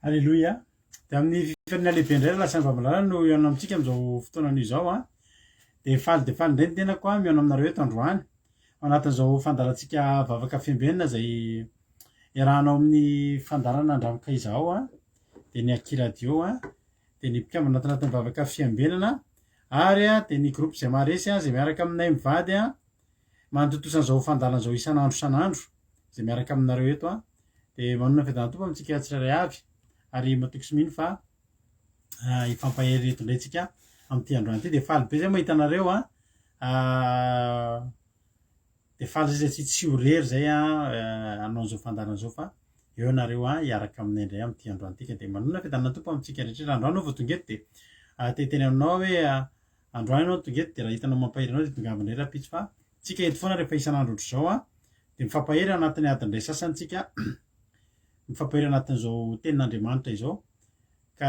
Aleloia. Dia amin'ny fifaliana lehibe indray ry lahy sy vavy no hihaona amintsika amin'izao fotoana anio izao an. Dia faly dia faly indray ny tenako an mihaona aminareo eto androany. Ao anatin'izao fandaharantsika vavaka fiambenana izay iarahanao amin'ny fandaharana Andramoka Izao an, dia ny Aky Radio an, dia ny mpikambana ato anatin'ny vavaka fiambenana ary dia ny groupe izay maharesy izay miaraka aminay mivady an, Manatontosa an'izao fandaharana izao isan'andro isan'andro izay miaraka aminareo eto aho dia manonona ny fiadanan'ny Tompo amintsika tsirairay avy ary matoky sy mino fa hifampahery eto indray tsika amin'ity androany ity. Dia faly be zay mahita anareo a. Dia faly zay satria tsy ho irery zay a hanao an'izao fandaharana izao fa eo ianareo a hiaraka aminay indray amin'ity androany ity ka dia manonona ny fiadanan'ny Tompo amintsika rehetra. Raha androany aho vao tonga eto dia te hiteny aminao hoe Androany ianao no tonga eto dia raha hitanao mampahery anao dia tongava indray rahampitso fa tsika eto foana rehefa isan'andro ohatr'izao an, dia mifampahery ao anatin'ny adiny iray sasany tsika, mifampahery anatin'izao tenin'Andriamanitra izao, ka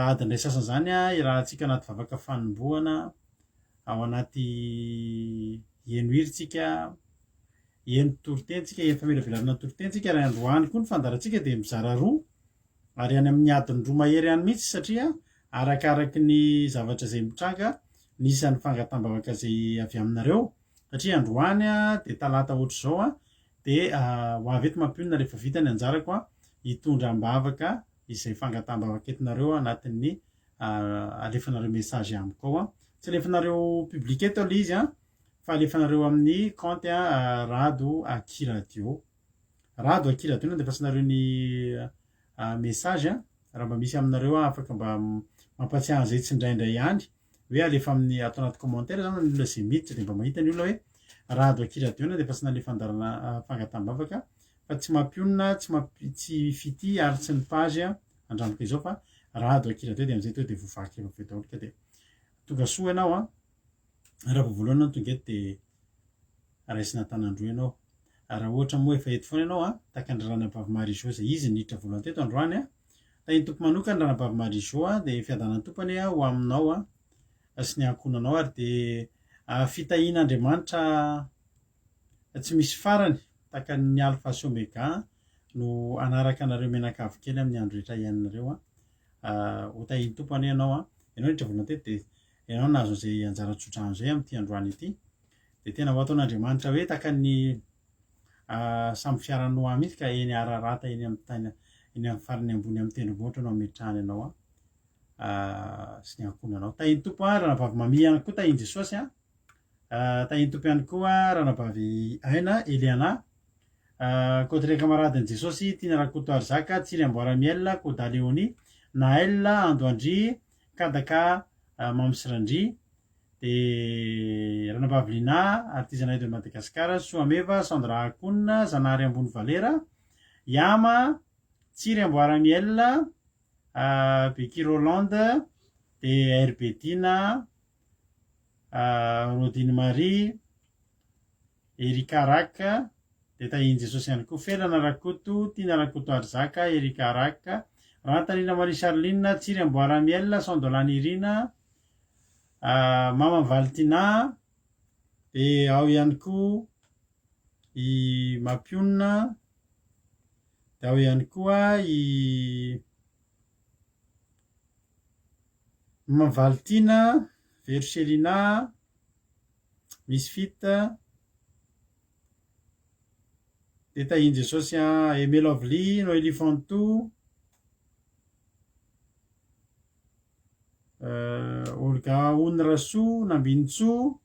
adiny iray sasany izany an iarahantsika anaty vavaka fanombohana, ao anaty heno hira tsika, heno toriteny tsika, heno famelabelarana ny toriteny tsika, ary androany koa ny fandaharantsika dia mizara roa, ary any amin'ny adiny roa mahery any mihitsy satria arakaraky ny zavatra izay mitranga ny isan'ny fangataham-bavaka izay avy aminareo satria androany dia talata ohatr'izao dia ho avy eto mampionona rehefa vita ny anjarako hitondra am-bavaka izay fangataham-bavaka entinareo anatin'ny alefanareo message amiko ao. Tsy alefanareo public eto ilay izy fa alefanareo amin'ny compte Rado Aky Radio. Rado aky radio no andefasanareo ny message a, raha mba misy aminareo afaka mba mampatsiahy an'izay tsindraindray ihany hoe alefa amin'ny ato anaty commentaire zany ny olona izay miditra dia mba mahita ny olona hoe rado aky radio no andefasana le fandaharana fangataham-bavaka fa tsy mampionona tsy mampi tsy fitia ary tsy ny page andramiko izao fa rado aky radio dia amin'izay tonga dia voavaky avy eo daholo ka dia tonga soa ianao a raha vao voalohany ianao tonga eto dia raisina an-tanan-droa ianao. Raha ohatra moa efa eto foana ianao an, tahaka an-dry Ranabavy Marie Jo izay izy niditra voalohany teto androany an, tahin'ny Tompo manokana Ranabavy Marie Jo an, dia fiadanan'ny Tompo anie ho aminao an, sy ny ankohonanao ary dia fitahian'Andriamanitra tsy misy farany tahaka ny Alpha sy Omega no hanaraka anareo mianakavy kely amin'ny andro rehetra iainanareo an. Ho tahin'ny Tompo anie ianao an. Ianao niditra voalohany teto dia ianao nahazo an'izay anjara tsodrano izay amin'ity androany ity. Dia tena ho ataon'Andriamanitra hoe tahaka ny sambo fiaran'i Noa mihitsy ka eny Ararata eny amin'ny tany eny amin'ny farany ambony amin'ny tendrombohitra no hametrahany anao sy ny ankohonanao. Tahin'ny Tompo an, ranabavy Mamy ihany koa tahin'i Jesosy an. Tahin'ny Tompo ihany koa ranabavy Aina, Eliana. Côte Camaradin'i Jesosy, Tiana Rakotoarizaka, Tsiry Amboara Miel, Koda Léonie, Naël, Ando Andry, Kadaka Mamy sy Randria. Dia Ranabavy Lina, Artisanat de Madagascar, Soameva, Sandra Akoun, Zanahary Ambony Valera, Yama, Tsiry Amboara Miel, Becky Rolland, dia RB Tiana, Rodine Marie, Erika Rak, dia tahian'i Jesosy ihany koa, Felana Rakoto, Tiana Rakotoarizaka, Erika Rak, Rantanina Marie Charline, Tsiry Amboara Miel, Sandola Nirina, Mama Valentina, dia ao ihany koa i Mampionona, dia ao ihany koa i Mama Valentina, Vero Chelina, Misfit, dia tahian'i Jesosy an, Aimé Lovely, Noelie Fantou, Olga Ony Rasoa, Nambinintsoa,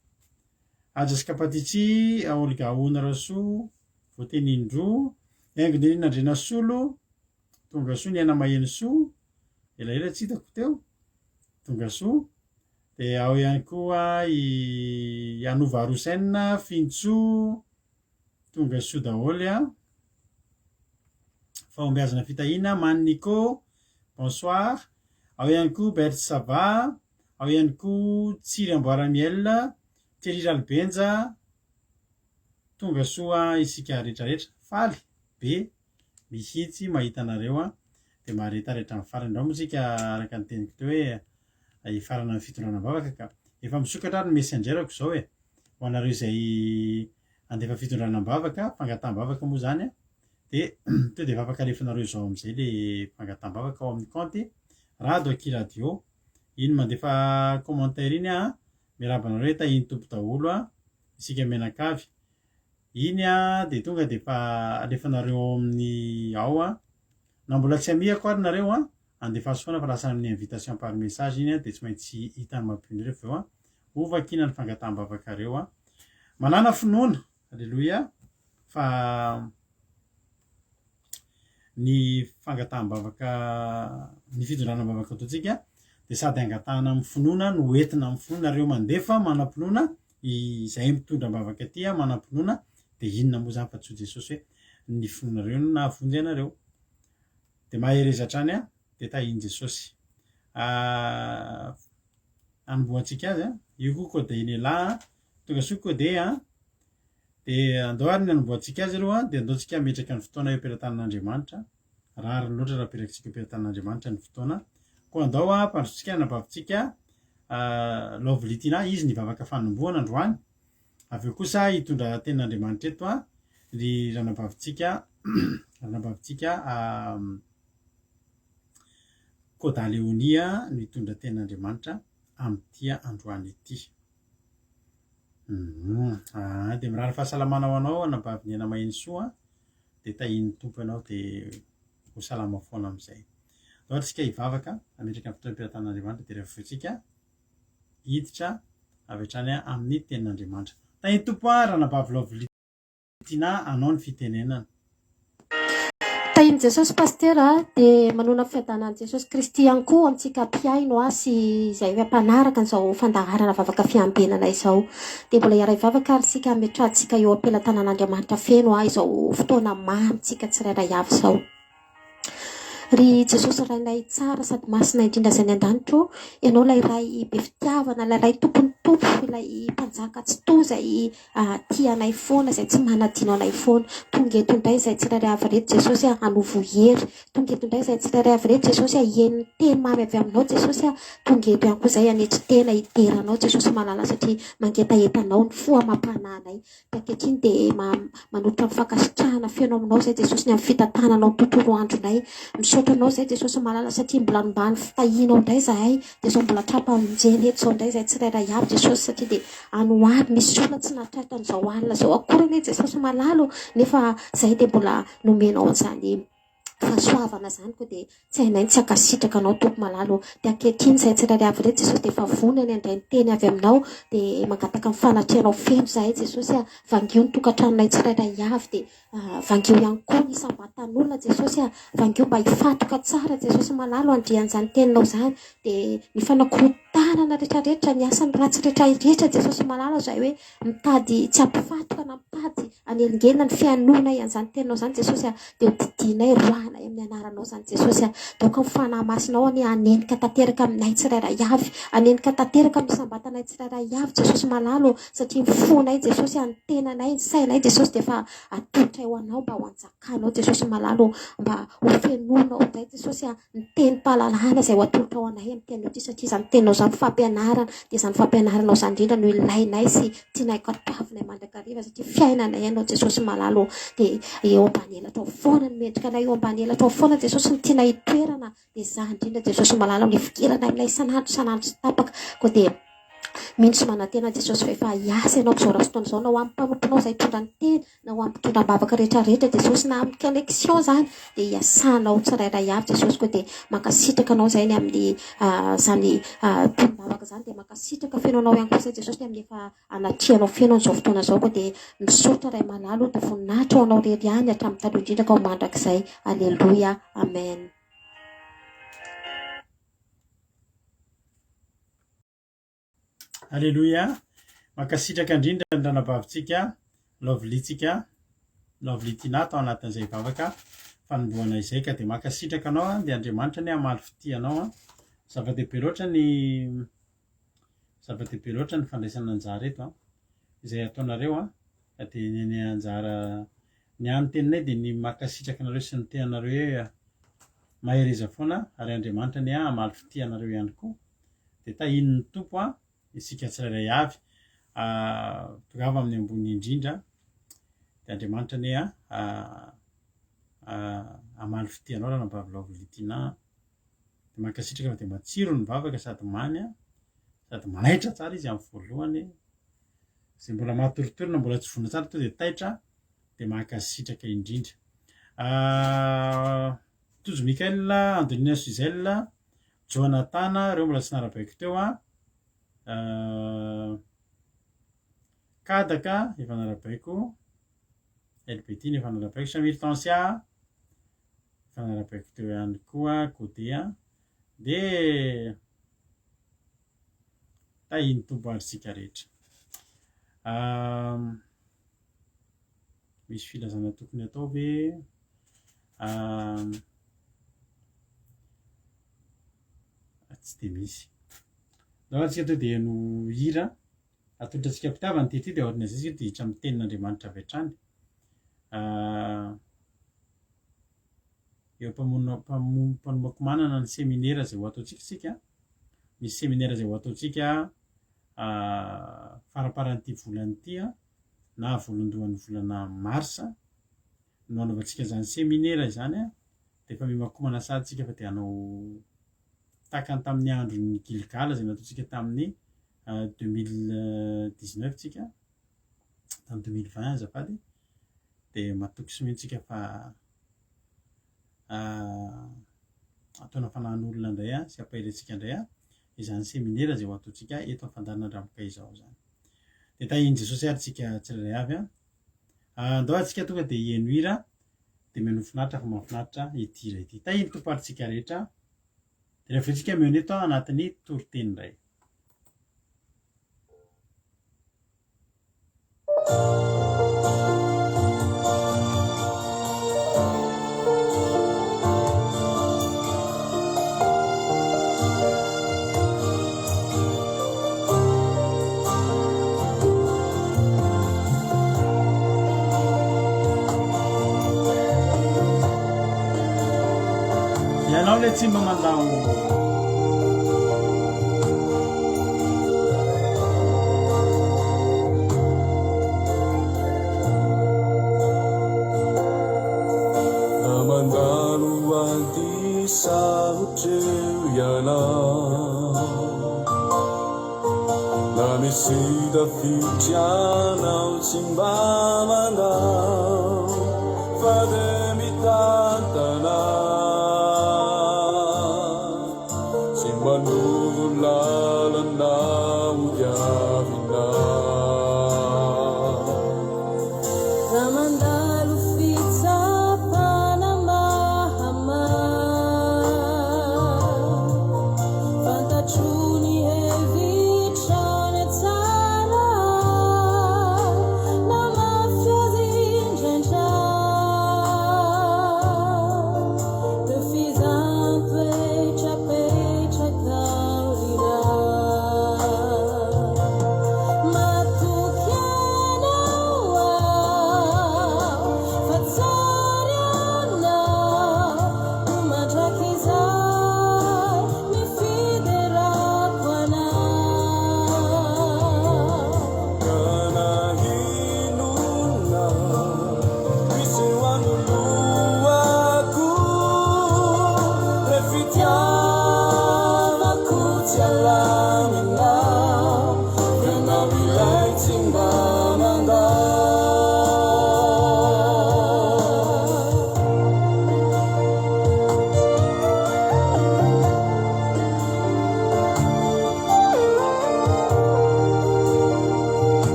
Haja sy Kapatitsy, Olga Ony Rasoa, voateny indroa, Haingo Nirina Andrianasolo, tonga soa ny aina maheno soa, elaela tsy hitako teo, tonga soa, dia ao ihany koa i Anova Rosen, Fintsoa, Tonga soa daholo a. Fahombiazana fitahiana, Man Nico, bonsoir. Ao ihany koa Bert Sava, ao ihany koa Tsiry Amboaramiel, Thierry Ralibenja, tonga soa isika rehetra rehetra. Faly be mihitsy mahita anareo a. Dia mahareta ary hatramin'ny farany. Indreo moa isika araka ny teniko teo hoe hifarana ny fitondrana am-bavaka ka. Efa misokatra ary ny messenger-ko izao e. Ho anareo izay handefa fitondrana am-bavaka, fangataham-bavaka moa izany an, Dia to dia efa afaka alefanareo izao amin'izay le fangataham-bavaka ao amin'ny kaonty Rado Akia Radio. Iny mandefa commentaire iny an, miarahaba anareo hoe tahian'ny Tompo daholo an, isika mianakavy. Iny an dia tonga dia efa alefanareo ao amin'ny ao an. Na mbola tsy amihako ary nareo an, andefaso foana fa lasa amin'ny invitation par message iny an, dia tsy maintsy hitan'ny mampino avy eo an. Ho vakiana ny fangataham-bavakareo an. Manàna finoana. Aleloia fa ny fangataham-bavaka, ny fitondrana am-bavaka ataontsika dia sady angatahana amin'ny finoana no entina amin'ny finoana. Nareo mandefa manam-pinoana, izay mitondra am-bavaka aty manam-pinoana dia inona moa izany fa tsy ho Jesosy hoe ny finoanareo no nahavonjy anareo. Dia mahereza hatrany an, dia tahian'i Jesosy. Anombohantsika azy an, io koa Codeinela an. Tonga soa Codé a! Dia andao ary ny hanombohantsika azy aloha dia andao tsika hametraka ny fotoana eo am-pelatanan'Andriamanitra. Rariny loatra raha apetrakintsika eo am-pelatanan'Andriamanitra ny fotoana. Koa andao hampandrosotsika ny anabavintsika Lovely Tina, izy ny hivavaka fanombohana androany. Avy eo kosa hitondra tenin'Andriamanitra eto ry ranabavintsika ranabavintsika Koda Léonie no hitondra tenin'Andriamanitra amin'ity androany ity. Humm aa dia mirary fahasalamana ho anao anabavy Niaina Mahenisoa a, dia tahian'ny Tompo ianao dia ho salama foana amin'izay. Andao ary tsika hivavaka, hametraka ny fotoam-pitantanan'Andriamanitra dia rehefa avy eo tsika hiditra avy hatrany amin'ny tenin'Andriamanitra. Tahian'ny Tompo ahy ranabavy Lovely. Tiana anao ny fitenenana. Tahian'i Jesosy Pasitera a, dia manoana fiadanan'i Jesosy Kristy ihany koa amintsika mpihaino a sy izay mpanaraka an'izao fandaharana vavaka fiambenana izao. Dia mbola hiara-hivavaka ary isika hametrahantsika eo am-pelatanan'Andriamanitra feno a izao fotoana mamintsika tsirairay avy izao. Ry Jesosy Rainay tsara sady masina indrindra izay any an-danitra ô, Ianao ilay Ray be fitiavana, ilay Ray tompon'ny tompo, ilay Mpanjaka tsitoha izay tia anay foana, izay tsy manadino anay foana. Tonga eto indray izahay tsirairay avy ireto Jesosy a, hanovo hery. Tonga eto indray izahay tsirairay avy ireto Jesosy a, hihaino ny teny mamy avy aminao Jesosy a. Tonga eto ihany koa izahay hanetry tena hidera anao Jesosy malala satria mangetaheta anao ny fo amam-panahinay. Dia ankehitriny dia manolotra ny fankasitrahana feno aminao izay Jesosy ny amin'ny fitantananao ny tontolo andronay. Misaotra anao izay Jesosy malala satria mbola nombany fitahianao indray izahay dia izao mbola tra-pamonjena eto izao indray izahay tsirairay avy Jesosy satria dia any ho any misy olona tsy nahatratra an'izao alina izao akory anie Jesosy malala ô nefa izahay dia mbola nomenao an'izany fahasoavana izany koa dia tsy hainay ny tsy hankasitraka anao Tompo malala ô. Dia ankehitriny izahay tsirairay avy ireto Jesosy dia efa vonona ny handray ny teny avy aminao dia mangataka ny fanatrehanao feno izahay Jesosy a. Vangio ny tokantranonay tsirairay avy dia vangio ihany koa ny isam-batan'olona Jesosy a. Vangio mba hifantoka tsara Jesosy malala o handre an'izany teninao izany dia ny fanakorontanana rehetrarehetra, ny asan'ny ratsy rehetrarehetra Jesosy malala izay hoe mitady tsy hampifatoka na mitady hanelingelina ny fihainoanay an'izany teninao izany Jesosy a, dia ho didianay roahanay amin'ny anaranao izany Jesosy a, dia aoka ny Fanahy Masinao anie hanenika tanteraka aminay tsirairay avy, hanenika tanteraka amin'ny isam-batanay tsirairay avy Jesosy malala ô, satria ny fonay Jesosy a, ny tenanay, ny sainay Jesosy dia efa atolotray ho anao mba ho anjakanao Jesosy malala ô, mba ho fenoinao indray Jesosy a, ny tenim-pahalalana izay ho atolotrao anay amin'ity anio ity satria izany teninao izany fampianarana dia izany fampianaranao izany indrindra no ilainay sy tianay katoavinay mandrakariva satria fiainanay ianao Jesosy malala ô dia eo ambany elatrao foana ny mendrika anay eo ambany elatrao foana Jesosy ny tianay hitoerana dia izany indrindra Jesosy malala no ifikiranay aminay isan'andro isan'andro tsy tapaka koa dia mino sy manantena Jesosy fa efa hiasa ianao amin'izao ora fotoana izao na ho amin'ny mpanomponao izay hitondra ny teny na ho amin'ny mpitondra am-bavaka rehetra rehetra Jesosy na amin'ny connexion izany dia hiasanao tsirairay avy Jesosy koa dia mankasitraka anao izay ny amin'ny izany tonom-bavaka izany dia mankasitraka feno anao ihany koa izay Jesosy ny amin'ny efa anatrehanao feno an'izao fotoana izao koa dia misaotra Ray malala o dia voninahitra ho anao irery ihany hatramin'ny taloha indrindra ka ho mandrakizay Aleloia Amen. Aleloia! Mankasitraka indrindra ny ranabavintsika Lovely-tsika, Lovely Tina tao anatin'izay vavaka fanombohana izay ka dia mankasitraka anao an, dia Andriamanitra anie hamaly fitia anao an. Zava-dehibe loatra ny zava-dehibe loatra ny fandraisana anjara eto an, izay ataonareo an, ka dia ny ny anjara ny hany teninay dia ny mankasitraka anareo sy ny tenanareo hoe mahereza foana ary Andriamanitra anie hamaly fitia anareo ihany koa. Dia tahian'ny Tompo an, isika tsirairay avy, tongava amin'ny ambony indrindra, dia Andriamanitra anie an. hamaly fitia anao ranabavy Lovely Tina a. Dia mankasitraka fa dia matsiro ny vavaka sady mamy a, sady manaitra tsara izy amin'ny voalohany. Izay mbola matoritory na mbola tsy vonona tsara tonga dia taitra dia mankasitraka indrindra. Tojo Mickaël, Andelina Suzelle, Jonathan, ireo mbola tsy narabaiko teo a. Kadaka efa narabaiko, LBT efa narabaiko, Samir Tansia efa narabaiko teo ihany koa, Godea dia tahin'ny Tompo ary isika rehetra. Misy filazana tokony atao ve? Tsy dia misy. Ndao antsika tonga dia heno hira atolotra antsika am-pitiavana ity ity dia aorian'izay isika dia hiditra amin'ny tenin'Andriamanitra avy hatrany. Eo am-panomakomanana ny seminera izay ho ataontsika isika. Misy seminera izay ho ataontsika faramparan'ity volana ity na voalondohan'ny volana marsa no hanaovantsika izany seminera izany dia efa mihomakomana sahady isika fa dia hanao tahaka ny tamin'ny andron'ny Gilgala izay nataontsika tamin'ny 2019 tsika tamin'ny 2020 azafady dia matoky sy mino tsika fa ataona fanahin'olona indray sy ampahery antsika indray izany seminera izay ho ataontsika eto amin'ny fandaharana Ramoka izao izany. Dia tahian'i Jesosy ary tsika tsirairay avy. Andao antsika tonga dia hihaino hira dia mino finaritra fa mahafinaritra ity hira ity. Tahian'ny Tompo ary tsika rehetra. Dia rehefa avy eo tsika mihaona eto anatin'ny toriteny indray. Ianao ilay tsy mba mandao. Na mandalo ady sarotra eo ianao, na misy tafiotra ianao tsy mba mandao, fa dia mitantana. Tsy manoro lalana hodiavina. Raha mandalo fitsapana mahamay, fantatro ny hevitra ny tsara na mafy azy indraindray. Fizan-toetra apetraka ao ry Ray. Matoky Anao aho fa tsara Ianao ho mandrakizay ny fiderako Anao. Ka na inona miseho anoloako, Ilay fitiavako tsy alaminao, Ianao ilay tsy mba mandao.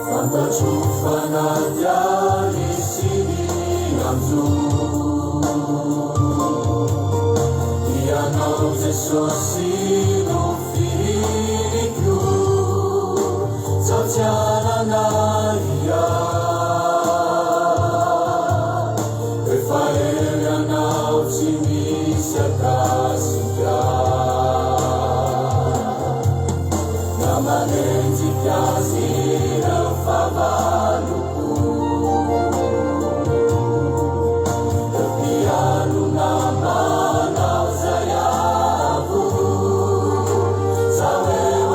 Fantatro fa na dia hisy ny hanjo, Ianao Jesosy no fihiniko, Tsaho tsy hanana ahiahy. Rehefa eo ianao tsy misy akasika. Na manenjika azy ireo fahavaloko. Ireo mpialona manao izay avo. Zaho eo.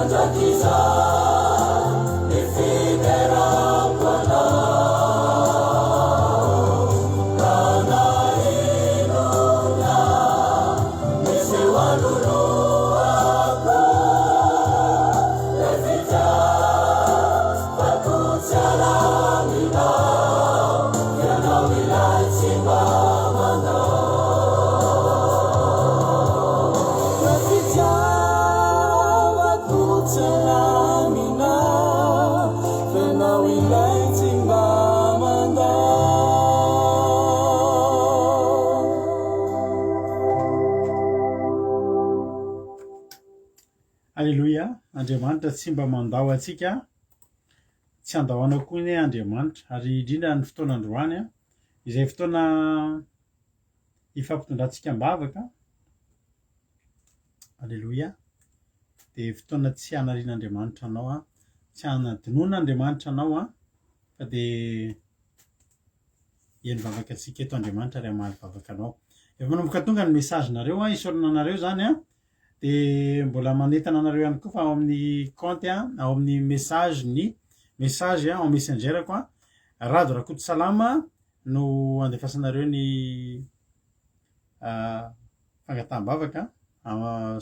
Mandrakizay ny fiderako Anao Ka na inona miseho anoloako Ilay fitiavako tsy alaminao Ianao ilay tsy mba mandao Ilay fitiavako tsy alaminao Ianao ilay tsy mba mandao. Aleloia, Andriamanitra tsy mba mandao antsika, tsy handao anao koa anie Andriamanitra, ary indrindra ny fotoana androany, izay fotoana hifampitondrantsika am-bavaka, aleloia, dia fotoana tsy hanarian'Andriamanitra anao an, tsy hanadinoan'Andriamanitra anao an, fa dia hihaino vavaka antsika eto Andriamanitra ary hamaly vavaka anao. Efa manomboka tonga ny message-nareo an, isaorana anareo izany an, dia mbola manentana anareo ihany koa fa ao amin'ny compte an, ao amin'ny message ny message ao messenger-ko an, Rado Rakotosalama no andefasanareo ny fangataham-bavaka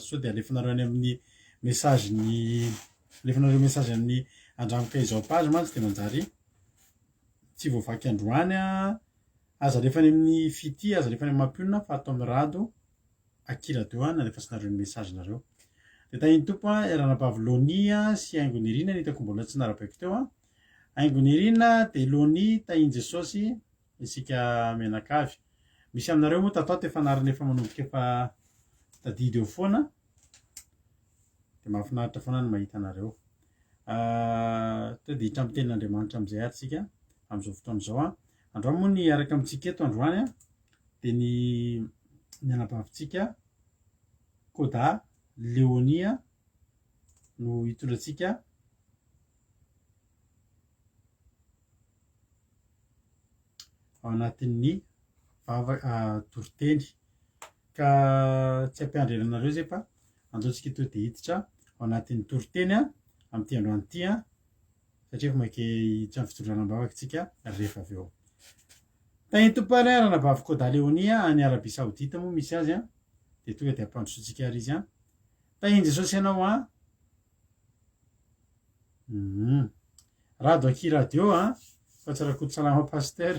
sao dia alefanareo any amin'ny message ny alefanareo message amin'ny andramoka izao page mantsy dia manjary tsy voavaky androany an, aza alefa any amin'ny fitia, aza alefa any amin'ny mampionona fa ato amin'ny rado aky radio an alefasanareo ny message nareo. Dia tahin'ny Tompo an, Ranabavy Lonie sy Haingo Nirina ny hitako mbola tsy narabaiko teo an. Haingo Nirina dia Lonie tahin'i Jesosy isika mianakavy. Misy aminareo moa tato ato efa anarana efa manomboka efa tadidy eo foana. Dia mahafinaritra foana ny mahita anareo. Ah, to dia hiditra amin'ny tenin'Andriamanitra amin'izay ary tsika amin'izao fotoana izao an. Androany moa ny hiaraka amintsika eto androany an, dia ny ny anabavintsika Koda Leonia no hitondra antsika ao anatin'ny vava toriteny ka tsy hampiandry ela anareo izay fa andao tsika tonga dia hiditra ao anatin'ny toriteny amin'ity androany ity an, satria efa maika hiditra amin'ny fitondrana am-bavaka tsika rehefa avy eo. Tahin'ny Tompo ary an, ranabavy Koda Leonia any Arabie Saoudite moa misy azy an, dia tonga dia ampandrosoantsika ary izy an. Tahin'i Jesosy ianao an. Hum. Rado aky radio an, fa tsy Rakotosalama Pasteur.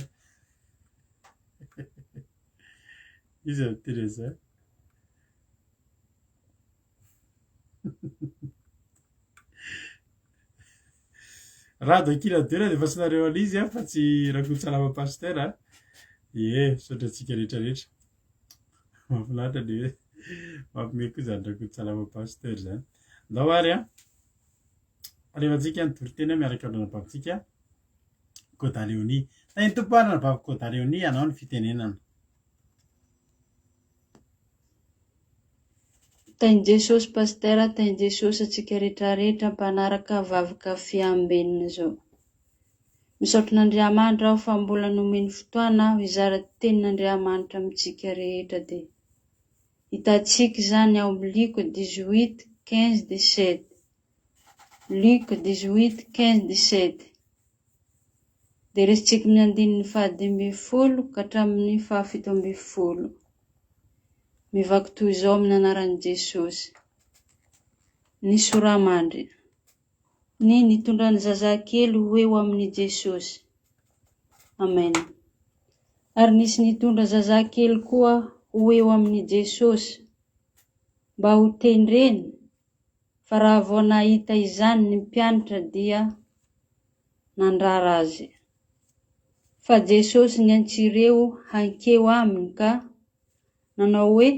Iza no tena izay? Rado aky radio na dia efa tsy nareo an'izy an, fa tsy Rakotosalama Pasteur an. Ie, misaotra antsika rehetra rehetra. Mahafinaritra le hoe mampime koa izany Rakotosalama Pasteur izany. Ndao ary an. Alefantsika ny toriteny miaraka amin'ny anabavintsika Koda Léonie. Tahin'ny Tompo ary anabavy Koda Léonie hanao ny fitenenana. Tahin'i Jesosy Pasteur, tahin'i Jesosy antsika rehetra rehetra mpanaraka vavaka fiambenana zao. Misaotra an'Andriamanitra aho fa mbola nomeny fotoana aho hizara tenin'Andriamanitra amintsika rehetra dia hitantsika izany ao amin'ny Luc 18 15 17 Luc 18 15 17 Dia resintsika amin'ny andininy faha-15 ka hatramin'ny faha-17. Mivaky toy izao amin'ny anaran'i Jesosy. Ny soramandry. Ny nitondran'ny zazakely ho eo amin'i Jesosy. Amen. Ary nisy nitondra zazakely koa ho eo amin'i Jesosy, mba ho tendreny, fa raha vao nahita izany ny mpianatra dia nandrara azy. Fa Jesosy niantso ireo hankeo aminy ka nanao hoe,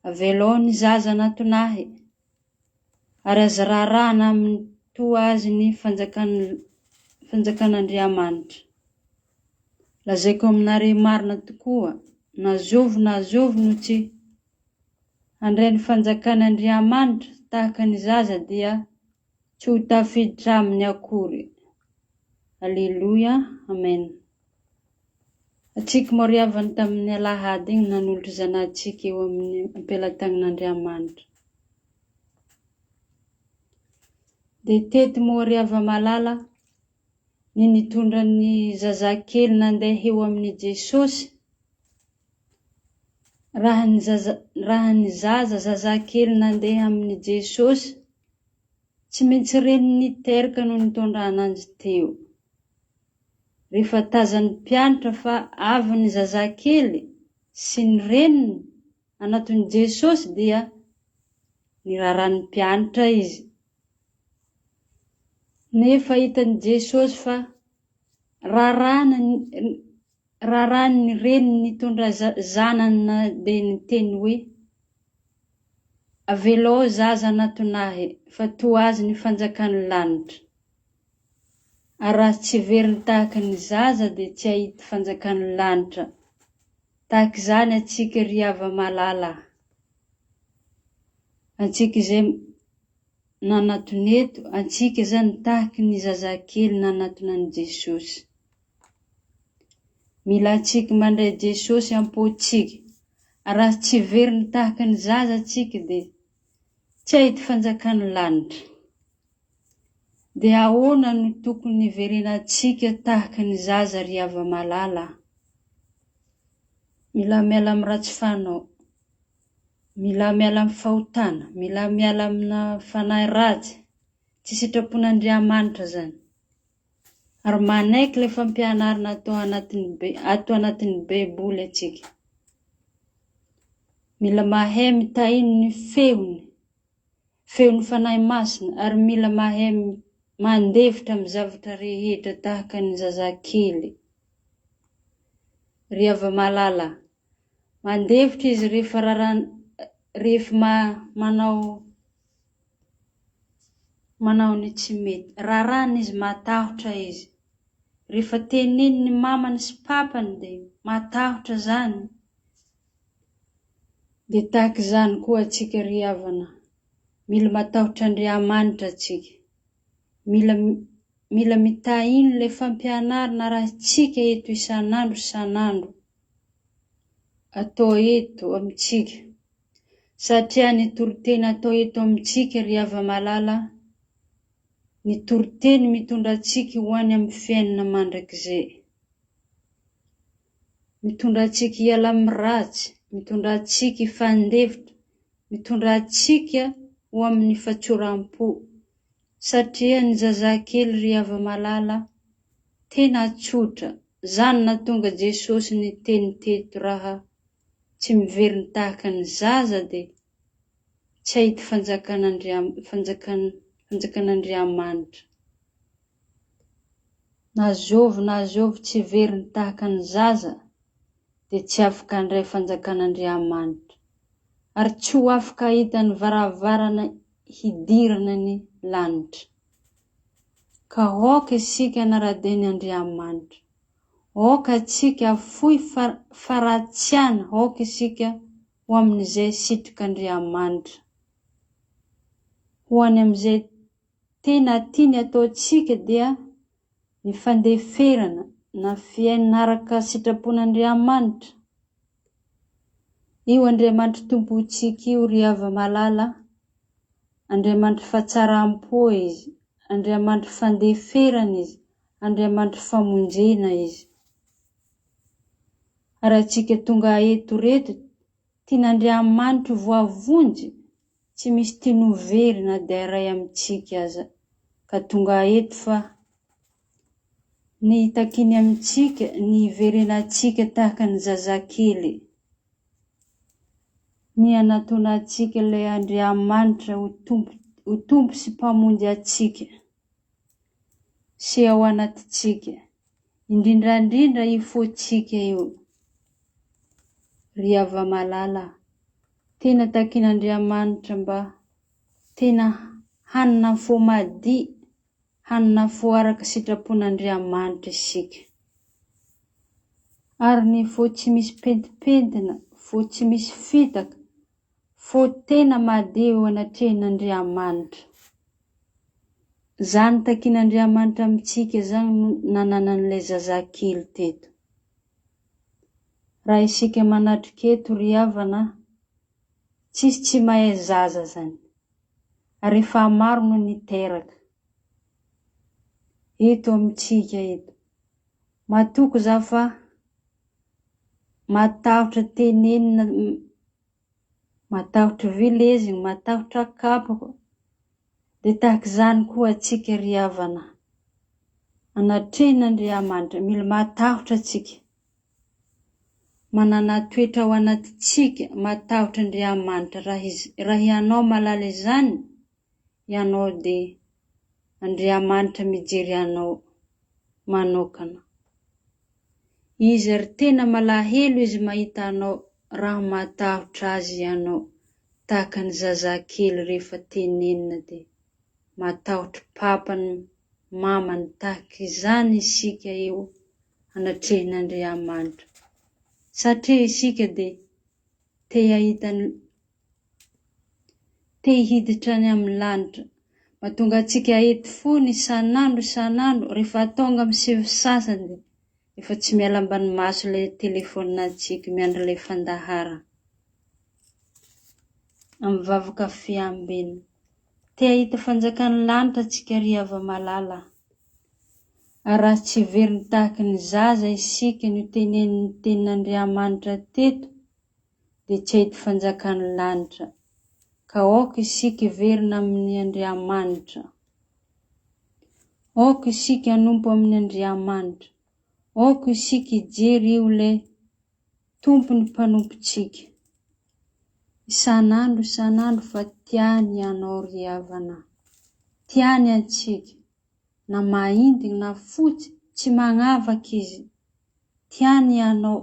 Avelao ny zaza hanatona Ahy, ary aza raharahana amin'ny toa azy ny fanjakan'Andriamanitra. Lazaiko aminareo marina tokoa, na zovy na zovy no tsy handray ny fanjakan'Andriamanitra tahaka ny zaza dia tsy ho tafiditra aminy akory. Aleloia, Amen. Antsika moriavany tamin'ny alahady igny nanolotra zanatsika eo amin'ny am-pelatagnan'Andriamanitra. Dia teto moa ry hava-malala ny nitondra ny zazakely nandeha eo amin'i Jesosy. Raha ny zaza, raha ny zaza zazakely nandeha amin'i Jesosy, tsy maintsy reniny niteraka no nitondrana azy teo. Rehefa tazan'ny mpianatra fa avy ny zazakely sy ny reniny anatin'i Jesosy dia niraran'ny mpianatra izy. Nefa hitan'i Jesosy fa rarana raràn'ny reniny nitondra zanany na dia niteny hoe, Avelao zaza hanatona ahy, fa toa azy ny fanjakan'ny lanitra. Ary raha tsy veriny tahaka ny zaza dia tsy hahita fanjakan'ny lanitra. Tahaka izany antsika ry hava-malala. Antsika izay nanatona eto, antsika izany tahaky ny zazakely nanatona an'i Jesosy. Mila antsika mandray Jesosy am-pontsika. Ary raha tsy veriny tahaka ny zaza antsika dia tsy hahita fanjakan'ny lanitra. Dia ahoana no tokony hiverenantsika tahaka ny zaza ry hava-malala a? Mila miala amin'ny ratsy fanao. Mila miala amin'ny fahotana. Mila miala amina fanahy ratsy. Tsy sitrapon'Andriamanitra izany. Ary manaiky ilay fampianarana atao anatin'ny ato anatin'ny Baiboly antsika. Mila mahay mitahiny ny feony. Feon'ny Fanahy Masina ary mila mahay mandefitra amin'ny zavatra rehetra tahaka ny zazakely. Ry hava-malala, mandefitra izy rehefa rehefa manao manao ny tsy mety. Raràna izy, matahotra izy. Rehefa tenenin'ny mamany sy papany dia matahotra izany. Dia tahaka izany koa antsika ry havana, mila matahotra Andriamanitra antsika, mila mila mitahino ilay fampianarana arahintsika eto isan'andro isan'andro atao eto amintsika, satria ny toriteny atao eto amintsika ry hava-malala, ny toriteny mitondra antsika ho any amin'ny fiainana mandrakizay. Mitondra antsika hiala amin'ny ratsy, mitondra antsika hifandefitra, mitondra antsika ho amin'ny fatsoram-po. Satria ny zazakely ry hava-malala, tena tsotra, zany nahatonga Jesosy niteny teto raha tsy miverina tahaka ny zaza dia tsy hahita fanjakan'Andriamanitra. Na zovy na zovy tsy veriny tahaka ny zaza dia tsy afaka handray fanjakan'Andriamanitra, ary tsy ho afaka hahita ny varavarana hidirana ny lanitra. Ka aoka isika hanara-dia ny Andriamanitra. Aoka antsika hafoy faharatsiana, aoka isika ho amin'izay sitrak'Andriamanitra. Ho any amin'izay Tena tiany ataontsika dia ny fandeferana na fiainana araka sitrapon'Andriamanitra. Io Andriamanitry Tompontsika io ry hava-malala, Andriamanitry fahatsaram-po Izy, Andriamanitry fandeferana Izy, Andriamanitry famonjena Izy. Ary antsika tonga eto reto, tian'Andriamanitra ho voavonjy, Tsy misy tiany ho very na dia iray amintsika aza ka tonga eto fa ny hitakiany amintsika ny hiverenantsika tahaka ny zazakely, ny hanatonantsika ilay Andriamanitra ho Tompo ho Tompo sy Mpamonjy antsika sy ao anatintsika, indrindra indrindra io fontsika io. Ry hava-malala, Tena takin'Andriamanitra mba tena hanana fo madio, hanana fo araka sitrapon'Andriamanitra isika. Ary ny fo tsy misy pentimpentina, fo tsy misy fitaka, fo tena madio eo anatrehan'Andriamanitra. Izany takin'Andriamanitra amintsika izany no nananan'ilay zazakely teto. Raha isika manatrika eto ry havana a, tsisy tsy mahay zaza zany, ary efa maro no niteraka. Eto amintsika eto. Matoky za fa matahotra tenenina, matahotra vilezina, matahotra kapoka. Dia tahaka izany koa antsika ry havana. Anatrehan'Andriamanitra, mila matahotra antsika. Manana toetra ao anatintsika matahotra Andriamanitra. Raha izy, raha ianao mahalala izany, ianao dia Andriamanitra mijery anao manokana. Izy ary tena malahelo izy mahita anao raha matahotra azy ianao tahaka ny zazakely rehefa tenenina dia matahotra papany mamany tahaka izany isika eo anatrehan'Andriamanitra satria isika dia te hahita ny Te hiditra any amin'ny lanitra. Mahatonga antsika eto foana isan'andro isan'andro, rehefa tonga amin'ny sivy sasany dia efa tsy miala ambany maso ilay telefaonina antsika miandry ilay fandaharana. Amin'ny vavaka fiambena. Te hahita fanjakan'ny lanitra antsika ry hava-malala. Ary raha tsy heveriny tahaky ny zaza isika notenenin'ny tenin'Andriamanitra teto, dia tsy hahita fanjakan'ny lanitra. Ka aoka isika hiverina amin'ny Andriamanitra. Aoka isika hanompo amin'ny Andriamanitra. Aoka isika hijery io ilay Tompon'ny mpanompontsika. Isan'andro isan'andro fa tiany ianao ry havana. Tiany antsika. Na mainty na fotsy, tsy magnavaka Izy. Tiany ianao.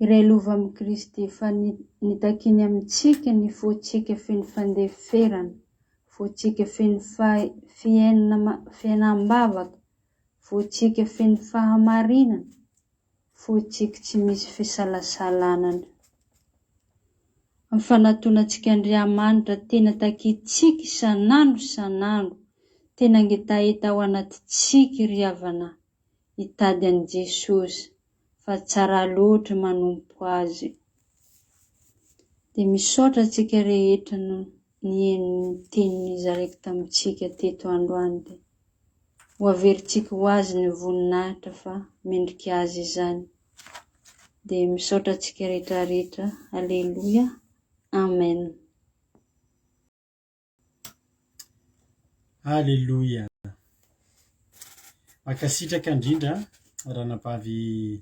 Iray lova amin'i Kristy, fa nitakiany amintsika ny fontsika feno fandeferana, fontsika feno fiainam-bavaka, fontsika feno fahamarinana, fontsika tsy misy fisalasalana. Amin'ny fanatonantsika Andriamanitra tena takintsika isan'andro isan'andro, tena angetaheta ao anatintsika ry havana. hitady an'i Jesosy fa tsara loatra manompo Azy. Dia misaotra antsika rehetra no niheno ny teny nozaraiko tamintsika teto androany dia ho averintsika ho Azy ny voninahitra fa mendrika Azy izany. Dia misaotra antsika rehetra rehetra. Aleloia. Amen. Aleloia. Mankasitraka indrindra ranabavy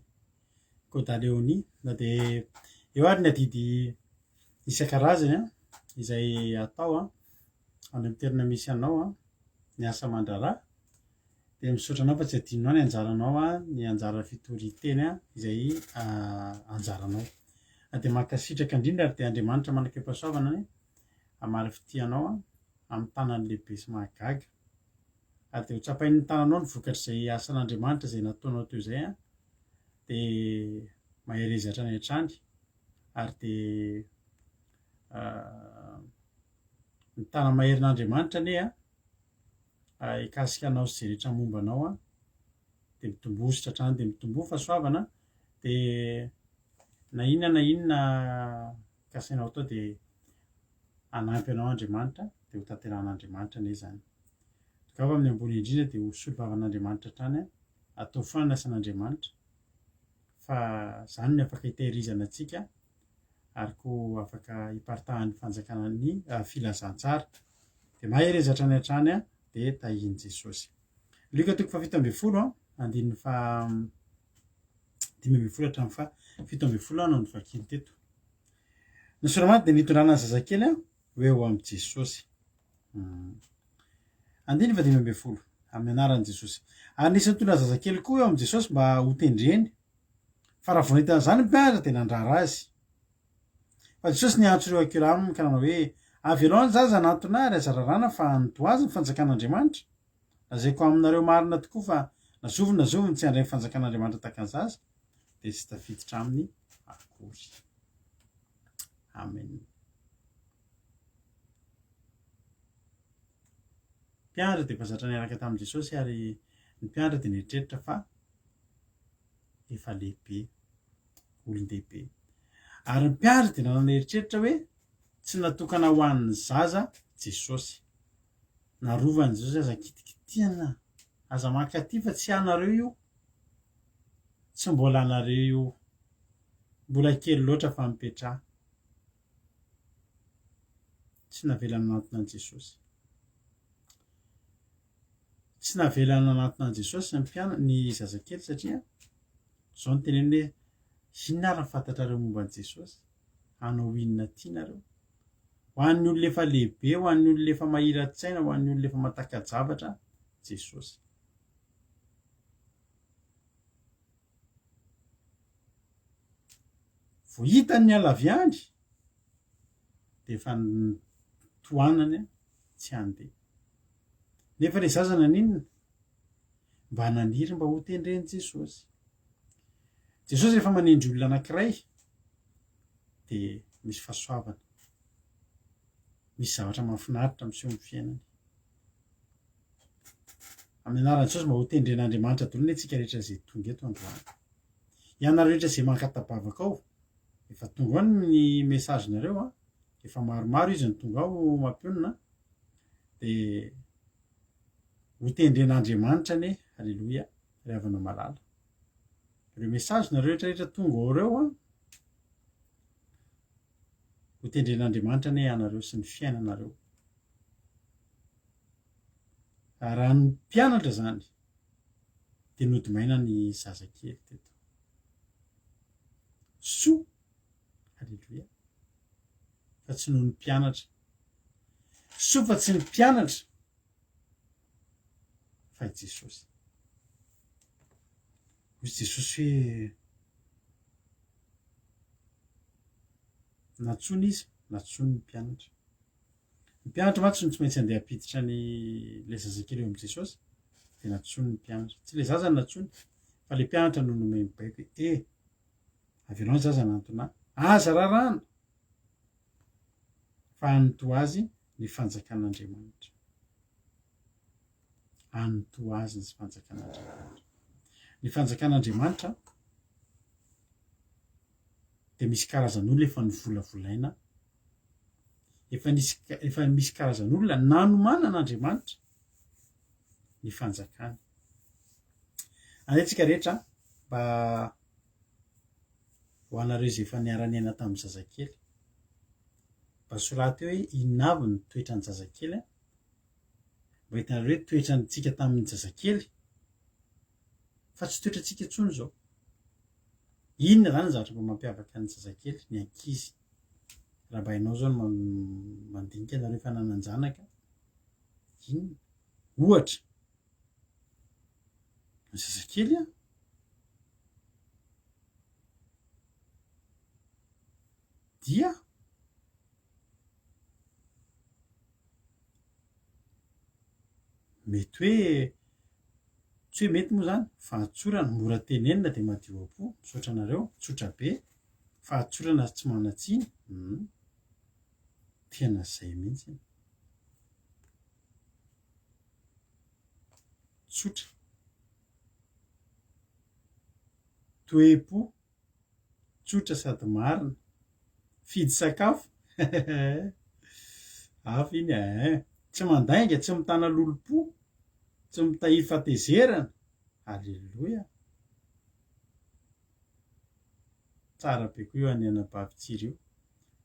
Koda Léonie na dia eo ary ny adidy isan-karazany an, izay atao an, any amin'ny toerana misy anao an, ny asa aman-draharaha dia misaotra anao fa tsy adinonao ny anjaranao an, ny anjara fitorian-teny an, izay anjaranao. Dia mankasitraka indrindra ary dia Andriamanitra manakeo-pahasoavana anie hamaly fitia anao amin'ny tanany lehibe sy mahagaga. Ary dia ho tsapain'ny tananao ny vokatr'izay asan'Andriamanitra izay nataonao teo izay an, dia mahereza hatrany hatrany ary dia ny tana-maherin'Andriamanitra anie an, hikasika anao sy izay rehetra momba anao an, dia mitomboa hatrany dia mitomboa fahasoavana dia na inona na inona kasainao atao dia hanampy anao Andriamanitra dia ho tanterahan'Andriamanitra anie izany. Tongava amin'ny ambony indrindra dia ho solovavan'Andriamanitra hatrany, ataovy foana ny asan'Andriamanitra fa izany no afaka hitehirizana antsika ary koa afaka hiparitahan'ny fanjakana ny filazantsara. Dia mahereza hatrany hatrany dia tahian'i Jesosy. Lioka toko faha 17 andininy faha 15 hatramin'ny faha 17 no novakiany teto. Ny Soramaty dia nitondrana ny zazakely ho eo amin'i Jesosy. Hmm. Andininy faha 15, amin'ny anaran'i Jesosy. Ary nisy nitondra zazakely koa eo amin'i Jesosy mba hotendreny. Fa raha vao nahita an'izany ny mpianatra dia nandrara azy. Fa Jesosy niantso ireo akeo aminy ka nanao hoe, Avelao ny zaza hanatona ary aza raràna fa an'ny azy ny fanjakan'Andriamanitra. Lazaiko aminareo marina tokoa fa na zovy na zovy no tsy handray ny fanjakan'Andriamanitra tahaka ny zaza dia tsy tafiditra aminy akory. Amen. Mpiandry dia efa zatra niaraka tamin'i Jesosy ary ny mpiandry dia nieritreritra fa efa lehibe, olon-dehibe. Ary ny mpiandry dia nanana eritreritra hoe tsy natokana ho an'ny zaza Jesosy. Narovan'i Jesosy aza kitikitihana, aza mankaty fa tsy anareo io. Tsy mbola anareo io. Mbola kely loatra fa mipetraha. Tsy navela nanantona an'i Jesosy. Tsy navela nanantona an'i Jesosy ny mpiana ny zazakely satria izao no teneniny hoe inona ary ny fantatrareo momba an'i Jesosy? Hanao inona aty nareo? Ho an'ny olona efa lehibe, ho an'ny olona efa mahira-tsaina, ho an'ny olona efa mataka-javatra Jesosy. Vao hitany niala avy any dia efa tohanany tsy handeha. Nefa ilay zaza naninona? Mba naniry mba ho tendren'i Jesosy. Jesosy rehefa manendry olona anankiray dia misy fahasoavana, misy zavatra mahafinaritra miseho amin'ny fiainany. Amin'ny anaran'i Jesosy mba ho tendren'Andriamanitra daholo anie tsika rehetra izay tonga eto androany. Ianareo rehetra izay mankata-bavaka ao, efa tonga ao ny message-nareo an, efa maromaro izy no tonga ao mampionona dia ho tendren'Andriamanitra anie, aleloia, ry havana malala. Ireo message-nareo rehetra rehetra tonga ao ireo an, ho tendren'Andriamanitra anie ianareo sy ny fiainanareo. Raha ny mpianatra izany dia nody maina ny zazakely teto. Soa, aleloia, fa tsy noho ny mpianatra. Soa fa tsy ny mpianatra fa i Jesosy. Hoy Jesosy hoe nantsoina izy, nantsoiny ny mpianatra. Ny mpianatra mantsy no tsy maintsy andeha hampiditra ny ilay zazakely eo amin'i Jesosy, dia nantsoiny ny mpianatra. Tsy ilay zaza no nantsoiny, fa ilay mpianatra no nomeny baiko hoe, eh, avelao ny zaza hanantona ahy, aza raràna, fa an'ny toa azy ny fanjakan'Andriamanitra. An'ny toa azy ny fanjakan'Andriamanitra. Ny fanjakan'Andriamanitra dia misy karazan'olona efa novolavolaina Efa nisy efa misy karazan'olona nanomanan'Andriamanitra ny fanjakany. Andeha tsika rehetra mba ho anareo izay efa niara-niaina tamin'ny zazakely. Mba soraty eo hoe inona avy ny toetran'ny zazakely a? Mba hitanareo hoe toetrantsika tamin'ny zazakely fa tsy toetrantsika intsony izao. Inona izany ny zavatra mba mampiavaka ny zazakely, ny ankizy? Raha mba ianao zao no mandinika nareo efa nanan-janaka, inona? Ohatra, ny zazakely an, dia mety hoe Tsy hoe mety moa zany, fahatsorana, mora tenenina dia madio am-po, misaotra anareo, tsotra be, fahatsorana sy tsy manan-tsiny, hum, tena zay mihitsy. Tsotra. Toe-po. Tsotra sady marina. Fidy sakafo Hafa iny eh. Tsy mandainga, tsy mitana lolompo, tsy mitahiry fahatezerana. Aleloia. Tsara be koa io an'i anabavy Tsiry io.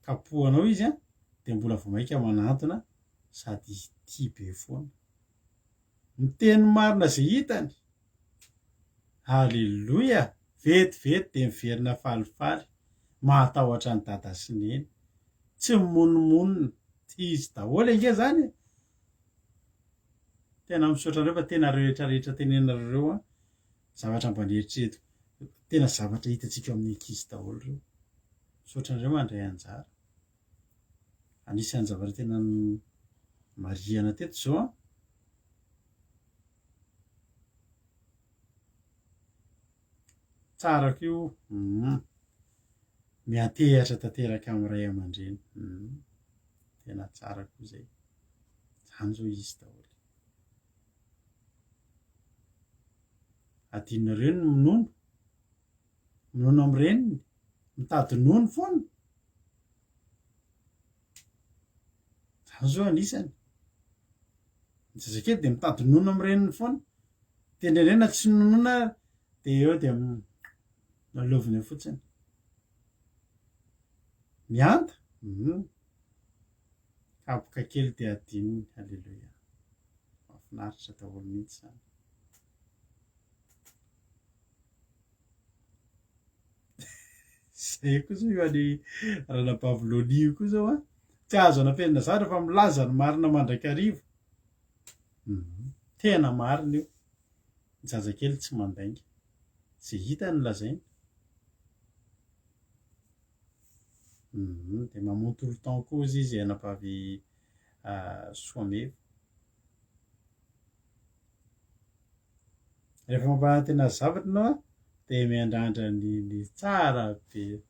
Kapohanao izy an, dia mbola vao mainka manantona sady tia be foana. Miteny marina izay hitany. Aleloia! Vetivety dia miverina falifaly, mahatahotra an'i Dada sy Neny. Tsy mimonomonona. Izy daholo ange izany e! Tena misaotra anareo fa tena ireo rehetra rehetra tenenareo ireo an, zavatra mba nieritreretiko, tena zavatra hitantsika ao amin'ny ankizy daholo ireo. Misaotra anareo mandray anjara. Anisan'ny zavatra tena marihana teto izao an. Tsara koa io. Hum. Miantehatra tanteraka amin'ny ray aman-dreny. Hum. Tena tsara koa izay. Izany izao izy daholo. Adinonareo ny minono. Minono amin'ny reniny. Mitady nono foana. Izany izao anisany. Ny zazakely dia mitady nono amin'ny reniny foana. Dia indraindray na tsy nonoina ary dia eo dia lalaovina eo fotsiny. Mihanta? Hum. Kapoka kely dia adinony. Aleloia. Mahafinaritra daholo mihitsy izany. Zay koa zao io any ranabavy Loni io koa zao an. Tsy azo anafenina zatra fa milaza ny marina mandrakariva. Mhm. Tena marina io. Ny zazakely tsy mandainga. Ze hita no lazainy. Mhm. Dia mamono tout le temps koa izy izy anabavy ah, Soameva. Rehefa mampanantena zavatra ianao an, dia miandrandra ny ny tsara be.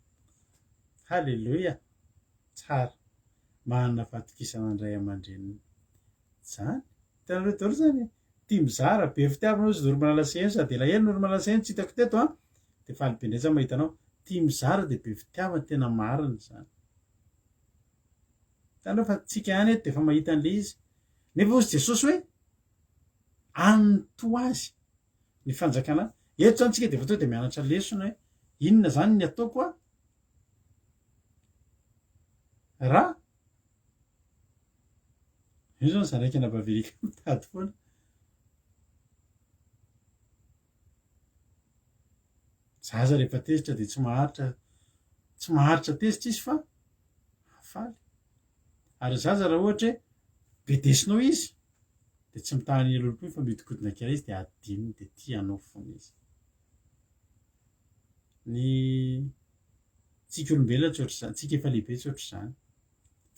Haleloia! Tsara. Manana fahatokisana ny ray aman-dreniny. Zany. Hitanareo daholo zany e. Tia mizara, be fitiavana hozy Noromalala Seheno sady elaela Noromalala Seheno tsy hitako teto an. Dia faly be indray za mahita anao. Tia mizara dia be fitiavana, tena marina izany. Hitanareo fa tsika ihany eto dia efa mahita an'ilay izy. Nefa hozy Jesosy hoe an'ny toa azy ny fanjakana. Eto zany tsika dia efa tonga dia mianatra lesona hoe inona zany ny ataoko a raha io zao ny zanak'i Anabaverika mitady foana. Zaza rehefa tezitra dia tsy maharitra tsy maharitra tezitra izy fa faly. Ary zaza raha ohatra hoe bedesinao izy dia tsy mitaha ny lolompo fa mihodinkodina kely izy dia adinony dia tia anao foana izy. Ny tsika olombelona tsy ohatr'izany, tsika efa lehibe tsy ohatr'izany.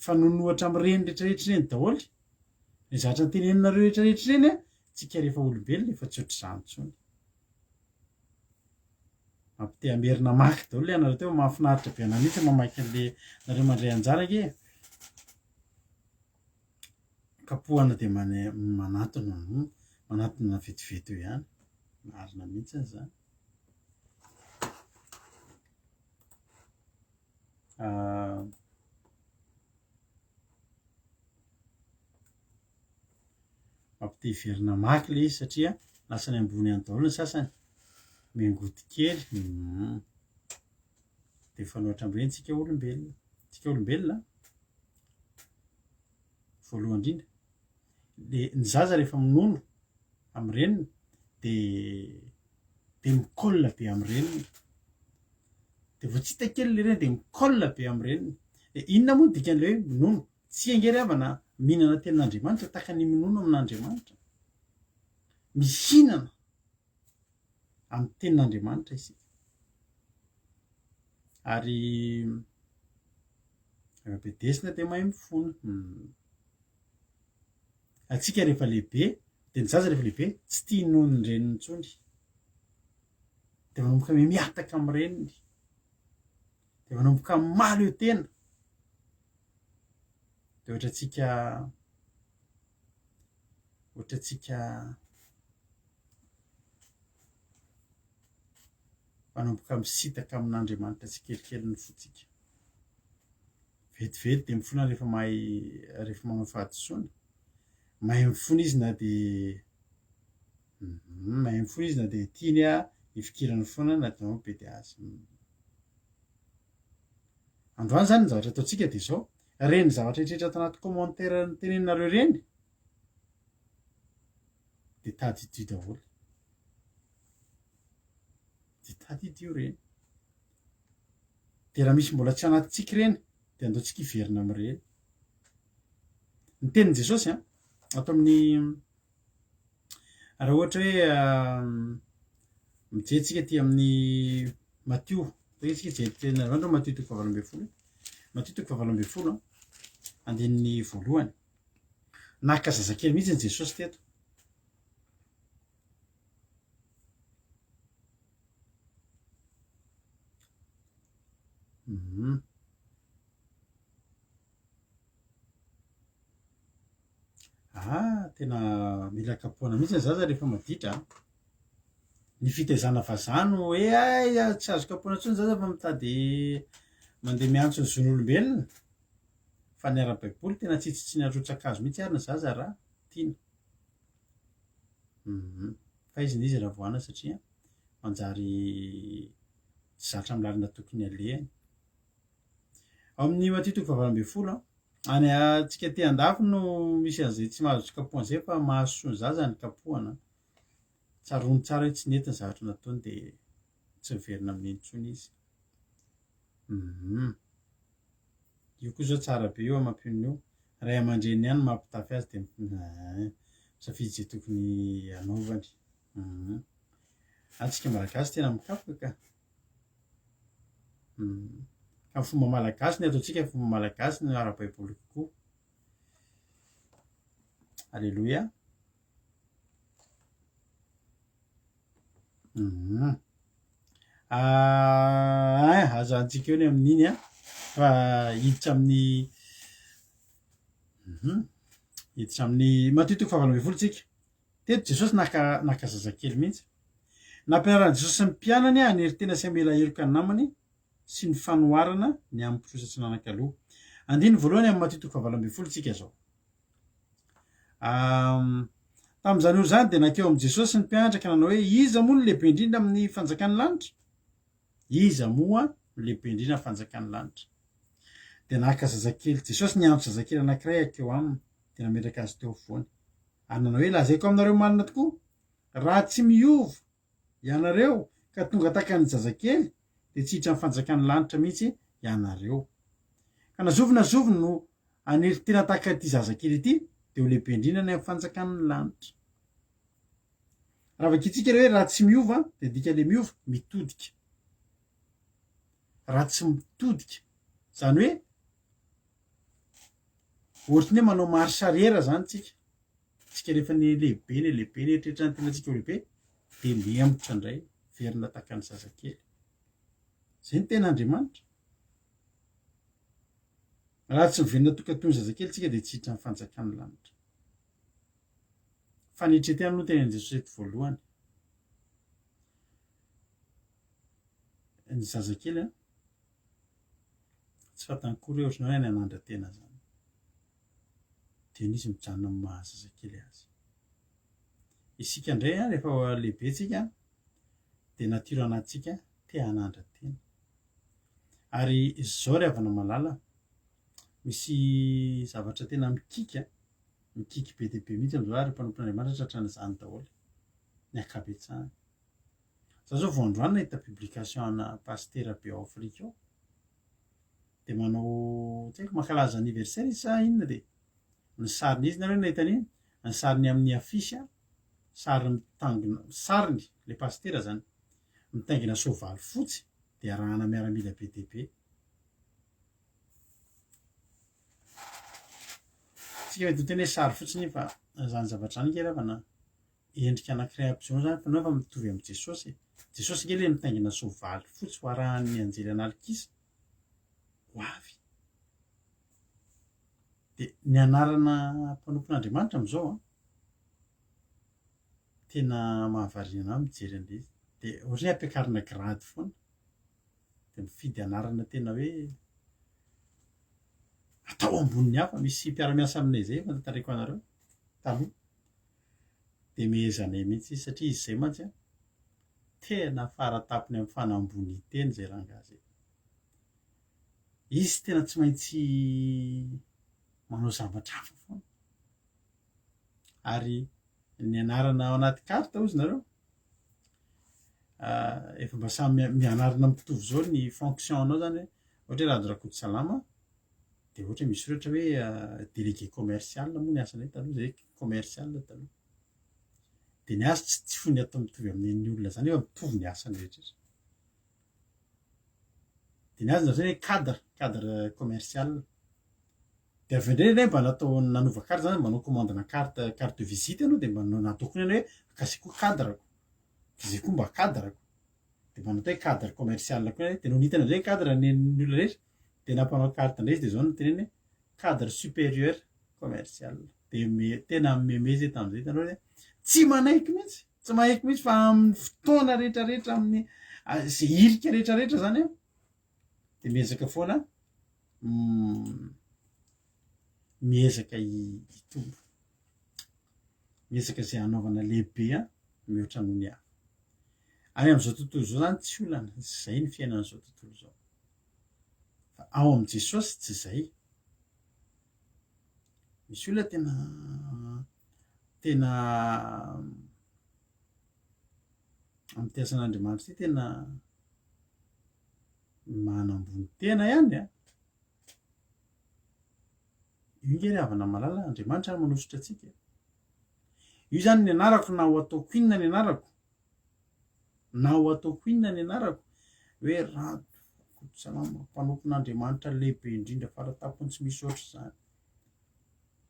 Fa noho ny ohatra amin'ireny rehetrarehetra ireny daholo, ny zavatra noteneninareo rehetrarehetra ireny an, tsika rehefa olombelona efa tsy ohatr'izany intsony. Mampite hamerina hamaky daholo ilay anareo teo, mahafinaritra be anah mihitsy mamaky an'le nareo mandray anjara ange e. Kapohana dia mane- manantona, manantona vetivety eo ihany, marina mihitsy izany. Mampite hiverina hamaky ilay izy satria lasa any ambony any daholo ny sasany. Miangoty kely. Dia mifanohitra amin'ireny tsika olombelona. Tsika olombelona voalohany indrindra. Dia ny zaza rehefa minono amin'ny reniny dia dia mi-colle be amin'ny reniny. Dia vao tsy hita kely ilay reny dia mi-colle be amin'ny reniny. Dia inona moa ny dikan'ilay hoe minono? Tsy ange ry havana mihinana tenin'Andriamanitra tahaka ny minono amin'Andriamanitra. Mihinana amin'ny tenin'Andriamanitra isika. Ary rehefa bedesina dia mahay mifona. Hmm. Antsika rehefa lehibe, dia ny zaza rehefa lehibe tsy tia nonon-dreniny intsony. Dia manomboka mihataka amin'ny reniny. Dia manomboka mahaleo tena. Dia ohatrantsika ohatrantsika manomboka misintaka amin'Andriamanitra tsikelikely ny fontsika. Vetivety dia mifona rehefa mahay rehefa manao fahadisoana. Mahay mifona izy na dia mahay mifona izy na dia tiany hifikirany foana na dia be dia azy. Androany izany ny zavatra ataontsika dia izao, ireny zavatra rehetra ato anaty commentaire noteneninareo ireny dia tadidio daholo. Dia tadidio ireny. Dia raha misy mbola tsy anatintsika ireny dia andao tsika hiverina amin'ireny. Ny tenin'i Jesosy an, ato amin'ny Raha ohatra hoe mijery tsika aty amin'ny Matio, ohatra tsika hijery teny Andro Matio toko fahavalo ambin'ny folo, Matio toko fahavalo ambin'ny folo an, andininy voalohany. Naka zazakely mihitsy ny Jesosy teto. Mhm. Ah, tena mila kapohana mihitsy ny zaza rehefa maditra an. Ny fitaizana vazaha no hoe hay tsy azo kapohana intsony ny zaza fa mitady mandeha miantso ny zon'olombelona. Fa ny ara-baiboly tena tsy tsy arotsaka azy mihitsy ary ny zaza raha tiana. Hum. Faizina izy raha voahana satria manjary tsy zatra amin'ny lalana tokony alehany. Ao amin'ny Matio toko fahavalo ambin'ny folo, any antsika aty andafy no misy an'izay tsy mahazo kapohana izay fa mahasoa ny zaza ny kapohana. Tsaroany tsara hoe tsy nety ny zavatra nataony dia tsy miverina amin'iny intsony izy. Hum. Io koa zao tsara be io mampionona io. Ray aman-dreniny ihany no mampitafy azy dia misafidy izay tokony hanaovany. Hum. Antsika malagasy tena mikapoka ka. Hum. Ka ny fomba malagasy ny ataontsika fomba malagasy no ara-baiboly kokoa. Alléluia. Hum. Ah, aza antsika eo ny amin'iny an, fa hiditra amin'ny hum, hiditra amin'ny Matio toko fahavalo ambin'ny folo tsika. Teto Jesosy naka naka zazakely mihitsy. Nampianaran'i Jesosy ny mpianany hanery tena sy hamela heloka ny namany sy ny fanoharana ny amin'ny mpitrosa tsy nanan-kaloa. Andininy voalohany amin'ny Matio toko fahavalo ambin'ny folo tsika izao. Tamin'izany ora izany dia nankeo amin'i Jesosy ny mpianatra ka nanao hoe, Iza moa no lehibe indrindra amin'ny fanjakan'ny lanitra? Iza moa no lehibe indrindra amin'ny fanjakan'ny lanitra? Dia naka zazakely Jesosy niantso zazakely anankiray hankeo aminy, dia nametraka azy teo afovoany. Ary nanao hoe, Lazaiko aminareo marina tokoa, raha tsy miova ianareo ka tonga tahaka ny zazakely, dia tsy hiditra amin'ny fanjakan'ny lanitra mihitsy ianareo. Ka na zovy na zovy no hanery tena tahaka ity zazakely ity, dia ho lehibe indrindra any amin'ny fanjakan'ny lanitra. Raha vakintsika ilay hoe raha tsy miova, dia dika ilay miova, mitodika. Raha tsy mitodika, izany hoe ohatran'ny hoe manao marche arrière izany tsika. Tsika rehefa ny lehibe ny lehibe ny eritreritra ny tenantsika ho lehibe dia mihemotra indray, miverina tahaka ny zazakely. Izay ny tena Andriamanitra. Raha tsy miverina tonga toy ny zazakely tsika dia tsy hiditra ny fanjakan'ny lanitra. Fanetren-tena aloha no tenenin'i Jesosy eto voalohany. Ny zazakely an, tsy fantany akory hoe ohatran'ny hoe any hanandra-tena zany. Dia izy mijanona amin'ny maha zazakely azy. Isika indray an, rehefa lehibe tsika dia natiora anatintsika te hanandra-tena. Ary izao ry havana malala, misy zavatra tena mikiky an, mikiky be dia be mihitsy amin'izao ary mpanompon'Andriamanitra tratran'izany daholo, ny ankabetsahany. Za zao vao androany nahita publication ana pasitera be ao Afrika ao, dia manao tsy haiko mankalaza anniversaire izy sa inona dia ny sariny izy nareo nahita an'iny? Ny sariny amin'ny affiche an, sary mitangina, sariny le pasitera zany, mitaingina soavaly fotsy dia arahana miaramila be dia be. Tsika mety miteny hoe sary fotsiny iny fa zany zavatra zany ange ravana endrika anankiray ampisehoana zany fa nefa mitovy amin'i Jesosy e. Jesosy ange le mitaingina soavaly fotsy ho arahan'ny anjely an'alikisa ho avy. Dia ny anarana mpanompon'Andriamanitra amin'izao an, tena mahavariana ahy mijery an'ilay izy. Dia ohatran'ny hoe ampiakarina grady foana. Dia mifidy anarana tena hoe atao ambonin'ny hafa. Misy mpiara-miasa aminay izay efa notantaraiko anareo taloha. Dia mehezanay mihitsy izy satria izy izay mantsy an, tena fara-tampony amin'ny fanambonian-tena izay rangahy izay. Izy tena tsy maintsy manao zavatra hafa foana. Ary ny anarana ao anaty carte hozy nareo, efa mba samy mianarana mitovy zao ny fonction anao zany hoe, ohatra hoe Rado Rakotosalama, dia ohatra hoe misy soratra hoe délégué commercial moa ny asanay taloha, zay commercial taloha. Dia ny azy tsy tsy fony atao mitovy amin'ny olona zany fa mitovy ny asany rehetra. Dia ny azy natao hoe cadre, cadre commercial. Dia avy eo indray indray mba natao nanova carte zany, manao commande na carte carte de visite ianao dia mba nataoko koa ny hoe akasiko koa cadre-ko, dia zay koa mba cadre-ko. Dia mba natao hoe cadre commercial koa dia nony hitany amizay cadre ny ny olona rehetra dia nampanao carte indray izy dia zao no teneniny hoe cadre supérieur commercial. Dia me- tena meme zay tamin'izay hitanao hoe tsy manaiky mihitsy, tsy manaiky mihitsy fa amin'ny fotoana rehetrarehetra amin'ny zay hirika rehetrarehetra zany an dia miezaka foana miezaka hitombo. Miezaka izay hanaovana lehibe an, mihoatra noho ny hafa. Any amin'izao tontolo izao izany tsy olana, izay ny fiainan'izao tontolo izao. Fa ao amin'i Jesosy tsy izay. Misy olona tena tena amin'ity asan'Andriamanitra ity tena manambony tena ihany an. Io nge ry havana malala, Andriamanitra ary manosotra antsika. Io izany ny anarako na ho ataoko inona ny anarako, na ho ataoko inona ny anarako, hoe Rado Rakotosalama, mpanompon'Andriamanitra lehibe indrindra faratampony tsy misy ohatr'izany.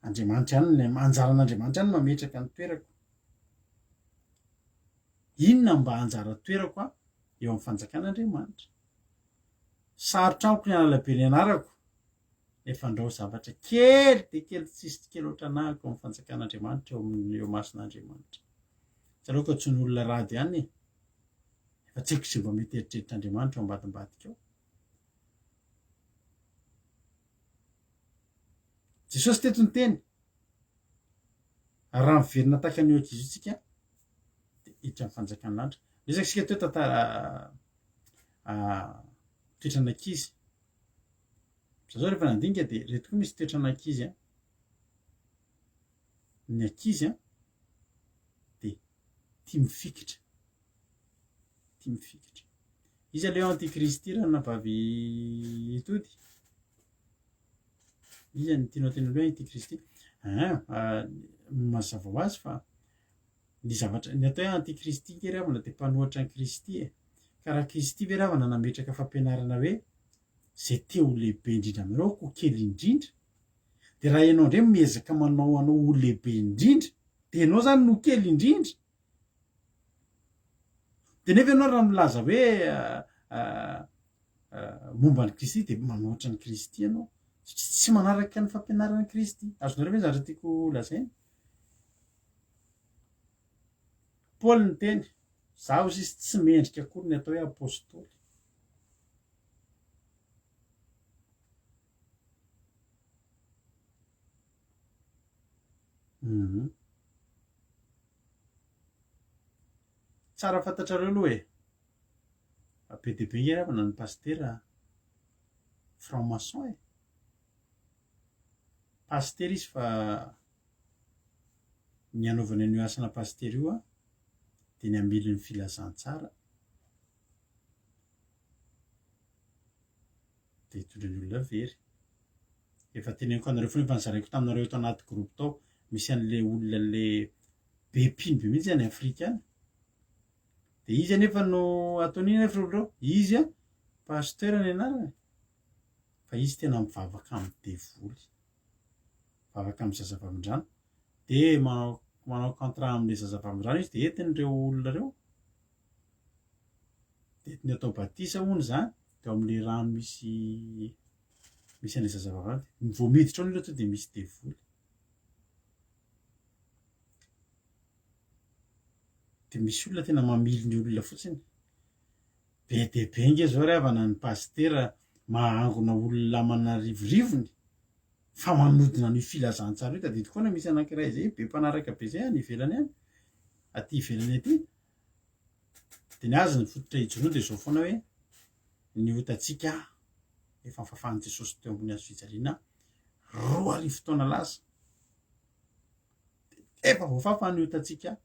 Andriamanitra ihany, anjaran'Andriamanitra ihany no mametraka ny toerako. Inona mba anjara toerako aho eo amin'ny fanjakan'Andriamanitra? Sarotra amiko ny hanala be ny anarako, nefa andrao zavatra kely dia kely tsisy kely ohatran'ahako eo amin'ny fanjakan'Andriamanitra eo amin'ny eo imason'Andriamanitra. Tsaroako tsy ny olona rado ihany e. Efa tsy haiko izay mba mety eritreritr'Andriamanitra ao ambadimbadika ao. Jesosy teto niteny, raha miverina tahaka an'io ankizy io tsika, dia hiditra amin'ny fanjakan'ny lanitra. Miresaka isika teo tantara toetran'ankizy. Za zao rehefa nandinika dia ireto koa misy toetran'ankizy an. Ny ankizy an dia tia mifikitra. Tia mifikitra. Iza le antikristy ranabavy Tody? Iza no tianao tenenina hoe antikristy? Aa mazava ho azy fa ny zavatra, ny atao hoe antikristy nge ry havana dia mpanohatra an'i Kristy e. Ka raha Kristy ve ry havana nametraka fampianarana hoe izay te ho lehibe indrindra aminareo aoka ho kely indrindra, dia raha ianao indray miezaka manao anao ho lehibe indrindra, dia ianao izany no kely indrindra. Dia nefa ianao raha milaza hoe momba an'i Kristy dia manohitra an'i Kristy ianao, satria tsy manaraka ny fampianaran'i Kristy. Azonareo ve ny zavatra tiako lazaina? Paoly niteny, zaho sisa tsy mendrika akory ny atao hoe apostoly. Mhm. Tsara fantatrareo aloha e. Fa be dia be nge ravana ny pasitera franc maçon e. Pasitera izy fa ny hanaovany an'io asana pasitera io dia ny hamily ny filazantsara. Dia hitondra ny olona very. Efa teneniko anareo foana, efa nozaraiko taminareo tao anaty groupe tao, misy an'le olona le be mpino be mihitsy any Afrika any. Dia izy anefa no ataony inona anefa ry olona ireo? Izy an, pasteur ny anarany, fa izy tena mivavaka amin'ny devoly. Mivavaka amin'ny zazavavindrano. Dia manao manao contrat amin'ilay zazavavindrano izy dia entiny ireo olona ireo. Dia entiny atao batisa hono izany, dia ao amin'ilay rano misy misy an'ilay zazavavy. Vao miditra ao ny olona tonga dia misy devoly. Dia misy olona tena mamily ny olona fotsiny. Be dia be nge zao ry havana ny pasitera mahangona olona aman'arivorivony fa manodina an'io filazantsara io. Tadidiko foana misy anankiray zay be mpanaraka be zay any ivelany any, aty ivelany aty. Dia ny azy ny fototra ijoroany dia izao foana hoe ny otantsika efa nofafan'i Jesosy teo ambony hazo fijaliana 2000 taona lasa. Dia efa voafafa ny otantsika.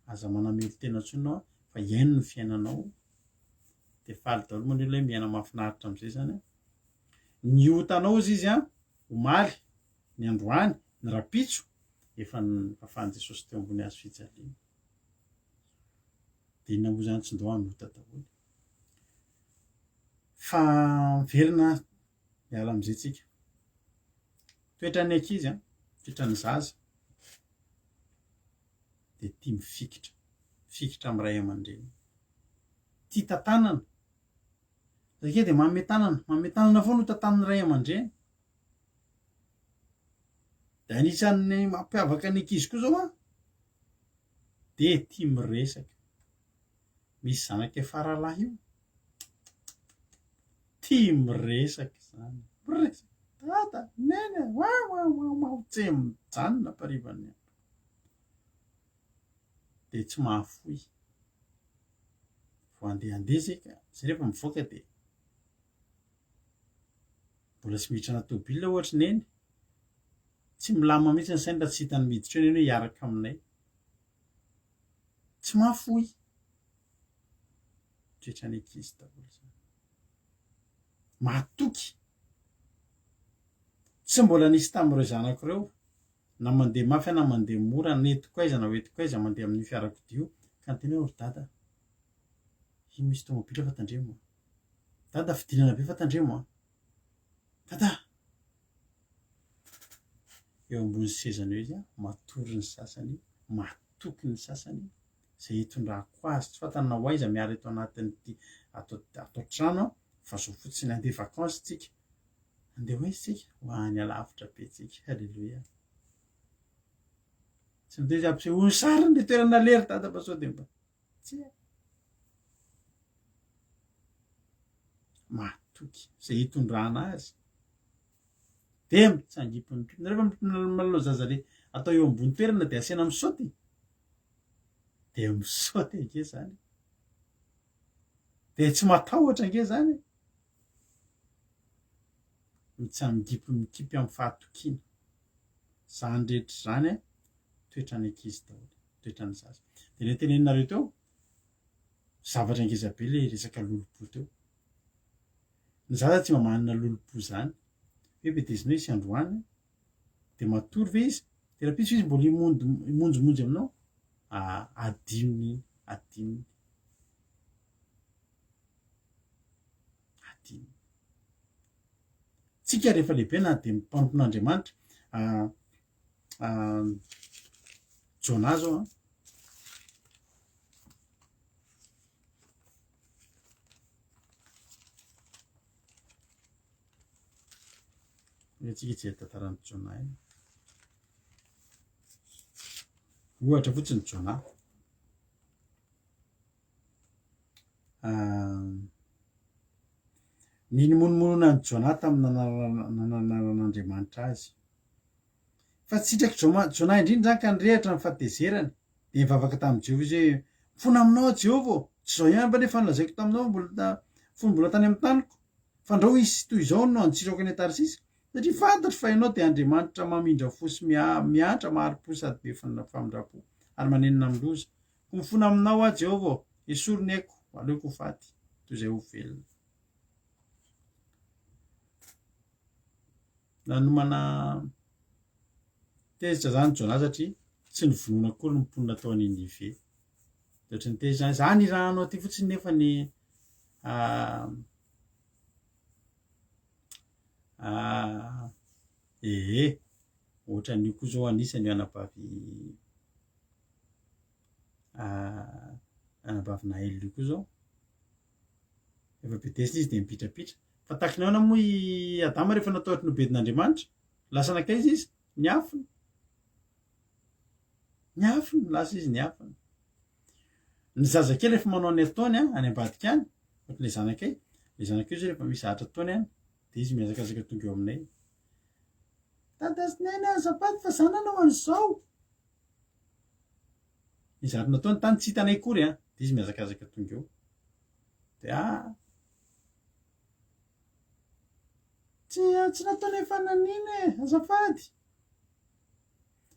Aza manamelo-tena intsony ianao fa iaino ny fiainanao. Dia faly daholo moa ny olona hoe miaina mahafinaritra amin'izay izany an. Ny otanao hozy izy an, omaly, ny androany, ny rahampitso, efa nofafan'i Jesosy teo ambony hazo fijaliana. Dia inona moa izany tsy ndao hanota daholo. Fa miverina miala amin'izay tsika. Toetran'ny ankizy an, toetran'ny zaza dia tia mifikitra, mifikitra amin'ny ray aman-dreny. Tia tantanana. Zay dia manome tanana, manome tanana foana ho tantanin'ny ray aman-dreny. Dia anisan'ny mampiavaka ny ankizy koa zao an, dia tia miresaka. Misy zanakay faralahy io, tia miresaka izany, miresaka, dada, neny a, wa wa wa wa, tsy mijanona am-parivan'ny andro. Dia tsy mahafoy. Vao handehandeha zay ka, zay rehefa mivoaka dia mbola tsy miditra anaty tôbila ohatra neny, tsy milamina mihitsy ny sainy raha tsy hitany miditra eo neny hoe hiaraka aminay. Tsy mahafoy. Toetran'ny ankizy daholo izany. Mahatoky. Tsy mbola nisy tamin'ireo zanako ireo na mandeha mafy aho na mandeha mora, na entiko aiza na hoentiko aiza mandeha amin'io fiarakodia io, ka niteny hoe, ry dada, iny misy tomobila fa tandremo an. Dada fidinana be fa tandremo an. Dada! Eo ambony sezany eo izy an, matory ny sasany, matoky ny sasany, izay hitondrako azy, tsy fantany na ho aiza miala eto anatin'ity ato ato an-trano an, fa zao fotsiny, handeha vacances tsika. Andeha ho aiza tsika? Ho any alavitra be tsika. Haleloia. Tsy miteny izy ampisehoany sariny le toerana aleha ry dada fa sao dia mba tsia. Matoky izay hitondrana azy. Dia mitsangipy mikipy. Nareo fa milalao zaza le atao eo ambony toerana dia asiana misaoty. Dia misaoty ange zany. Dia tsy matahotra ange zany. Mitsangipy mikipy amin'ny fahatokiana. Izany rehetra izany an, toetran'ny ankizy daholo, toetran'ny zaza. Dia ilay teneninareo teo, zavatra ngeza be ilay resaka lolompo teo. Ny zaza tsy mba manana lolompo izany. Hoe bedezinao izy androany, dia matory ve izy? Dia rahampitso izy mbola himonjimonjy aminao? Ah, adinony iny, adinony. Adinony. Tsika rehefa lehibe na dia mpanompon'Andriamanitra, Jonah zao an. Antsika hijery tantaran'i Jonah iny. Ohatra fotsiny Jonah. Ny nimonomonona an'i Jonah tamin'ny nananaran'Andriamanitra azy. Fa tsy sitrak'i Jonah indrindra izany ka nirehitra ny fahatezerany. Dia nivavaka tamin'i Jehovah izy hoe, Mifona aminao aho, Jehovah ô! Tsy izao ihany va anefa no lazaiko taminao mbola, fony mbola tany amin'ny taniko? Fandrao hisy toy izao no hantsirako any Tarsisy, satria fantatro fa ianao dia Andriamanitra mamindra fo sy miantra, mahari-po sady be famindram-po, ary manenina amin'ny loza. Koa mifona aminao aho, Jehovah ô, esory ny aiko, aleoko ho faty, toy izay ho velona. Nanomana tezitra izany Jonah satria tsy nivonona akory ny mponina tao Ninive. Dia ohatran'ny tezitra izany, za nirahanao aty fotsiny nefa ny ee, ohatran'io koa zao anisany io anabavy anabavy Naël io koa zao. Efa bedesina izy dia mipitrapitra. Fa tahaka ny ahoana moa i Adama rehefa natao ohatry ny nobedin'Andriamanitra? Lasa nankaiza izy? Niafina. Niafina, lasa izy niafina. Ny zazakely rehefa manao ny ataony an, any ambadika any, ohatry ilay zanakay, ilay zanakay io zao rehefa misy zavatra ataony any, dia izy mihazakazaka tonga eo aminay. Dada sy neny azafady fa za nanao an'izao. Ny zavatra nataony tany tsy hitanay akory an, dia izy mihazakazaka tonga eo. Dia ah, tsy tsy nataonay fananina e, azafady.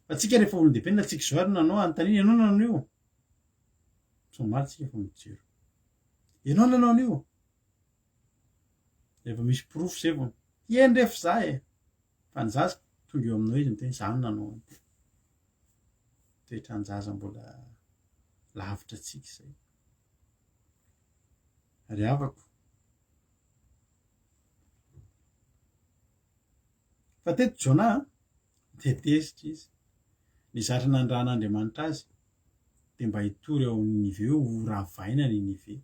Fa tsika rehefa olon-dehibe na tsika izao ary nanao anontaniana, ianao nanao an'io? Tsy mamaly tsika fa mijoro. Ianao nanao an'io? Rehefa misy porofo izay vao, eny re fa za e. Fa ny zaza, tonga eo aminao izy miteny, za no nanao an'ity. Toetran-jaza mbola lavitra antsika izay. Ry havako. Fa teto Jonah dia tezitra izy. Ny zatra nandran'Andriamanitra azy dia mba hitory ao Ninive hoe ho ravaina Ninive.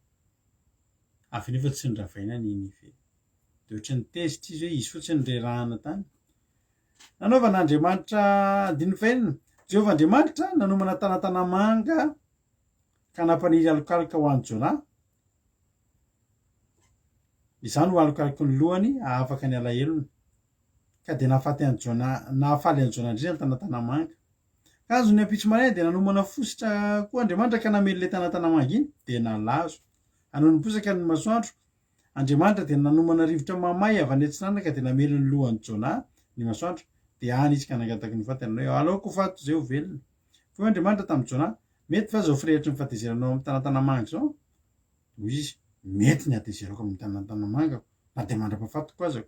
Avy nefa tsy noravaina Ninive. Dia ohatran'ny tezitra izy hoe izy fotsiny rerahana tany. Nanaovan'Andriamanitra andininy fahenina. Jehovah Andriamanitra nanomana tanantanamanga ka nampaniry alokaloka ho an'i Jonah. Izany ho alokaloky ny lohany hahafaka ny alahelony. Ka dia nahafaty an'i Jonah, nahafaly an'i Jonah indrindra ny tanantanamanga. Kanjo ny ampitso maraina dia nanomana fositra koa Andriamanitra ka namely ilay tanantanamanga iny, dia nalazo. Ary nony niposaka ny masoandro, Andriamanitra dia nanomana rivotra mamay avy any atsinanana ka dia namely ny lohan'i Jonah ny masoandro, dia any izy ka nangataka ny ho faty, nanao hoe, Aleoko ho faty toy izay ho velona. Fa hoy Andriamanitra tamin'i Jonah, Mety va izao firehitry ny fahatezeranao amin'ny tanantanamanga izao? Hoy izy, Mety ny hatezerako amin'ny tanantanamangako, na dia mandra-pahafatiko aza.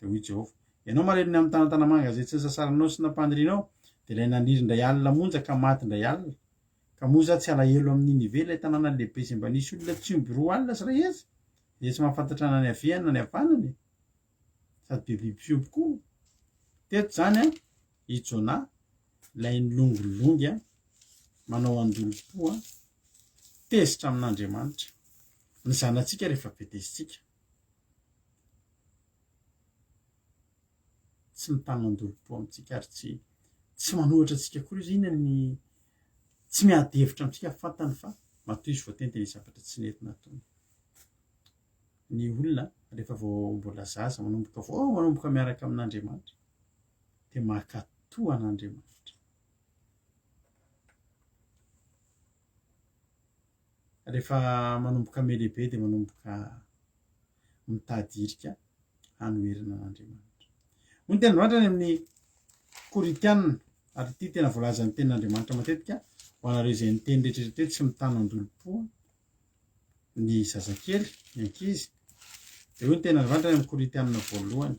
Dia hoy Jehovah, Ianao malemy ny amin'ny tanantanamanga izay tsy nisasaranao sy nampanirianao, dia ilay naniry indray alina monja ka maty indray alina. Ka moa izaho tsy halahelo amin'i Ninive, ilay tanàna lehibe izay mba nisy olona tsy omby 220, izay tsy mahafantatra na ny haviany na ny havanany, sady be biby fiompy koa? Teto izany i Jonah, ilay nilongilongy, manao an-dolompo, tezitra amin'Andriamanitra. Ny zanatsika rehefa bedezintsika, tsy mitana an-dolompo amintsika ary tsy tsy manohitra antsika akory izy. Inona ny tsy miady hevitra amintsika fantany fa matoa izy voateny dia nisy zavatra tsy nety nataony. Ny olona rehefa vao mbola zaza manomboka vao manomboka miaraka amin'Andriamanitra dia mankatò an'Andriamanitra. Rehefa manomboka mihalehibe dia manomboka mitady hirika hanoherana an'Andriamanitra. Hoy ny tenin'Andriamanitra any amin'ny Korintiana, ary ity tena voalazan'ny tenin'Andriamanitra matetika ho anareo izay niteny rehetra rehetra hoe tsy mitana an-dolom-po ny zazakely, ny ankizy. Dia hoy ny tenin'Andriamanitra any amin'ny Korintiana voalohany.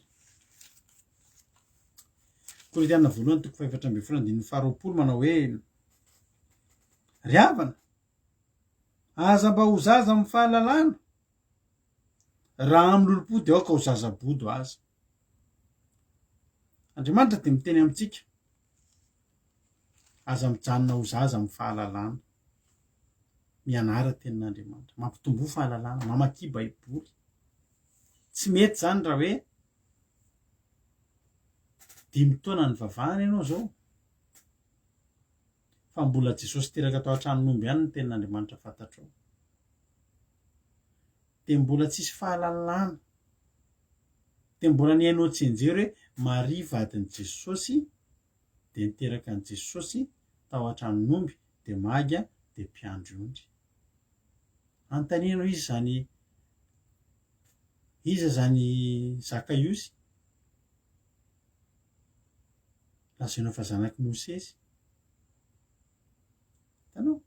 Korintiana voalohany toko fahefatra ambin'ny folo andininy faharoapolo manao hoe Ry havana, aza mba ho zaza amin'ny fahalalana, raha amin'ny lolompo dia aoka ho zaza bodo aza. Andriamanitra dia miteny amintsika, aza mijanona ho zaza amin'ny fahalalana. Mianara tenin'Andriamanitra, mampitomboa fahalalana, mamakia Baiboly. Tsy mety izany raha hoe dimy taona nivavahana ianao izao, fa mbola Jesosy teraka tao an-tranon'omby ihany ny tenin'Andriamanitra fantatrao. Dia mbola tsisy fahalalana. Dia mbola nihaino tsianjery hoe Maria vadin'i Jesosy dia niteraka an'i Jesosy tao an-tranon'omby dia magy dia mpiandry ondry. Anontaniana iza izany iza izany Zakaiosy? Lazainao fa zanak'i Mosesy. Hitanao?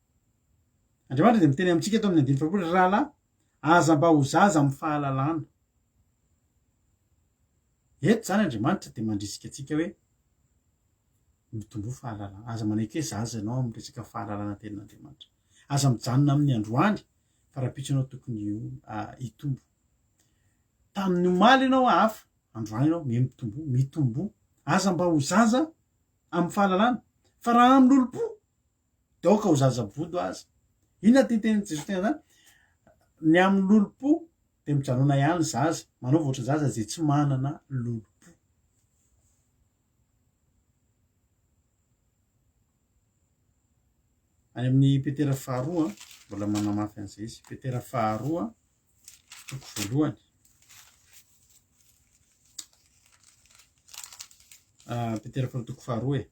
Andriamanitra dia miteny amintsika eto amin'ny andininy faharoapolo, ry rahalahy, aza mba ho zaza amin'ny fahalalana. Eto izany Andriamanitra dia mandrisika antsika hoe mitomboa fahalalana. Aza manaiky hoe zaza ianao amin'ny resaka fahalalana tenin'Andriamanitra. Aza mijanona amin'ny androany fa rahampitso ianao tokony hitombo. Tamin'ny omaly ianao hafa, androany ianao miha mitomboa, mitomboa. Aza mba ho zaza amin'ny fahalalana, fa raha amin'ny lolompo dia aoka ho zaza bodo aza. Inona ty tenin'i Jesoa tena zany? Ny amin'ny lolompo dia mijanona ihany zaza, manaova ohatran'ny zaza izay tsy manana lolompo. Any amin'ny Petera faharoa, mbola manamafy an'izay izy. Petera faharoa, toko voalohany. Ah, Petera faharoa toko faharoa e.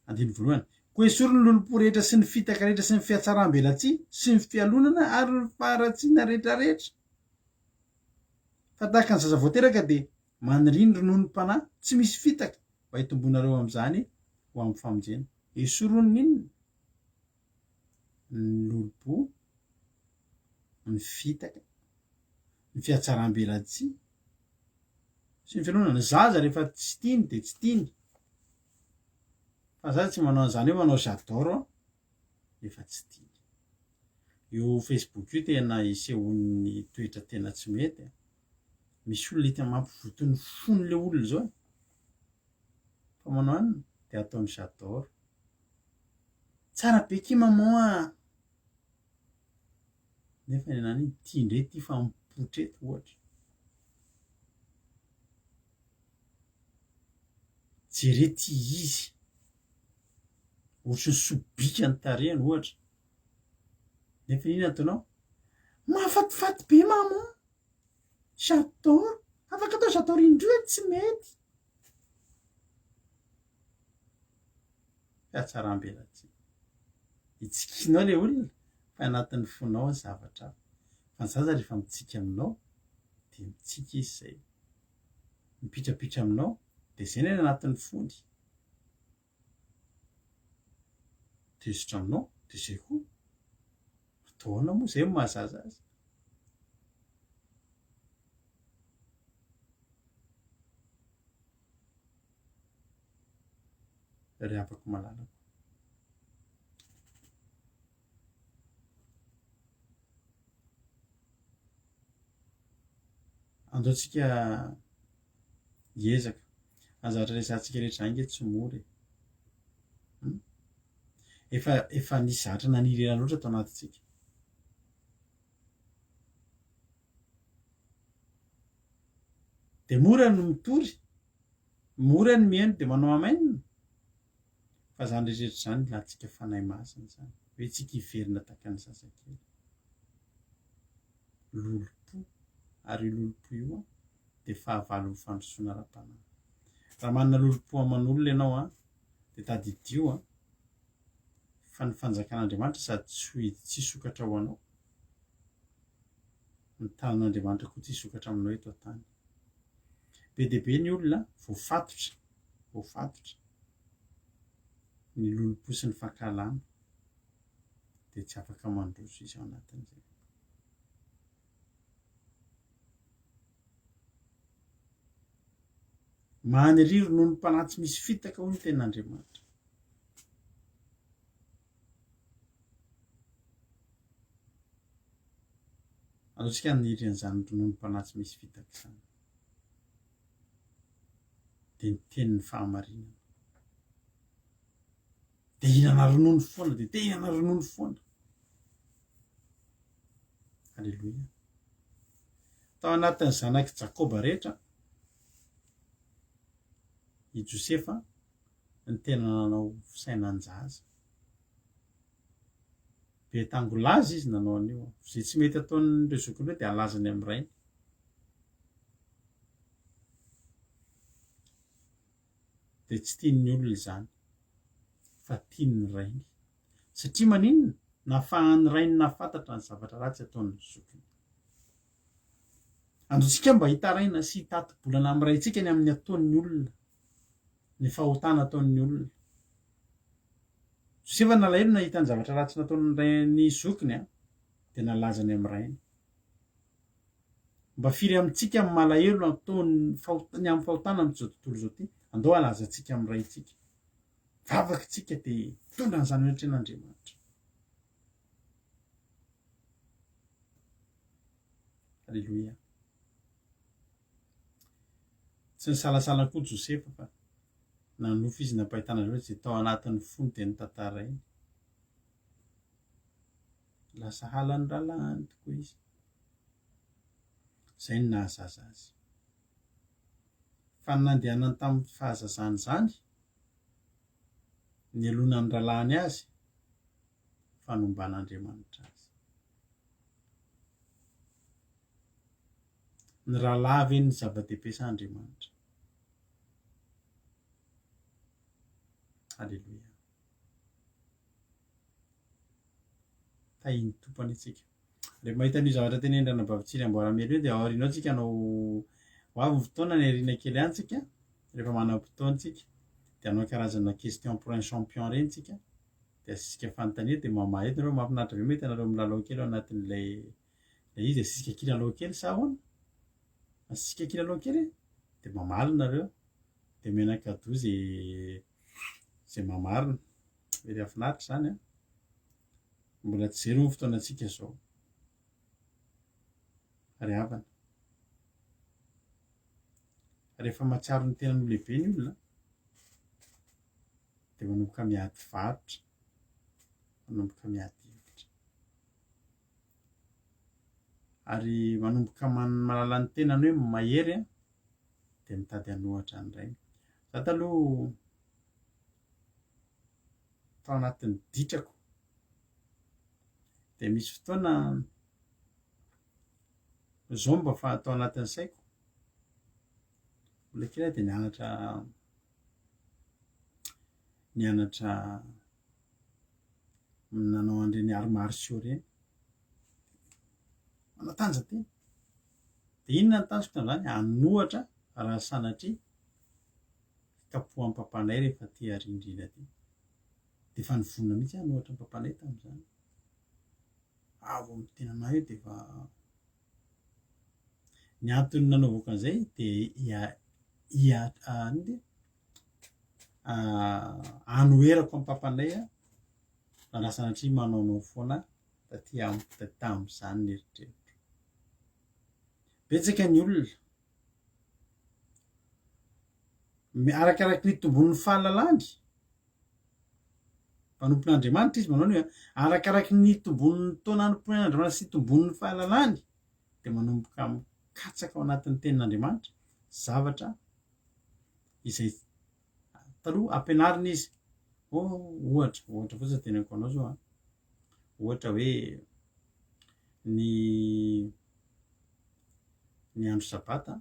Andininy voalohany. Koa esory ny lolompo rehetra sy ny fitaka rehetra sy ny fihatsaram-belatsihy sy ny fialonana ary ny faharatsiana rehetra rehetra. Fa tahaka ny zaza vao teraka dia maniria ny rononom-panahy tsy misy fitaka mba hitombonareo amin'izany ho amin'ny famonjena. Esory ny inona? Ny lolompo, ny fitaka, ny fihatsaram-belatsihy sy ny fialonana. Ny zaza rehefa tsy tiany dia tsy tiany. Fa za tsy manao an'izany hoe manao j'adore nefa tsy tiany. Io Facebook io tena isehoan'ny toetra tena tsy mety e. Misy olona hita mampivoto ny fon'le olona zao e. Fa manao anona de ataony j'adore. Tsara be ki maman a! Nefa ny anany ity indray ity fa mipoitra eto ohatra. Jereo ity izy. Ohatry ny sobika ny tarehiny ohatra. Nefa inona ataonao? Mahafatifaty be maman. J'adore. Afaka atao j'adore indroa e, tsy mety. Fihatsaram-belatsihy. Itsikianao ilay olona fa anatin'ny fonao ny zavatra hafa. Fa ny zaza rehefa mitsiky aminao dia mitsiky izy izay. Mipitrapitra aminao dia izay ny any anatin'ny fony. Tezitra aminao dia izay koa. Atao ahoana moa izay no mahazaza azy. Ry havako malalako. Andao tsika hiezaka. Ny zavatra resahantsika rehetra izany nge tsy mora e. Hmm? Efa efa nisy zavatra naniry ela loatra tao anatintsika. Dia mora ny mitory, mora ny mihaino dia manao amen. Fa izany rehetra izany ilantsika fanahy masina izany. Hoe tsika hiverina tahaka ny zazakely. Lolompo. Ary io lolompo io an, dia fahavalon'ny fandrosoana ara-panahy. Raha manana lolompo aman'olona ianao an, dia tadidio an, fa ny fanjakan'Andriamanitra sady tsy tsy hisokatra ho anao, ny tanan'Andriamanitra koa tsy hisokatra aminao eto an-tany. Be dia be ny olona voafatotra, voafatotra ny lolompo sy ny fankahalana, dia tsy afaka mandroso izy ao anatin'izay. Maniry rononom-panahy tsy misy fitaka hoy ny tenin'Andriamanitra. Aleontsika haniry an'izany rononom-panahy tsy misy fitaka izany. Dia ny tenin'ny fahamarinana. Dia hihinana ronono foana, dia te hihinana ronono foana. Aleloia. Tao anatin'ny zanak'i Jakoba rehetra, i Josefa no tena nanao fisainan-jaza. Be tangolaza izy nanao an'io. Izay tsy mety ataon'ireo zokiny ireo dia alazany amin'ny rainy. Dia tsy tian'ny olona izany fa tian'ny rainy. Satria maninona? Nafahan'ny rainy nahafantatra ny zavatra ratsy ataon'ny zokiny. Andontsika mba hitaraina sy hitati-bolana amin'ny raintsika ny amin'ny ataon'ny olona, ny fahotana ataon'ny olona. Josefa nalahelo nahita ny zavatra ratsy nataon'ny rainy zokiny dia nalazany amin'ny rainy. Mba firy amintsika ny malahelo ataon'ny fahot- ny amin'ny fahotana amin'izao tontolo izao ity? Andao halazantsika amin'ny raintsika. Vavaka tsika dia mitondra an'izany eo anatrehan'Andriamanitra. Aleloia. Tsy nisalasala koa Josefa fa nanofy izy nampahitana azy hoe izay tao anatin'ny fony dia notantarainy. Lasa halan'ny rahalahiny tokoa izy. Izay no nahazaza azy. Fa ny nandehanany tamin'ny fahazazany izany, nialonan'ny rahalahiny azy, fanomban'Andriamanitra azy. Ny rahalahy ve no zava-dehibe sa Andriamanitra? Aleloia. Tahin'ny Tompo anie tsika. Rehefa mahita an'io zavatra teneniny ranabavy Tsiry Amboaramelo io dia aoriana ao tsika hanao ho avy ny fotoana any aoriana kely any tsika rehefa manam-potoana tsika dia hanao karazana question pour un champion ireny tsika dia asisika fanontaniana dia mamaha eto nareo mahafinaritra be mahita anareo milalao kely ao anatin'ilay ilay izy asisika kilalao kely sa ahoana? Asisika kilalao kely e? Dia mamaly nareo dia omena cadeau izay izay mamarina. Very hahafinaritra izany an! Mbola tsy zero ny fotoanantsika izao. Ry havana. Rehefa mahatsiaro ny tenany ho lehibe ny olona, dia manomboka miady varotra, manomboka miady hevitra. Ary manomboka mahalala ny tenany hoe mahery an, dia mitady hanohatra ny rainy. Za taloha tao anatin'ny ditrako dia misy fotoana zao mba fa tao anatin'ny saiko, mbola kely aho dia nianatra. nianatra nanao an'ireny arts martiaux ireny. Manatanjatena. Dia inona ny tanjoko tamin'izany? Hanohatra raha sanatria kapohan'ny papanay rehefa aty aoriandriana aty. Dia efa nivonona mihitsy aho hanohatra ny papanay tamin'izany. Aho vao miteny anah io dia efa ny antony nanaovako an'izay dia ia- ia- inona ty? Anoherako an'i papanay aho raha sanatria manaonao foana taty amiko taty tamin'izany ny eritreritro. Betsaka ny olona arakaraky ny itombon'ny fahalalany, mpanompon'Andriamanitra izy manao an'io an, arakaraky ny itombon'ny taona anompoany an'Andriamanitra sy itombon'ny fahalalany dia manomboka mikatsaka ao anatin'ny tenin'Andriamanitra zavatra izay taloha ampianarina izy. Oh, ohatra, ohatra fotsiny teneniko anao zao an, ohatra hoe ny ny andro sabata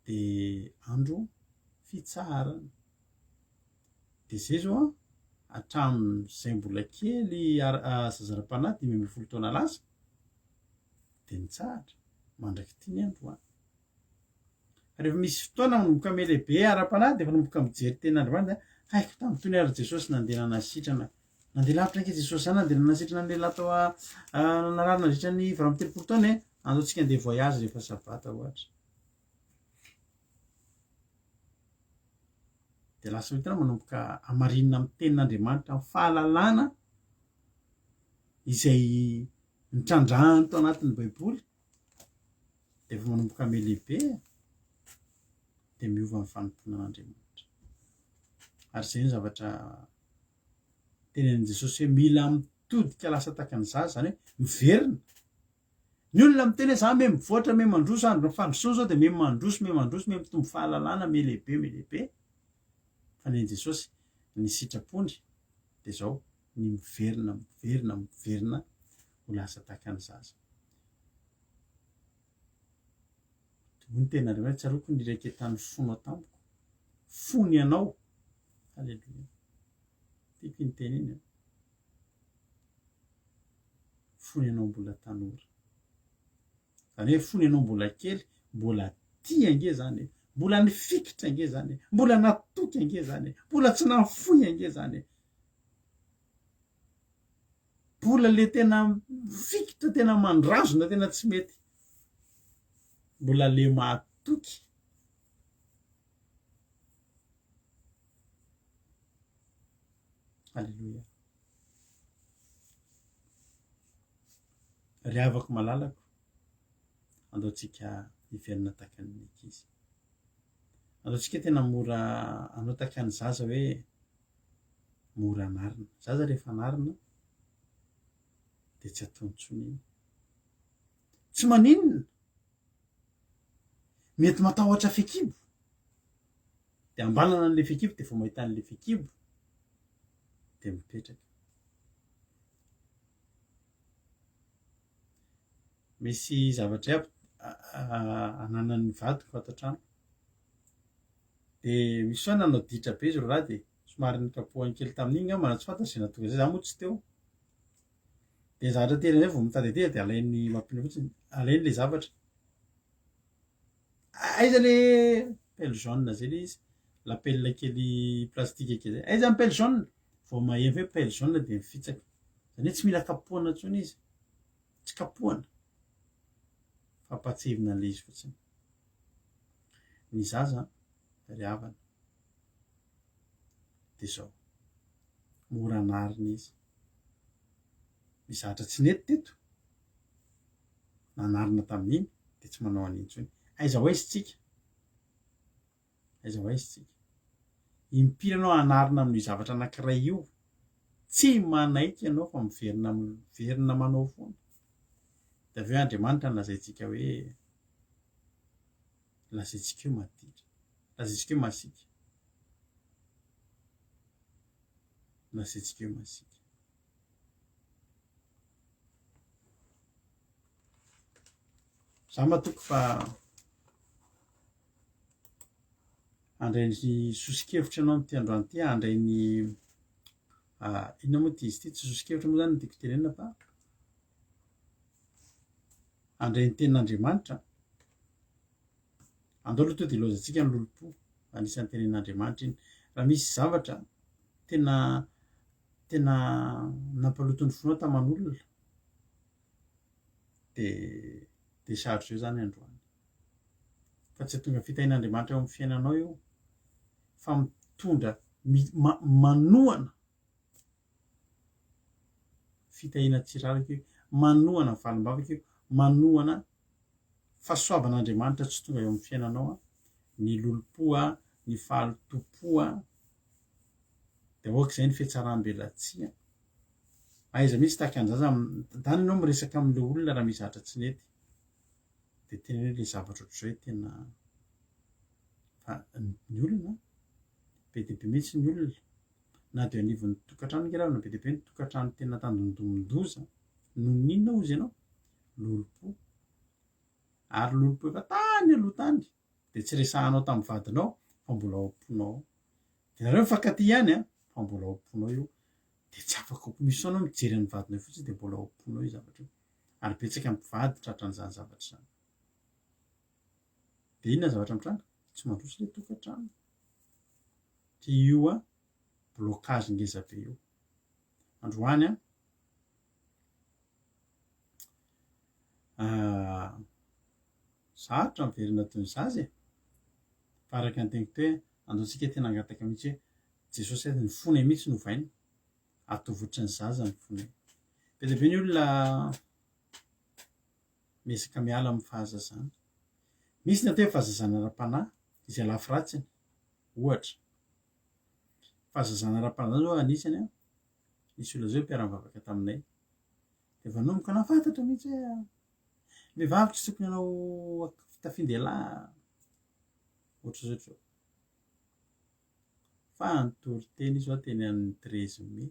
de andro fitsaharana, de zay zao an hatramin'izay mbola kely ara- zaza ara-panahy 15 taona lasa de nitsahatra mandrak'ity ny androany. Rehefa misy fotoana manomboka mihalehibe ara-panahy dia manomboka mijery tena Andriamanitra, haiko tamin'itony ary Jesosy nandeha nanasitrana. Nandeha lavitra ange Jesosy zany nandeha nanasitrana ny lehilahy tao narary nandritra ny 38 taona e. Andao tsika andeha voyage rehefa sabata ohatra. Dia lasa hitanao manomboka hamarinina amin'ny tenin'Andriamanitra amin'ny fahalalana izay nitrandrahany tao anatin'ny Baiboly dia efa manomboka mihalehibe dia miova ny fanompoana an'Andriamanitra. Ary izay no zavatra tenenin'i Jesosy hoe mila mitodika lasa tahaka ny zaza, izany hoe miverina. Ny olona miteny hoe za miha mivoatra, miha mandroso, andro ny fandrosoana izao dia miha mandroso, miha mandroso, miha mitombo fahalalana, miha lehibe, miha lehibe. Fa ny an'i Jesosy, ny sitrapony dia izao, ny miverina, miverina, miverina ho lasa tahaka ny zaza. Hoy ny tenin'Andriamanitra, tsaroako ny niraiketan'ny fonao tamiko, fony ianao. Aleloia. Tiako iny teny iny an. Fony ianao mbola tanora. Izany hoe fony ianao mbola kely, mbola tia ange izany e, mbola nifikitra ange izany e, mbola natoky ange izany e, mbola tsy nafoy ange izany e. Mbola le tena mifikitra tena mandrazona tena tsy mety. Mbola le mahatoky. Aleloia. Ry havako malalako, andao tsika hiverina tahaka ny ankizy. Andao tsika tena mora anao tahaka ny zaza hoe mora anarina. Zaza rehefa anarina dia tsy ataony intsony iny. Tsy maninona. Mety matahotra fehikibo. Dia ambanana an'ilay fehikibo dia vao mahita an'ilay fehikibo dia mipetraka. Misy zavatra aby ananan'ny vadiko ato an-trano. Dia misy fotoana nanao ditra be izy roa lahy dia somary nikapohany kely tamin'iny angamba na tsy fantatra izay nahatonga izay, za moa tsy teo. Dia ny zavatra terena izay vao mitady aty dia alainy mampino fotsiny, alainy ilay zavatra. Aiza le pelle jaune zay le izy, la pelle kely plastique kely zay, aiza ny pelle jaune? Vao maheno hoe pelle jaune dia mifitsaka. Izany hoe tsy mila kapohana intsony izy, tsy kapohana fa ampahatsiahivina an'ilay izy fotsiny. Ny zaza ry havana dia izao, mora anarina izy. Misy zavatra tsy nety teto, nanarina tamin'iny dia tsy manao an'iny intsony. Aiza ho aiza isika? Aiza ho aiza isika? Impiry ianao anarina amin'io zavatra anankiray io, tsy manaiky ianao fa miverina miverina manao foana. Dia avy eo Andriamanitra no lazaintsika hoe lazaintsika hoe maditra, lazaintsika hoe masiaka, lazaintsika hoe masiaka. Za matoky fa. Handray ny soso-kevitra ianao amin'ity androany ity, handray ny inona moa ity izy ity, tsy soso-kevitra moa izany no tiako tenenina fa handray ny tenin'Andriamanitra. Andao aloha tonga dia ilaozantsika ny lolompo, anisan'ny tenenin'Andriamanitra iny. Raha misy zavatra tena tena nampaloto ny fonao taman'olona dia dia chargeo izany androany. Fa tsy hahatonga fitahian'Andriamanitra eo amin'ny fiainanao io fa mitondra manohana fitahiana tsy raraka io, manohana valim-bavaka io, manohana fahasoavan'Andriamanitra tsy tonga eo amin'ny fiainanao an, ny lolompo an, ny fahalotoam-po an, dia aoka izay ny fihatsaram-belatsihy an. Aiza mihitsy tahaka an'izany zany, dany ianao miresaka amin'ilay olona raha misy zavatra tsy nety, dia tena hoe ilay zavatra ohatr'izao tena fa ny olona be dia be mihitsy ny olona na dia anivon'ny tokantrano ange ravina be dia be ny tokantrano tena tandindomin-doza noho ny inona hozy ianao? Lolompo. Ary lolompo efa tany aloha tany dia tsy resahanao tamin'ny vadinao fa mbola ao am-ponao ao. Dia nareo mifankatia ihany an, fa mbola ao am-ponao io. Dia tsy afaka ao, misy fotoana mijery an'ny vadinao fotsiny dia mbola ao am-ponao io zavatra io. Ary betsaka ny mpivady tratran'izany zavatra izany. Dia inona ny zavatra mitranga? Tsy mandroso ilay tokantrano. Dia io an, blocage ngeza be io. Androany an, sarotra miverina toy ny zaza e. Fa araka ny teniko teo hoe andao tsika tena hangataka mihitsy hoe Jesosy ny fonay mihitsy no ovaina. Ataovy ohatran'ny zaza ny fonay. Be dia be ny olona miezaka miala amin'ny fahazazana. Misy ny atao hoe fahazazana ara-panahy izay lafy ratsiny. Ohatra, fahazazana ara-panahy zao anisany an, nisy olona zao mpiara-mivavaka taminay, dia efa nanomboka nahafantatra mihitsy hoe ny vehivavy tsy tokony hanao fitafian-dehilahy ohatr'izao ohatr'izao. Fa nitory teny izy hoa teny amin'ny 13 mai.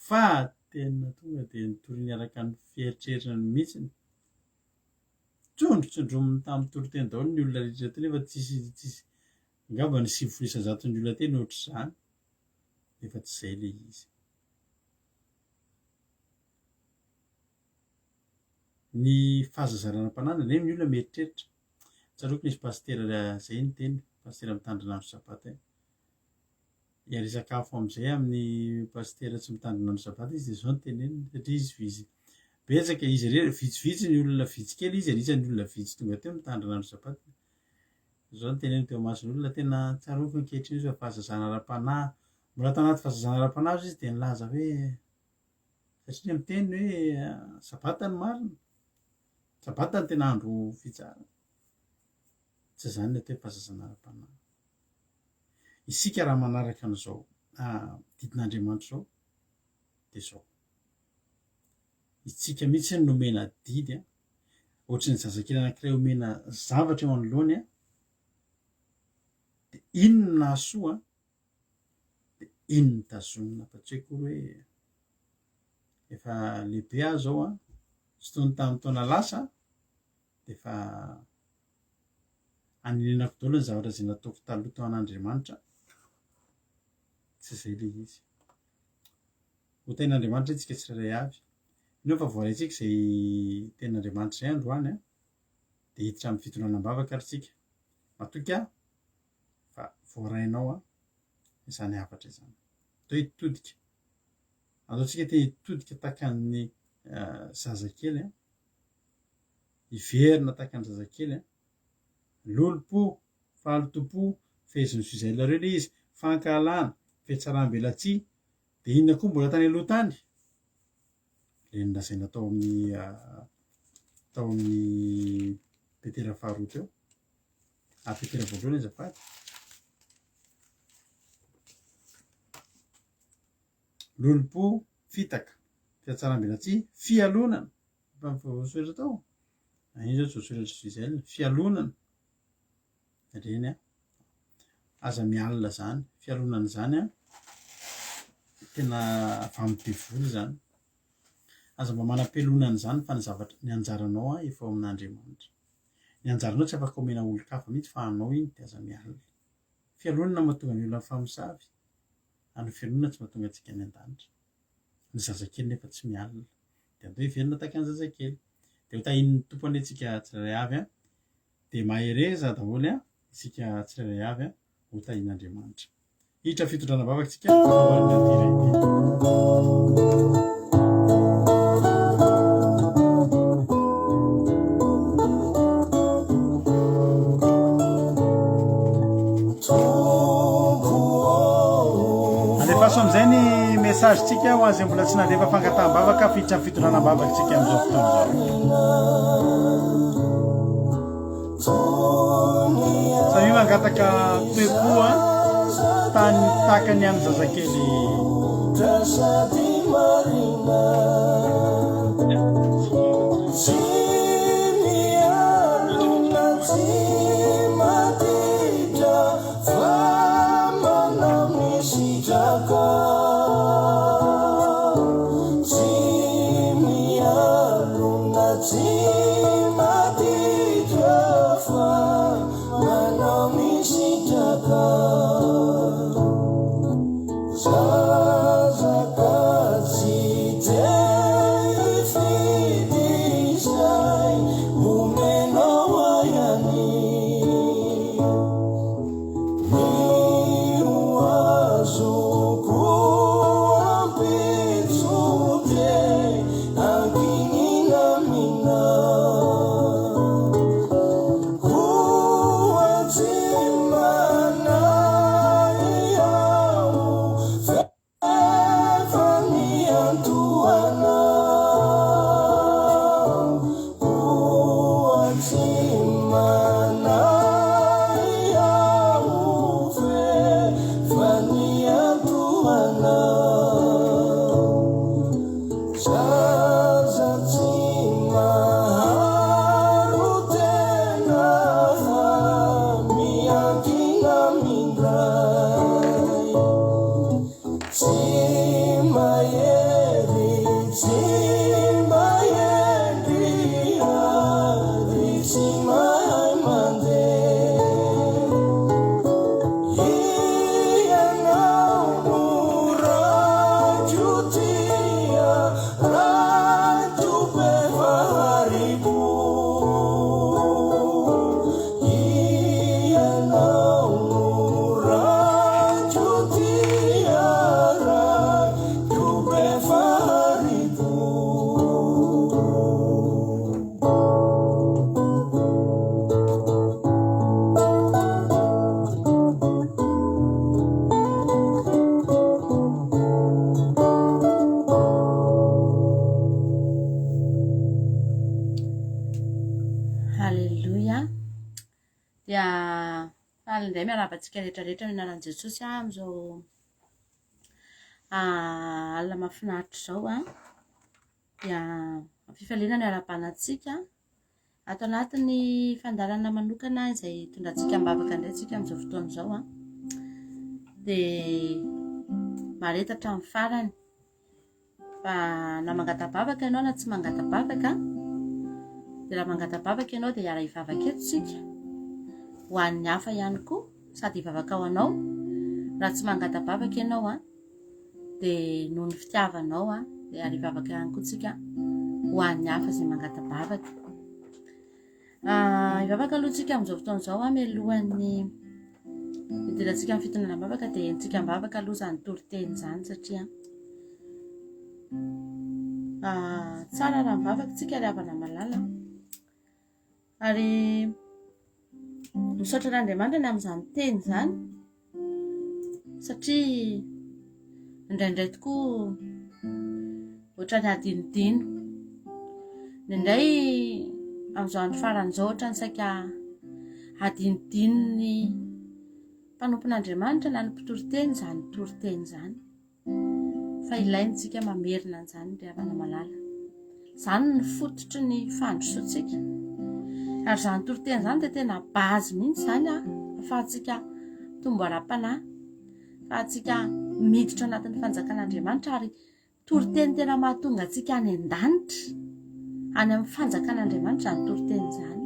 Fa tena tonga dia nitoriny araka ny fieritreretany mihitsy. Tsondrotsondrominy tamin'ny toriteny daholo ny olona rehetra teo nefa tsisy tsisy angamba ny 90 isan-jaton'ny olona teny ohatr'izany nefa tsy izay ilay izy. Ny fahazazarana am-panahy nefa ny olona mieritreritra. Tsaroako nisy pasitera izay niteny, pasitera mitandrina andro sabata io. Hiara-hisakafo amin'izay amin'ny pasitera tsy mitandrina andro sabata izy dia izao no teneniny satria izy izy betsaka izy irery, vitsivitsy ny olona vitsy kely izy anisan'ny olona vitsy tonga teo mitandrina andro sabata. Izao no teneniny teo imason'ny olona, tena tsaroako ankehitriny izy fa fahazazana ara-panahy, mbola tanaty fahazazana ara-panahy izy dia nilaza hoe satria miteny hoe sabata ny marina, sabata ny tena andro fitsarana. Tsy izany ny atao hoe fahazazana ara-panahy. Isika raha manaraka an'izao didin'Andriamanitra izao dia izao. Isika mihitsy no nomena didy an, ohatry ny zazakely anankiray omena zavatra eo anoloany an, dia iny no nahasoa an, dia iny no tazomina fa tsy hoe akory hoe efa lehibe aho izao an, tsy toy ny tamin'ny taona lasa dia efa Anenenako daholo ny zavatra izay nataoko taloha tao an'Andriamanitra. Tsy izay ilay izy. Ho tahin'Andriamanitra isika tsirairay avy. Mino aho fa voaraintsika izay tenin'Andriamanitra izay androany an. Dia hiditra amin'ny fitondrana am-bavaka ary isika. Matoky aho fa voarainao an izany hafatra izany. Atao hitodika. Ataontsika te hitodika tahaka ny zazakely an. Hiverina tahaka ny zazakely an. Lolompo, fahalotoam-po, fehezin'ny fizainareo ilay izy, fankahalana, fihatsaram-belatsihy, dia inona koa mbola tany aloha tany? Ilay nolazaina tao amin'ny tao amin'ny Petera faharoa teo. Ah, Petera voalohany azafady. Lolompo, fitaka, fihatsaram-belatsihy, fialonana. Efa voasoratra tao. Iny zao tsy voasoratra Gisèle. Fialonana. Ireny an. Aza mialona zany. Fialonana zany an. Tena avy amin'ny devoly zany. Aza mba manam-pialonana izany fa ny zavatra, ny anjaranao an efa ao amin'Andriamanitra. Ny anjaranao tsy afaka omena olon-kafa mihitsy fa anao iny dia aza mialona. Fialonana mahatonga ny olona mifamosavy ary ny fialonana tsy mahatonga antsika any an-danitra. Ny zazakely nefa tsy mialona. Dia andao hiverina tahaka ny zazakely. Dia ho tahian'ny Tompo anie tsika tsirairay avy an. Dia mahereza daholo an, isika tsirairay avy an, ho tahian'Andriamanitra. Hiditra fitondrana vavaka isika aorian'ity hira ity. Alefaso amin'izay ny message tsika ho an'izay mbola tsy nandefa fangataham-bavaka fiditra amin'ny fitondrana am-bavaka tsika amin'izao fotoana izao. Samia mangataka toe-po a tany tahaka ny an'ny zazakely. Haleloia. Dia faly indray miarahaba antsika rehetra rehetra amin'ny anaran'i Jesosy aho amin'izao ah, alina mahafinaritra izao ah. Dia fifaliana ny arahabana antsika ato anatin'ny fandaharana manokana izay hitondrantsika am-bavaka indray tsika amin'izao fotoana izao ah. Dia mahareta hatramin'ny farany. Fa na mangata-bavaka ianao na tsy mangata-bavaka, dia raha mangata-bavaka ianao dia hiara-hivavaka eto isika ho an'ny hafa ihany koa sady hivavaka ho anao. Raha tsy mangata-bavaka ianao an, dia noho ny fitiavanao an, dia hiara-hivavaka ihany koa isika ho an'ny hafa izay mangata-bavaka. Ah, hivavaka aloha tsika amin'izao fotoana izao ah, mialohan'ny hidirantsika amin'ny fitondrana am-bavaka dia entintsika am-bavaka aloha izany toriteny izany satria ah, tsara raha mivavaka tsika ry havana malala. Ary misaotra an'Andriamanitra ny amin'izany teny izany satria indraindray tokoa ohatran'ny adinodino. Indraindray amin'izao andro farany izao ohatran'ny saika adinodinon'ny mpanompon'Andriamanitra na ny mpitoriteny izany toriteny izany. Fa ilaintsika mamerina an'izany ry havana malala. Izany no fototry ny fandrosoantsika. Ary izany toriteny izany dia tena base mihitsy izany an, ahafahantsika mitombo ara-panahy, ahafahantsika miditra anatin'ny fanjakan'Andriamanitra ary toriteny tena mahatonga antsika any an-danitra, any amin'ny fanjakan'Andriamanitra izany toriteny izany.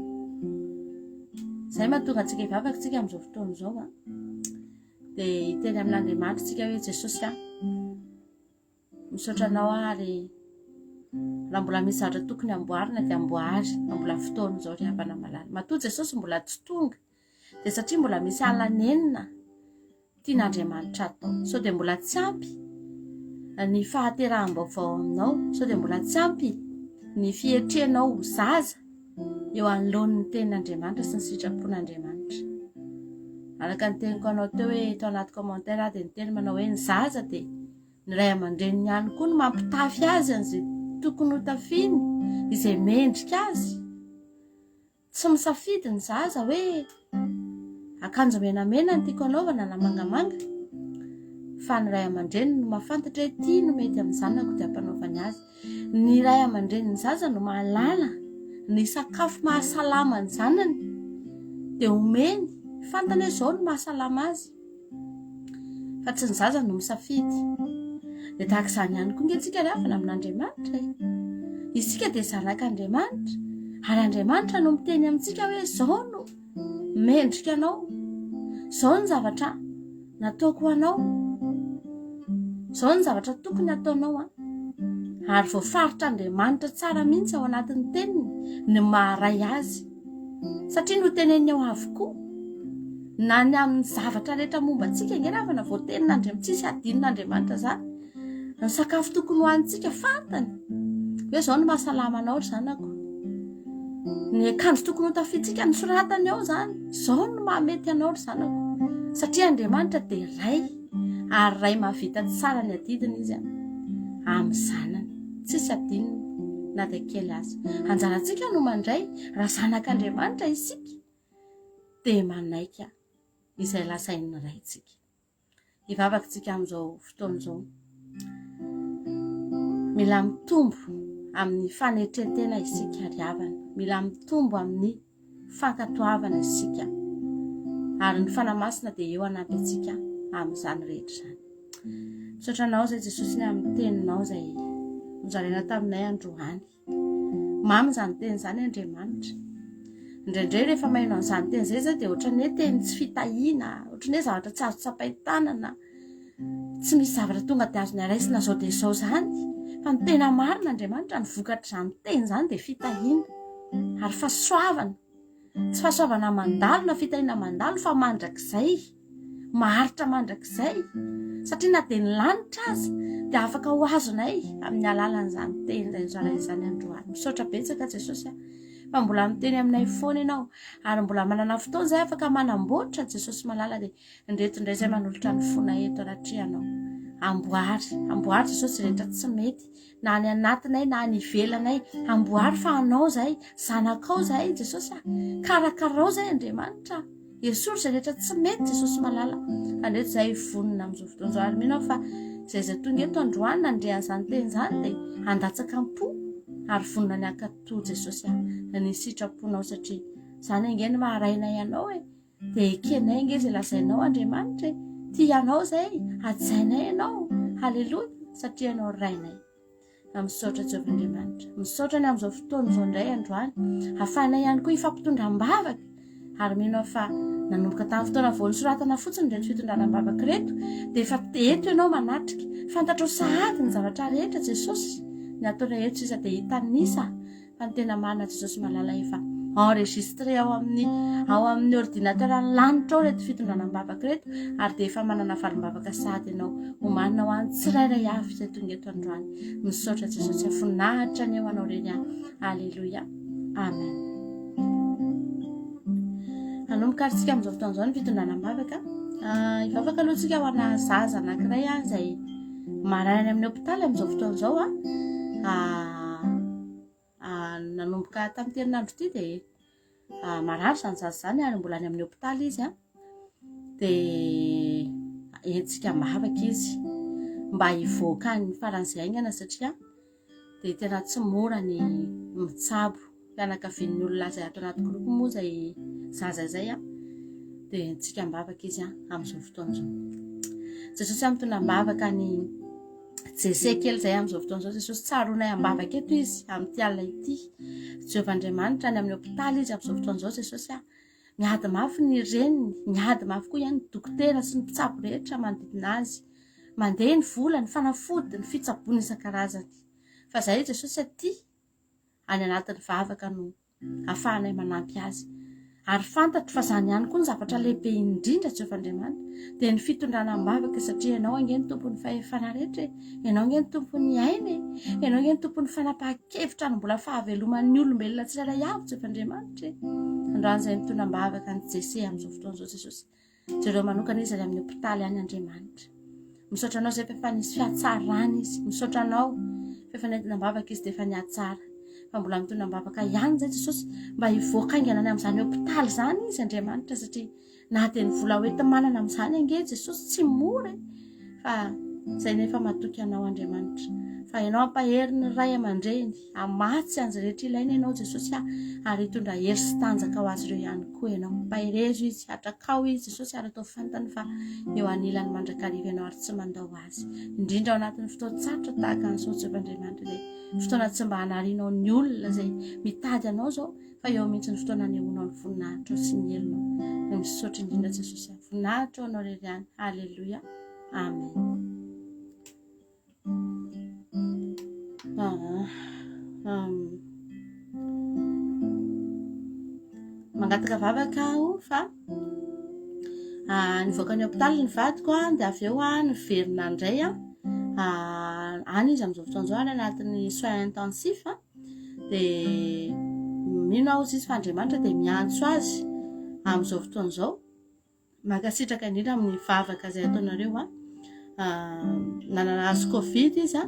Izay mahatonga antsika hivavaka isika amin'izao fotoana izao a. Dia hiteny amin'Andriamanitra isika hoe Jesosy a, misaotra anao aho ary raha mbola misy zavatra tokony amboarina dia amboary fa mbola fotoana izao ry havana malala. Matoa Jesosy mbola tsy tonga dia satria mbola misy alanenina tian'Andriamanitra atao. Sao dia mbola tsy ampy ny fahateraham-baovao aminao, sao dia mbola tsy ampy ny fietrenao ho zaza eo anoloan'ny tenin'Andriamanitra sy ny sitrapon'Andriamanitra. Araka ny teniko anao teo hoe eto anaty commentaire aho dia niteny manao hoe ny zaza dia ny ray aman-dreniny ihany koa no mampitafy azy an'izay tokony hotafiny, izay mendrika azy. Tsy misafidy ny zaza hoe akanjo menamena no tiako anaovana na mangamanga fa ny ray aman-dreniny no mahafantatra hoe ity no mety amin'ny zanako dia ampanaovany azy. Ny ray aman-drenin'ny zaza no mahalala ny sakafo mahasalama ny zanany dia omeny, fantany hoe izao no mahasalama azy. Fa tsy ny zaza no misafidy. Dia tahaka izany ihany koa nge tsika ry havana amin'Andriamanitra e. Isika dia zanak'Andriamanitra ary Andriamanitra no miteny amintsika hoe izao no mendrika anao. Izao ny zavatra nataoko ho anao. Izao ny zavatra tokony hataonao an. Ary voafaritr'Andriamanitra tsara mihitsy ao anatin'ny teniny ny maha-ray azy. Satria noteneniny ao avokoa na ny amin'ny zavatra rehetra momba antsika ange ravana voatenin'Andriamanitra, tsisy adinon'Andriamanitra izany. Ny sakafo tokony hohanintsika fantany hoe izao no mahasalama anao ry zanako. Ny akanjo tokony hotafiantsika nosoratany ao izany, izao no mahamety anao ry zanako. Satria Andriamanitra dia Ray ary Ray mahavita tsara ny adidiny izy amin'ny zanany. Tsisy adinony na dia kely aza. Anjarantsika no mandray raha zanak'Andriamanitra isika dia manaiky izay lazain'ny Raintsika. Hivavaka isika amin'izao fotoana izao. Mila mitombo amin'ny fanetren-tena isika ry havana. Mila mitombo amin'ny fankatoavana isika. Ary ny Fanahy Masina dia eo hanampy antsika amin'izany rehetra izany. Misaotra anao izay Jesosy ny amin'ny teninao izay nozaraina taminay androany. Mamy izany teny izany Andriamanitra. Indraindray rehefa maheno an'izany teny izay zay dia ohatran'ny hoe teny tsy fitahiana, ohatran'ny hoe zavatra tsy azo tsapain-tanana, tsy misy zavatra tonga dia azony raisina izao dia izao izany. Fa ny tena marina Andriamanitra, ny vokatr'izany teny izany dia fitahiana ary fahasoavana. Tsy fahasoavana mandalo na fitahiana mandalo fa mandrakizay, maharitra mandrakizay. Satria na dia ny lanitra aza dia afaka ho azonay amin'ny alalan'izany teny izay nozaraina izany androany. Misaotra betsaka Jesosy a. Fa mbola miteny aminay foana ianao ary mbola manana fotoana izay afaka manamboatra Jesosy malala dia indreto indray izay manolotra ny fonay eto anatrehanao. Amboary, amboary Jesosy rehetra tsy mety. na any anatinay na any ivelanay, amboary fa anao zahay, zanakao zahay Jesosy a, karakarao zahay Andriamanitra, esory izay rehetra tsy mety Jesosy malala, andreto zahay vonona amin'izao fotoana izao, ary mino aho fa izay izay tonga eto androany nandre an'izany teny izany dia handatsaka am-po ary vonona ny hankatò Jesosy a, ny sitraponao satria izany ange no maha-rainay anao e. Dia ekenay ange izay lazainao Andriamanitra e! Tia anao izay, hajainay ianao, haleloia, satria ianao Rainay. Misaotra Jehovah Andriamanitra. Misaotra ny amin'izao fotoana izao indray androany. Hafahanay ihany koa hifampitondra am-bavaka. Ary mino aho fa nanomboka tamin'ny fotoana vao nosoratana fotsiny ireto fitondrana am-bavaka ireto, dia efa eto ianao manatrika. Fantatrao sahady ny zavatra rehetra Jesosy. Ny ataonay eto sisa dia hitanisa. Fa ny tena marina Jesosy malala efa enregistré ao amin'ny ao amin'ny ordinateur ny lanitra ao ireto fitondrana am-bavaka ireto ary dia efa manana valim-bavaka sahady ianao omanina ho an'ny tsirairay avy izay tonga eto androany. Misaotra Jesosy voninahitra anie ho anao reny aho. Aleloia. Amen. Hanomboka ary tsika amin'izao fotoana izao ny fitondrana am-bavaka. Ah, hivavaka aloha tsika ho ana zaza anankiray ah, izay marary any amin'ny hopitaly amin'izao fotoana izao ah. Ah, ah, nanomboka tamin'ity herinandro ity dia ah, marary izany zaza izany ary mbola any amin'ny hopitaly izy ah. Dia entintsika am-bavaka izy mba hivoaka any faran'izay haingana satria dia tena tsy mora ny mitsabo fianakavian'ny olona izay ato anaty groupe moa izay zaza izay a dia entintsika am-bavaka izy a amin'izao fotoana izao. Jesosy mitondra am-bavaka ny Jese kely izay amin'izao fotoana izao. Jesosy tsaroanay am-bavaka eto izy amin'ity alina ity. Jehovah Andriamanitra any amin'ny hopitaly izy amin'izao fotoana izao Jesosy a. Miady mafy ny reniny, miady mafy koa ihany ny dokotera sy ny mpitsabo rehetra manodidina azy. Mandeha ny vola, ny fanafody, ny fitsaboana isan-karazany. Fa izay Jesosy aty, any anatin'ny vavaka no ahafahanay manampy azy. Ary fantatro fa izany ihany koa ny zavatra lehibe indrindra Jehovah Andriamanitra, dia ny fitondrana am-bavaka satria Ianao ange ny tompon'ny fahefana rehetra e, Ianao ange ny tompon'ny aina e, Ianao ange ny tompon'ny fanapahan-kevitra ny mbola fahaveloman'ny olombelona tsirairay avy Jehovah Andriamanitra e. Androany izay mitondra am-bavaka an'i Jese amin'izao fotoana izao Jesosy. Jereo manokana izy any amin'ny hopitaly any Andriamanitra. Misaotra anao izay fa efa nisy fihatsarana izy. Misaotra anao fa efa nentina am-bavaka izy dia efa nihatsara. Fa mbola mitondra am-bavaka ihany izay Jesosy mba hivoaka haingana any amin'izany hopitaly izany izy Andriamanitra satria na dia ny vola hoenti-manana amin'izany ange Jesosy tsy mora e. Fa izay nefa matoky anao Andriamanitra. Fa ianao ampahery ny ray aman-dreny, hamatsy an'izay rehetra ilaina ianao Jesosy a, ary hitondra hery sy tanjaka ho azy ireo ihany koa ianao. Ampaherezo izy, atrakao izy Jesosy ary atao fantany fa eo anilany mandrakariva ianao ary tsy mandao azy. Indrindra ao anatin'ny fotoan-tsarotra tahaka an'izao Jehovah Andriamanitra dia fotoana tsy mba hanarianao ny olona izay mitady anao izao fa eo mihitsy ny fotoana anehoanao ny voninahitrao sy ny herinao. Dia misaotra indrindra Jesosy a. Voninahitra ho anao irery ihany. Haleloia. Amen. Mangataka vavaka aho fa nivoaka ny hopitaly ny vadiko dia avy eo niverina indray any izy amin'izao fotoana izao any anatin'ny soins intensifs dia mino aho izy fa Andriamanitra dia miantso azy amin'izao fotoana izao. Mankasitraka indrindra amin'ny vavaka izay ataonareo a. Nanana azo Covid izy a,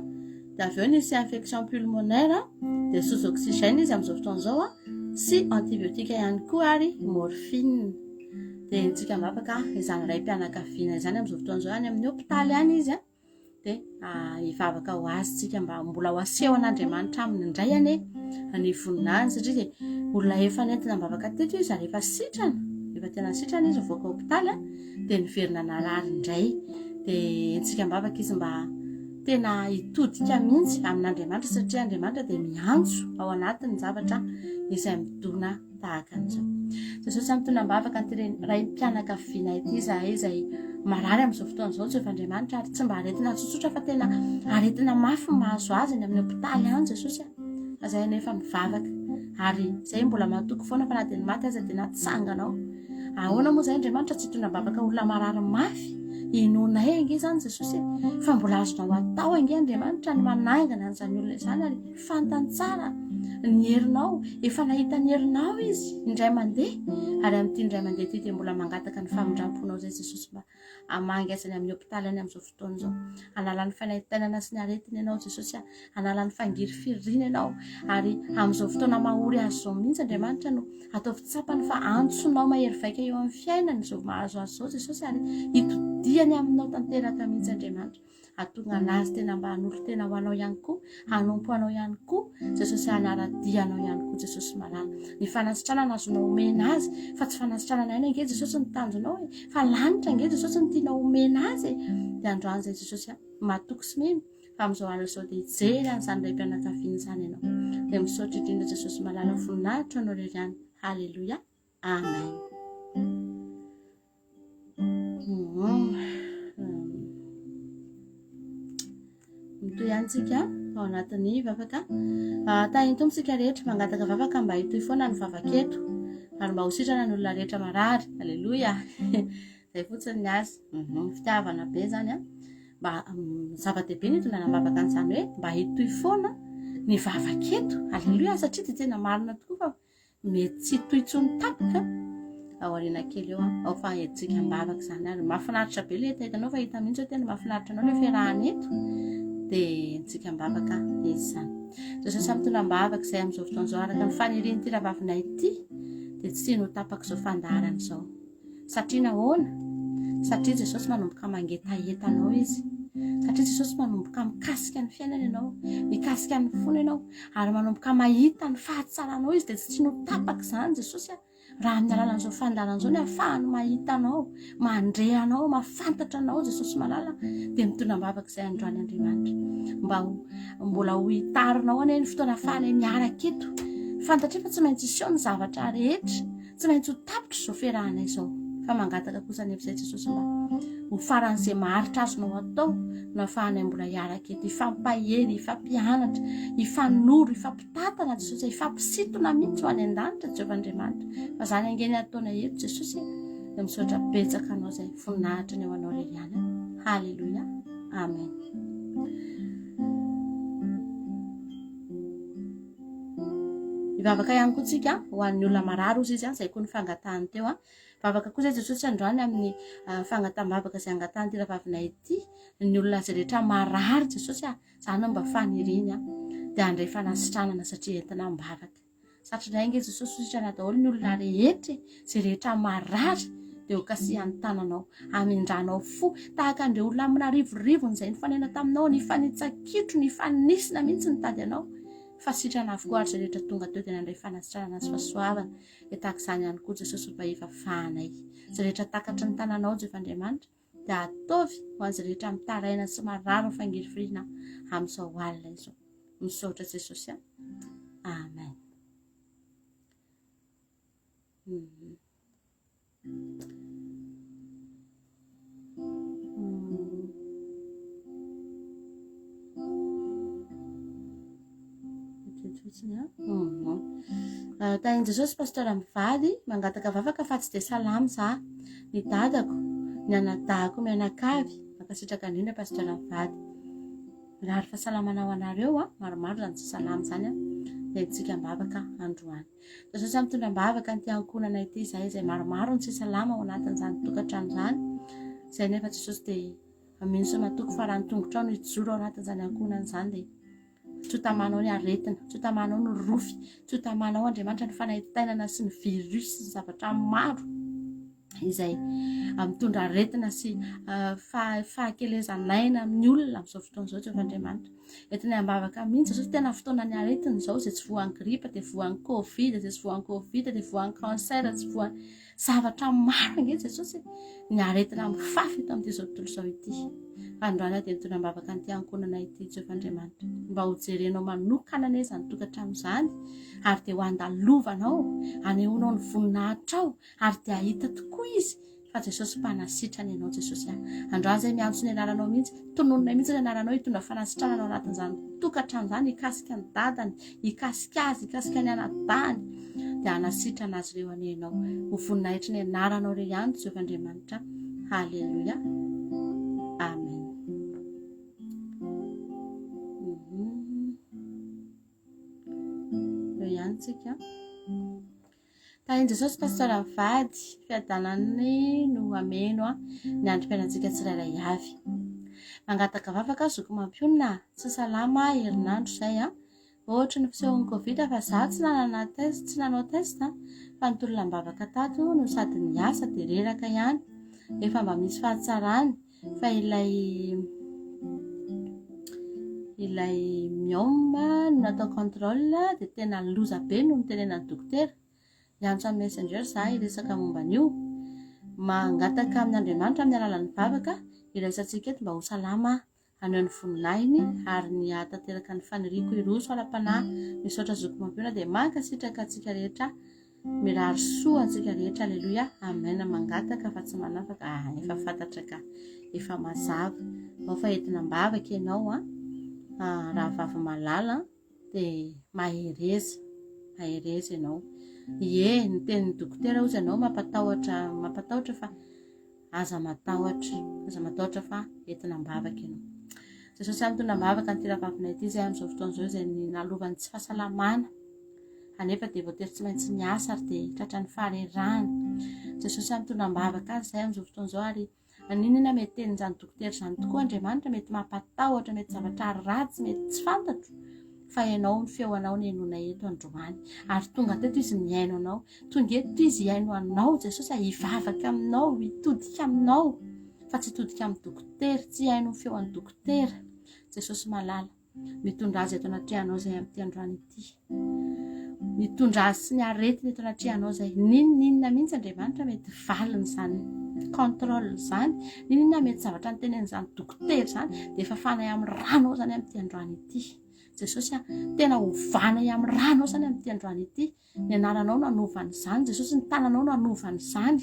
dia avy eo nisy infection pulmonaire, dia sous oxygène izy amin'izao fotoana izao a, sy antibiotique ihany koa ary morphine. Dia entsika am-bavaka izany raim-pianakaviana izany amin'izao fotoana izao any amin'ny hopitaly any izy a. dia hivavaka ho azy tsika mba mbola ho asehon'Andriamanitra aminy indray anie ny voninahiny satria dia olona efa nentina am-bavaka teto izy ary efa sitrana, efa tena sitrana izy nivoaka hopitaly a, dia niverina narary indray dia entsika am-bavaka izy mba tena hitodika mihitsy amin'Andriamanitra satria Andriamanitra dia miantso ao anatin'ny zavatra izay midona tahaka an'izao. Jesosy mitondra am-bavaka an'ity reny raim-pianakaviana ity izahay izay marary amin'izao fotoana izao Jehovah Andriamanitra ary tsy mba aretina tsotsotra fa tena aretina mafy mahazo azy any amin'ny hopitaly any Jesosy a. Fa izay anefa mivavaka ary izay mbola matoky foana fa na dia ny maty aza dia natsanganao. Ahoana moa izay Andriamanitra tsy hitondra am-bavaka olona marary mafy? Inoanay ange izany Jesosy e. Fa mbola azonao atao ange Andriamanitra ny manangana an'izany olona izany ary Fantany tsara ny herinao, efa nahita ny herinao izy indray mandeha, ary amin'ity indray mandeha ity dia mbola mangataka ny famindram-ponao izay Jesosy mba hamangy azy any amin'ny hopitaly any amin'izao fotoana izao. Hanala ny fanaintainana sy ny aretina ianao Jesosy, hanala ny fangirifiriana ianao, ary amin'izao fotoana mahory azy izao mihitsy Andriamanitra no ataovy tsapany fa antsonao mahery vaika eo amin'ny fiainany izao mahazo azy izao Jesosy, ary hitodihany aminao tanteraka mihitsy Andriamanitra. Hahatonga anazy tena mba hanolo-tena ho anao ihany koa, hanompo anao ihany koa, Jesosy hanara-dia anao ihany koa Jesosy malala. Ny fanasitranana azonao omena azy, fa tsy fanasitranana aina ange Jesosy ny tanjonao e, fa lanitra ange Jesosy ny tianao omena azy e. Dia androany izay Jesosy matoky sy mino fa amin'izao andro izao dia hijery an'izany raim-pianakaviana izany ianao. Dia misaotra indrindra Jesosy malala, voninahitra anao irery ihany. Haleloia. Amen. Mitohy ihany tsika ao anatin'ny vavaka. Ah, tahin'ny Tompo tsika rehetra mangataka vavaka mba hitohy foana ny vavaka eto ary mba ho sitrana ny olona rehetra marary. Aleloia. Izay fotsiny ny azy. Mhm, fitiavana be izany an. Mba mm, zava-dehibe ny hitondrana vavaka an'izany hoe mba hitohy foana ny vavaka eto. Aleloia satria dia tena marina tokoa fa Mety tsy hitohy intsony tampoka ao aoriana kely eo an, ao fa entintsika am-bavaka izany ary. Mahafinaritra be ilay hetahetanao fa hita mihitsy hoe tena mahafinaritra anao ilay fiarahana eto. Dia entintsika am-bavaka izy izany. Jesosy mitondra am-bavaka izay amin'izao fotoana izao araka ny fanirian'ity rahavavinay ity dia tsy tiany ho tapaka izao fandaharana izao. Satria nahoana? Satria Jesosy manomboka mangetaheta anao Izy. Satria Jesosy manomboka mikasika ny fiainana ianao, mikasika ny fony ianao, ary manomboka mahita ny fahatsaranao Izy, dia tsy tiany ho tapaka izany Jesosy a. Raha amin'ny alalan'izao fandaharana izao ny ahafahany mahita anao, mandre anao, mahafantatra anao Jesosy malala, dia mitondra am-bavaka izay androany Andriamanitra. Mba ho mbola ho hitarinao anie ny fotoana ahafahanay miaraka eto. Fantatray fa tsy maintsy hiseho ny zavatra rehetra. Tsy maintsy ho tapitra izao fiarahanay izao. Fa mangataka kosa anefa izay Jesosy mba ho faran'izay maharitra azonao atao no ahafahanay mbola hiaraka eto, hifampahery, hifampianatra, hifanoro, hifampitantana Jesosy, hifampisintona mihitsy ho any an-danitra Jehovah Andriamanitra. Fa izany ange ny ataonay eto Jesosy e. Dia misaotra betsaka anao izay voninahitra ny ho anao irery ihany. Haleloia. Amen. Hivavaka ihany koa tsika ho an'ny olona marary hozy izy, izay koa ny fangatahany teo. Vavaka koa izay Jesosy androany amin'ny ah, fangataham-bavaka izay angatahan'ity rahavavinay ity, ny olona izay rehetra marary Jesosy a, izany no mba faniriany a, dia handray fanasitranana satria entina am-bavaka. Satrinay ange Jesosy ho sitrana daholo ny olona rehetra e, izay rehetra marary dia ho kasihan'ny tananao, hamindranao fo, tahaka an'ireo olona amin'arivorivony izay nifanena taminao, nifanitsa-kitro, nifanisina mihitsy nitady anao, fa sitrana avokoa ary izay rehetra tonga teo dia nandray fanasitranana sy fahasoavana, dia tahaka izany ihany koa Jesosy mba hivavahanay. Izay rehetra takatry ny tananao Jehovah Andriamanitra dia ataovy ho an'izay rehetra mitaraina sy marary ny fangirifiriana amin'izao alina izao. Misaotra Jesosy a. Amen. Mm -hmm. Ah, Tahin'i Jesosy pasteur mivady mangataka vavaka fa tsy dia salama za ny dadako ny anadahako mianakavy mankasitraka indrindra pasteur mivady mirary fahasalamana ho anareo a maromaro izany tsy salama izany a dia nitsika am-bavaka androany Jesosy a mitondra am-bavaka an'ity ankohonana ity izay izay maromaro ny tsy salama ao anatin'izany tokantrano izany izay nefa Jesosy dia mino sy matoky fa raha ny tongotrao no hijoro ao anatin'izany ankohonana izany dia Tsy ho tamanao ny aretina, tsy ho tamanao ny rofy, tsy ho tamanao Andriamanitra ny fanaintainana sy ny virus sy ny zavatra maro izay ah, mitondra aretina sy ah, fahakelezan'aina amin'ny olona amin'izao fotoana izao Jehovah Andriamanitra. Entinay am-bavaka mihitsy satria tena fotoana ny aretina izao izay tsy voan'ny gripa dia voan'ny covid, izay tsy voan'ny covid dia voan'ny cancer, tsy voan'ny Zavatra maro ange Jesosy e! Ny aretina mifafy eto amin'ity izao tontolo izao ity. Fa androany aho dia mitondra am-bavaka an'ity ankohonana ity, Jehovah Andriamanitra. Mba ho jerenao manokana anie izany tokantrano izany, ary dia ho andalovanao, anehoanao ny voninahitrao, ary dia hahita tokoa izy fa Jesosy mpanasitrana ianao Jesosy a. Androany izay miantso ny anaranao mihitsy, tonononay mihitsy ny anaranao hitondra fanasitranana ao anatin'izany tokantrano izany, hikasika ny dadany, hikasika azy, hikasika ny anadahiny, dia hanasitrana azy ireo anie ianao. Ho voninahitry ny anaranao ireo ihany, Jehovah Andriamanitra. Haleloia. Amen. Mhm. Eo ihany tsika. Tahin'i Jesosy Pasteur mivady, fiadanany no hameno ny androm-piainantsika tsirairay avy. Mangataka vavaka aho zoky mampionona, tsy salama aho herinandro izay an. Ohatry ny fisehon'ny covid fa za tsy nanana test, tsy nanao test fa nitolona am-bavaka tato no sady niasa dia reraka ihany. Efa mba misy fahatsarany fa ilay ilay myome no natao contrôle dia tena loza be no nitenenan'ny dokotera. Hiantso amin'ny messenger za hiresaka momba an'io. Mangataka amin'Andriamanitra amin'ny alalan'ny vavaka iraisantsika eto mba ho salama haneho ny voninahiny ary ny hahatanteraka ny faniriako hiroso ara-panahy. Misaotra zoky mampiona dia mankasitraka antsika rehetra. Mirary soa antsika rehetra Aleloia Amen mangataka fa tsy manafaka ah efa fantatra ka efa mazava ao fa entina am-bavaka ianao an ah, rahavavy malala dia mahereza mahereza ianao ie ny tenin'ny dokotera hozy ianao mampatahotra mampatahotra fa Aza matahotra, aza matahotra fa entina am-bavaka ianao. Jesosy mitondra am-bavaka an'ity rahavavinay ity izay amin'izao fotoana izao izay nalovan'ny tsy fahasalamana. Anefa dia voatery tsy maintsy miasa ary dia tratran'ny faharerahana. Jesosy mitondra am-bavaka azy izay amin'izao fotoana izao ary n'inona mety tenin'izany dokotera izany tokoa Andriamanitra mety mampatahotra, mety zavatra ratsy, mety tsy fantatro fa ianao ny feo anao ny henoinay eto androany ary tonga teto izy mihaino anao Tonga eto izy hihaino anao Jesosy a, hivavaka aminao, hitodika aminao fa tsy hitodika amin'ny dokotera, tsy hihaino ny feon'ny dokotera. Jesosy malala, mitondra azy eto anatrehanao izay amin'ity androany ity. Mitondra azy sy ny aretiny eto anatrehanao izay. N'inon'inona mihitsy Andriamanitra mety valin'izany contrôle izany, n'inon'inona mety zavatra nitenen'izany dokotera izany dia efa fanahy amin'ny ranao izany amin'ity androany ity. Jesosy a, tena ovanay amin'ny ranao izany amin'ity androany ity. Ny anaranao no hanova an'izany Jesosy, ny tananao no hanova an'izany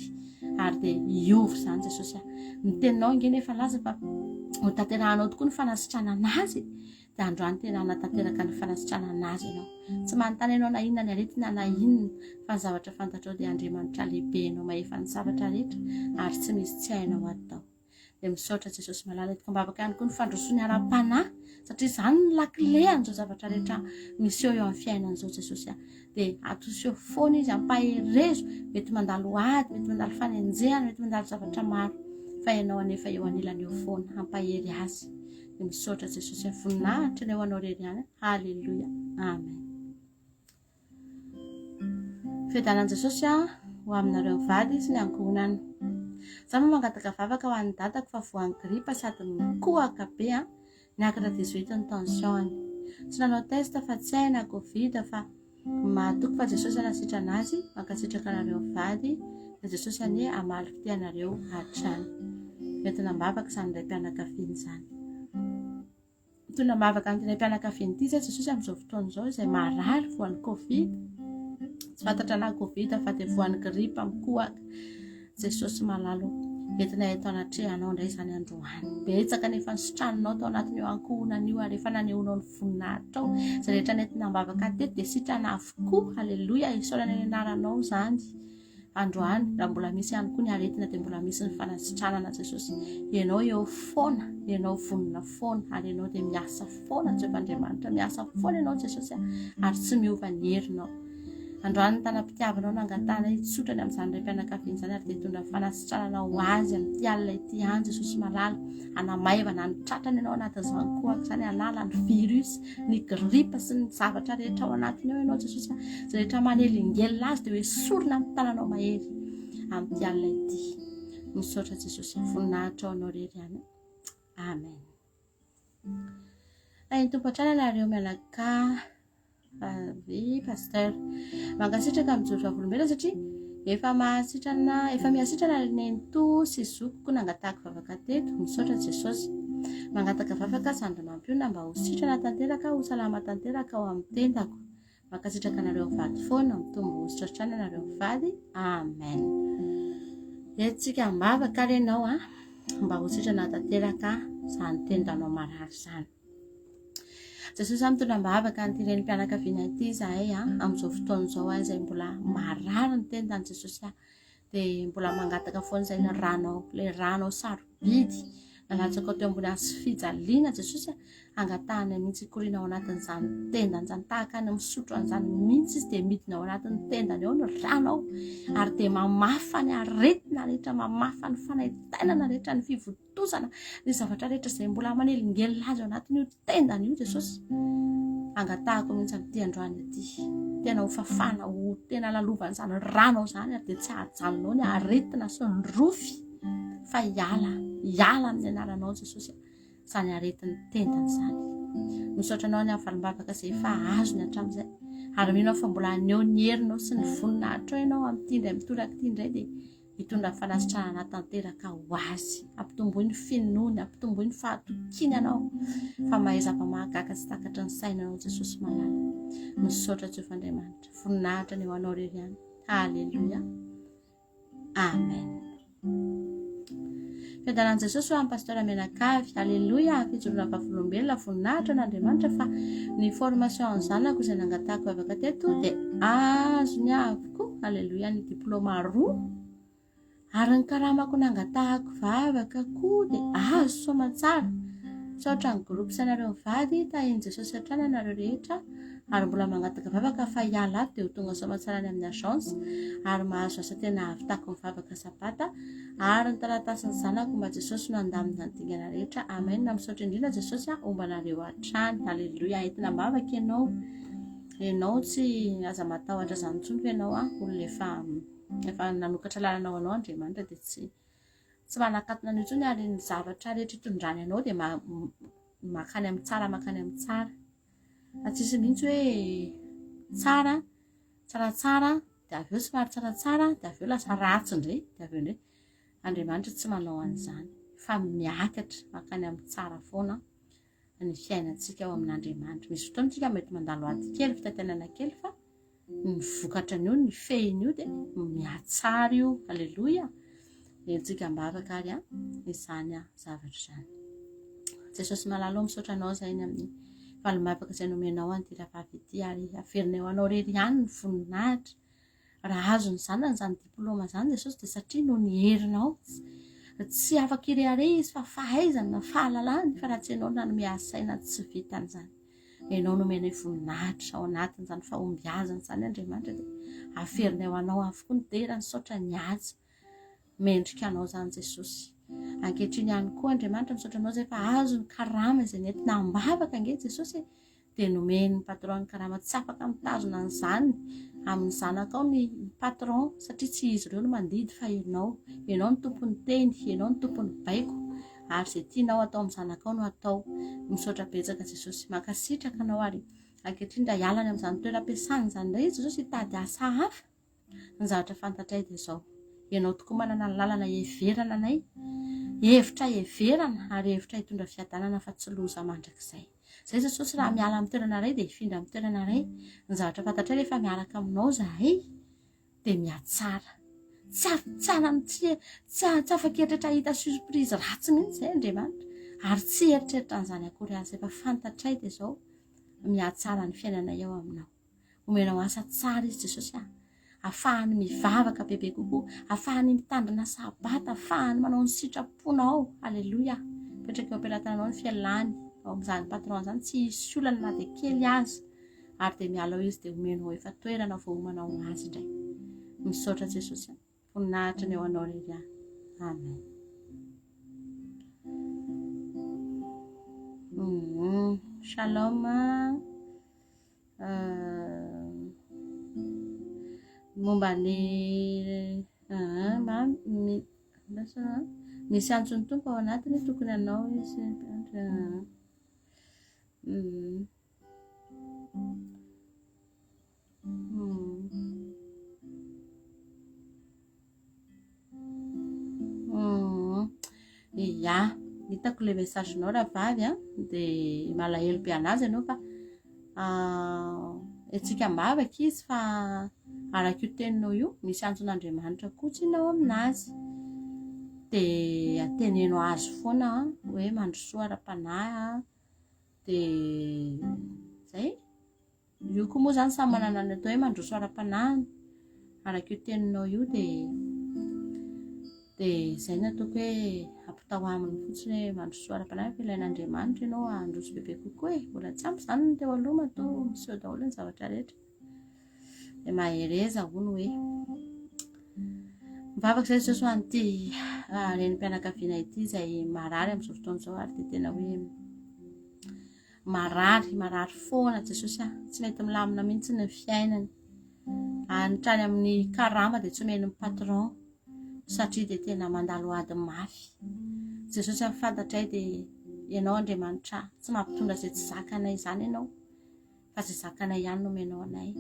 ary dia hiova izany Jesosy a. Ny teninao ange nefa laza fa ho tanterahanao tokoa ny fanasitranana azy dia androany tena hanatanteraka ny fanasitranana azy ianao. Tsy manontany ianao na inona ny aretina na inona fa ny zavatra fantatrao dia Andriamanitra lehibe ianao mahefa ny zavatra rehetra ary tsy misy tsy hainao atao. Dia misaotra Jesosy malala entiko am-bavaka ihany koa ny fandrosoany ara-panahy satria izany no lakile an'izao zavatra rehetra miseho eo amin'ny fiainana izao Jesosy a. Dia atoseo foana izy, ampaherezo, mety mandalo ady, mety mandalo fanenjehana, mety mandalo zavatra maro fa ianao anefa eo anilany eo foana, hampahery azy. Dia misaotra Jesosy a, voninahitra ny ho anao irery ihany. Haleloia. Amen. Fiadanan'i Jesosy ho aminareo mivady sy ny ankohonana. Za moa mangataka vavaka ho an'ny dadako fa voan'ny gripa sady mikohaka be an, niakatra 18 ny tension-ny. Tsy nanao test fa tsy hay na covid fa mahatoky fa Jesosy hanasitrana azy, mankasitraka anareo mivady, dia Jesosy anie hamaly fitia anareo hatrany. Entina am-bavaka izany raim-pianakaviana izany. Mitondra am-bavaka an'ity raim-pianakaviana ity izay Jesosy amin'izao fotoana izao izay marary voan'ny Covid. Tsy fantatra na Covid fa dia voan'ny gripa mikohaka. Jesosy malala o, entina eto anatrehanao indray izany androany. Betsaka ny efa nositraninao tao anatin'io ankohonana io ary efa nanehoanao ny voninahitrao. Izay rehetra nentina am-bavaka teto dia sitrana avokoa. Aleloia, isaorana ny anaranao izany. Androany, raha mbola misy ihany koa ny aretina dia mbola misy ny fanasitranana Jesosy. Ianao eo foana, Ianao vonona foana ary Ianao dia miasa foana Jehovah Andriamanitra, miasa foana Ianao Jesosy ary tsy miova ny herinao. Androany ny tanam-pitiavanao nangatahana hitsotra ny amin'izany raim-pianakaviana izany ary dia hitondra fanasitranana ho azy amin'ity alina ity ihany Jesosy malala. Hanamaivana ny tratrany Ianao anatin'izany kohaka izany, hanala ny virus ny grippe sy ny zavatra rehetra ao anatiny ao ianao Jesosy a. Izay rehetra manelingelina azy dia ho esorina amin'ny tananao mahery amin'ity alina ity. Misaotra Jesosy, voninahitra ho anao irery ihany. Amen. Tahin'ny Tompo hatrany ianareo mianaka avy pasteur. Mankasitraka mijoro vavolombelona satria efa mahasitrana, efa mihasitrana ry nenitoa sy zokiko nangatahako vavaka teto. Misaotra Jesosy. Mangataka vavaka zandry mampionona mba ho sitrana tanteraka, ho salama tanteraka ao amin'ny tendako. Mankasitraka anareo mivady foana, mitombo hosotra hatrany ianareo mivady. Amen. Entintsika am-bavaka ary ianao a, mba ho sitrana tanteraka izany tendanao marary izany. Jesosy a, mitondra am-bavaka an'ity renim-pianakaviana ity izahay a, amin'izao fotoana izao a, izay mbola marary ny tendany Jesosy a. Dia mbola mangataka foana izay ny ranao, ilay ranao sarobidy nalatsakao teo ambony hazo fijaliana Jesosy a, angatahana mihitsy hikoriana ao anatin'izany tendany izany, tahaka ny misotro an'izany mihitsy izy dia midina ao anatin'ny tendany ao ny ranao ary dia mamafa ny aretina rehetra, mamafa ny fanaintainana rehetra, ny fivontosana, ny zavatra rehetra izay mbola manelingelina azy ao anatin'io tendany io Jesosy. Angatahako mihitsy amin'ity androany ity. Tena ho fafana, ho tena lalovan'izany ranao izany ary dia tsy hahajanonao ny aretina sy ny rofy fa hiala, hiala amin'ny anaranao Jesosy izany aretin'ny tendany izany. Misaotra anao ny amin'ny valim-bavaka izay efa azony hatramin'izay. Ary mino aho fa mbola haneho ny herinao sy ny voninahitrao ianao amin'ity indray mitoraka ity indray dia Hitondra fanasitranana tanteraka ho azy. Ampitomboy ny finoany, ampitomboy ny fahatokiany anao fa mahay zava-mahagaga tsy takatry ny saina anao Jesosy malala. Misaotra Jehovah Andriamanitra. Voninahitra ny ho anao irery ihany. Haleloia. Amen. Fiadanan'i Jesosy ho an'ny pasteur mianakavy. Aleloia, fijoroana vavolombelona, voninahitra an'Andriamanitra fa ny formation ny zanako izay nangatahako vavaka teto dia azony avokoa. Aleloia, ny diploma roa. Ary ny karamako nangatahako vavaka koa dia azo soamantsara. Misaotra ny groupe sy anareo mivady, tahin'i Jesosy hatrany ianareo rehetra. Ary mbola mangataka vavaka fa hiala ato dia ho tonga soamantsara any amin'ny agence ary mahazo asa tena ahavitako ny vavaka sabata ary ny taratasin'ny zanako mba Jesosy no handamina ny dingana rehetra amen misaotra indrindra Jesosy a homba anareo hatrany aleloia entina am-bavaka ianao ianao tsy aza matahotra izany intsony fa ianao a olona efa efa nanokatra lalana ho anao Andriamanitra dia tsy tsy manakatona an'io intsony ary ny zavatra rehetra itondrany anao dia makany amin'ny tsara makany amin'ny tsara Fa tsisy mihitsy hoe tsara, tsaratsara, dia avy eo somary tsaratsara, dia avy eo lasa ratsy indray, dia avy eo indray. Andriamanitra tsy manao an'izany fa miakatra mankany amin'ny tsara foana. ny fiainantsika ao amin'Andriamanitra. Misy fotoana isika mety mandalo ady kely, fitaintainana kely fa ny vokatra an'io, ny fehin'io dia mihatsara io. Aleloia! Entintsika am-bavaka ary izany zavatra izany. Jesosy malala ô, misaotra anao izay ny amin'ny valim-bavaka izay nomenao an'ity rahavavy ity ary averinay ho anao irery ihany ny voninahitra. Raha azon'ny zanany izany diplaoma izany Jesosy dia satria noho ny herinao. Tsy afaka hirehareha izy fa fahaizany na fahalalany fa raha tsy ianao nanome azy saina tsy vitany izany. Ianao nomenay voninahitra ao anatin'izany fahombiazana izany Andriamanitra dia averinay ho anao avokoa ny dera, ny saotra, ny haja. Mendrika anao izany Jesosy. Ankehitriny ihany koa Andriamanitra misaotra anao izay fa azo ny karama izay nentina am-bavaka ange Jesosy e. dia nomen'ny patron ny karama tsy afaka mitazona an'izany amin'ny zanakao ny patron satria tsy izy ireo no mandidy fa ianao ianao no tompon'ny teny ianao no tompon'ny baiko ary izay tianao atao amin'ny zanakao no atao misaotra betsaka Jesosy mankasitraka anao ary ankehitriny raha hialany amin'izany toeram-piasana izany indray izy Jesosy hitady asa hafa Ny zavatra fantatray dia izao, Ianao tokoa manana ny lalana hiheverana anay, hevitra hiheverana ary hevitra hitondra fiadanana fa tsy loza mandrakizay. Izay Jesosy raha miala amin'ny toerana iray dia hifindra amin'ny toerana iray. Ny zavatra fantatray rehefa miaraka aminao izahay dia mihatsara. Tsy tsy tsy tsy afaka eritreritra hahita surprise ratsy mihitsy izay Andriamanitra ary tsy eritreritra an'izany akory aza. Efa fantatray dia izao, mihatsara ny fiainanay ao aminao. Omenao asa tsara izy Jesosy a. Afahany mivavaka bebe kokoa, afahany mitandrina sabata, afahany manao ny sitraponao. Aleloia. Petraka eo am-pelatananao ny fialany ao amin'izany patron izany, tsy hisy olana na dia kely aza. Ary dia miala ao izy dia omenao efa toerana voaomana ho azy indray. Misaotra Jesosy a. Voninahitra ny eo anao irery ihany. Amen. Mm -hmm. Shalom. Momba ny misy antson'ny Tompo ao anatiny tokony hanao izy. Ia, hitako ilay message-nao rahavavy a, dia malahelo be an'azy ianao fa hetsika am-bavaka izy fa araka io teninao io, misy antson'Andriamanitra koa tsinona ao aminazy. Dia teneno azy foana hoe mandrosoa ara-panahy dia izay. Io koa moa izany samy manana ny atao hoe mandroso ara-panahiny. Araka io teninao io dia dia izay no ataoko hoe ampitao aminy fotsiny hoe mandroso ara-panahy fa ilain'Andriamanitra ianao handroso bebe kokoa e. Mbola tsy ampy izany ny teo aloha matoa miseho daholo ny zavatra rehetra. Dia mahereza hono hoe. Mivavaka izay Jesosy ho an'ity ah, renim-pianakaviana ity izay marary amin'izao fotoana izao ary dia tena hoe Marary, marary foana Jesosy ah, tsy mety milamina mihitsy ny fiainany. Any hatrany amin'ny karama dia tsy omeny ny patron satria dia tena mandalo ady mafy. Jesosy ah, fantatray dia ianao Andriamanitra tsy mampitondra izay tsy zakanay izany ianao fa izay zakanay ihany no omenao anay.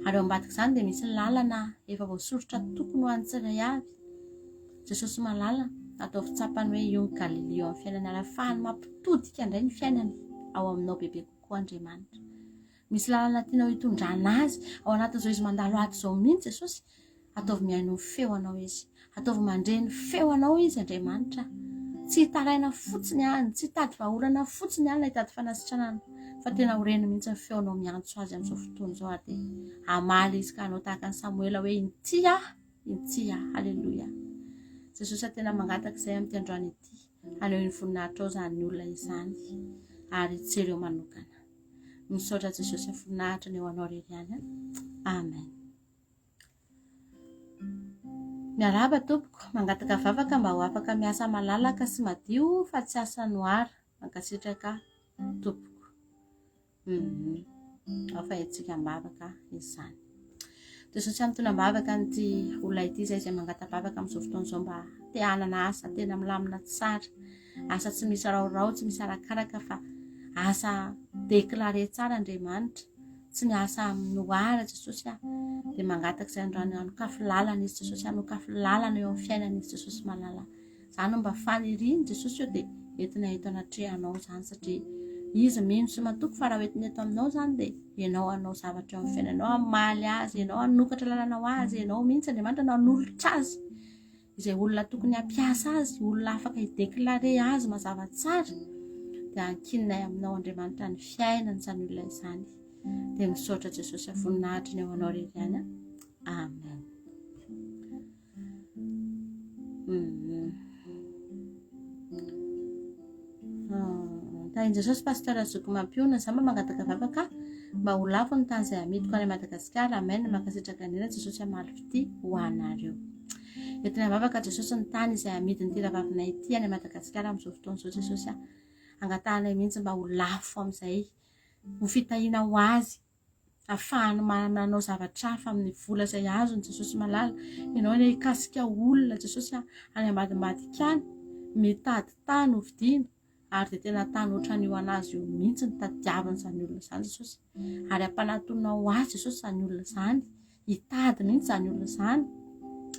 Ary eo ambadik'izany dia misy lalana efa voasoritra tokony ho an'ny tsirairay avy. Jesosy malala, ataovy tsapany hoe io ny Galileo amin'ny fiainany ary ahafahany mampitodika indray ny fiainany ao aminao bebe kokoa Andriamanitra. Misy lalana tianao hitondrana azy ao anatin'izao izy mandalo ady izao mihitsy Jesosy. Ataovy mihaino ny feo anao izy. Ataovy mandre ny feo anao izy Andriamanitra. Tsy hitaraina fotsiny any, tsy hitady vahaolana fotsiny any na hitady fanasitranana fa tena ho reny mihitsy ny feonao miantso azy amin'izao fotoana izao ary dia hamaly izy ka hanao tahaka an'i Samoela hoe inty aho. Inty aho. Haleloia. Jesosy a tena mangataka izay amin'ity androany ity. Haneho ny voninahitrao izany olona izany ary jereo manokana. Misaotra Jesosy a voninahitra ny eo anao irery ihany. Amen. Miarahaba tompoko, mangataka vavaka mba ho afaka miasa malalaka sy madio fa tsy asa noir. Mankasitraka tompoko. Hum. Ao fa hetsika am-bavaka izany. Jesosy mitondra am-bavaka an'ity olona ity izay izay mangata-bavaka amin'izao fotoana izao mba te hanana asa tena milamina tsara. Asa tsy misy raorao, tsy misy arakaraka fa asa déclaré tsara Andriamanitra. Tsy miasa amin'ny noir Jesosy ah. Dia mangataka izay androany hanokafy lalana izy Jesosy hanokafy lalana eo amin'ny fiainana izy Jesosy malala. Izany no mba faniriany Jesosy eo dia entina eto anatrehanao izany satria Izy mino sy matoky fa raha hoentiny eto aminao izany dia ianao hanao zavatra eo amin'ny fiainanao, hamaly azy, ianao hanokatra lalana ho azy, ianao mihitsy Andriamanitra no hanolotra azy. Izay olona tokony hampiasa azy, olona afaka hi-déclarer azy mazava tsara, dia ankininay aminao Andriamanitra ny fiainany izany olona izany. Dia misaotra Jesosy voninahitry ny eo anao rery ihany. Amen. Mm. Tahin'i Jesosy Pasteur Zoky Mampiona, za mba mangataka vavaka mba ho lafo ny tany izay amidiko any Madagasikara. Amen. Mankasitraka indrindra Jesosy hamaly fitia ho anareo. Entina vavaka Jesosy ny tany izay amidin'ity rahavavinay ity any Madagasikara amin'izao fotoana izao Jesosy a. Angatahanay mihitsy mba ho lafo amin'izay ho fitahiana ho azy afahany manao zavatra hafa amin'ny vola izay azony Jesosy malala. Ianao anie hikasika olona Jesosy a, any ambadimbadika any mitady tany ho vidiana ary dia tena tany ohatran'io anazy io mihitsy ny tadiaviny izany olona izany Jesosy. Ary ampanatonao azy Jesosy izany olona izany. Hitady mihitsy izany olona izany,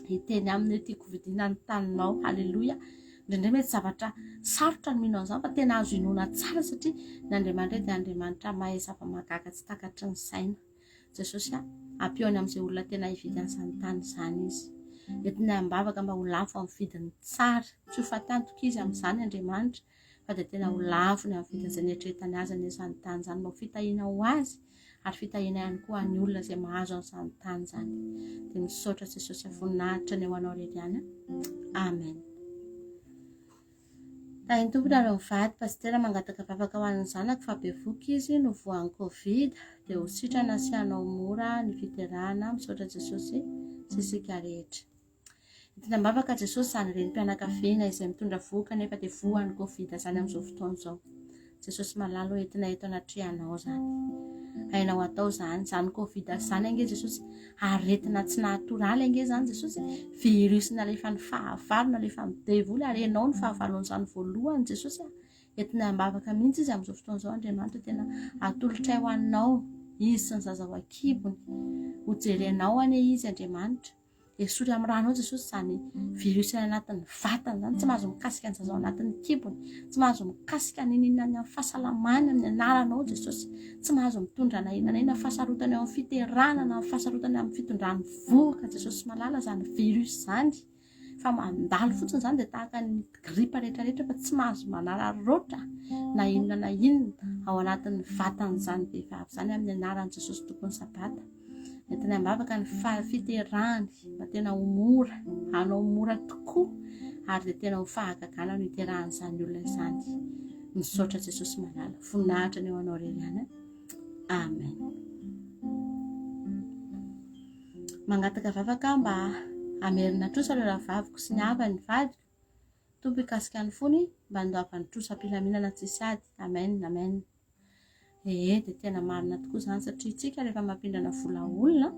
hiteny aminy hoe tiako vidiana ny taninao, haleloia. Indraindray mety zavatra sarotra ny mino an'izany fa tena azo inoana tsara satria ny Andriamanitra dia Andriamanitra mahay zava-mahagaga tsy takatry ny saina. Jesosy a, ampihaony amin'izay olona tena hividy an'izany tany izany izy. Entinay am-bavaka mba ho lafo amin'ny vidiny tsara. Tsy ho faty izy amin'izany Andriamanitra fa dia tena ho lafo ny amin'ny vidiny izay nieritreretany azy anie izany tany izany mba ho fitahiana ho azy ary fitahiana ihany koa an'ny olona izay mahazo an'izany tany izany. Dia misaotra Jesosy voninahitra ny ho anao rery ihany. Amen. Tahin'ny Tompo nareo mivady, Pasitera mangataka vavaka ho an'ny zanako fa bevoka izy no voan'ny covid dia ho sitrana sy hanao mora ny fiterahana, misaotra Jesosy sy isika rehetra. Entina am-bavaka Jesosy izany renim-pianakaviana izay mitondra vohoka nefa dia voan'ny covid izany amin'izao fotoana izao. Jesosy malala o entina eto anatrehanao izany. Hainao atao izany, izany covid izany ange Jesosy, aretina tsy natoraly ange izany Jesosy, virus nalefan'ny fahavalo, nalefan'ny devoly ary ianao no fahavalon'izany voalohany Jesosy a. Entina am-bavaka mihitsy izy amin'izao fotoana izao Andriamanitra tena atolotray ho anao izy sy ny zaza ao an-kibony. Ho jerenao anie izy Andriamanitra. Esory amin'ny rano ao Jesosy izany virus any anatin'ny vatana izany, tsy mahazo mikasika ny zaza ao anatin'ny kibony, tsy mahazo mikasika n'inon'inona ny amin'ny fahasalamany amin'ny anaranao Jesosy, tsy mahazo mitondra na inona na inona fahasarotana eo amin'ny fiterahana na fahasarotana amin'ny fitondrany vohoka Jesosy malala izany virus izany fa mandalo fotsiny izany dia tahaka ny gripa rehetrarehetra fa tsy mahazo manararaotra na inona na inona ao anatin'ny vatan'izany vehivavy izany amin'ny anaran'i Jesosy Tompon'ny Sabata. Entina am-bavaka ny fiterahany mba tena ho mora, hanao mora tokoa ary dia tena ho fahagagana no hiterahan'izany olona izany. Misaotra Jesosy malala. Voninahitra ny eo anao irery ihany. Amen. Mangataka vavaka aho mba hamerina trosa ireo rahavaviko sy ny havany vadiko. Tompo hikasika ny fony mba handoavany trosa am-pilaminana tsisy ady. Amen. Amen. Ee, dia tena marina tokoa izany satria tsika rehefa mampindrana vola olona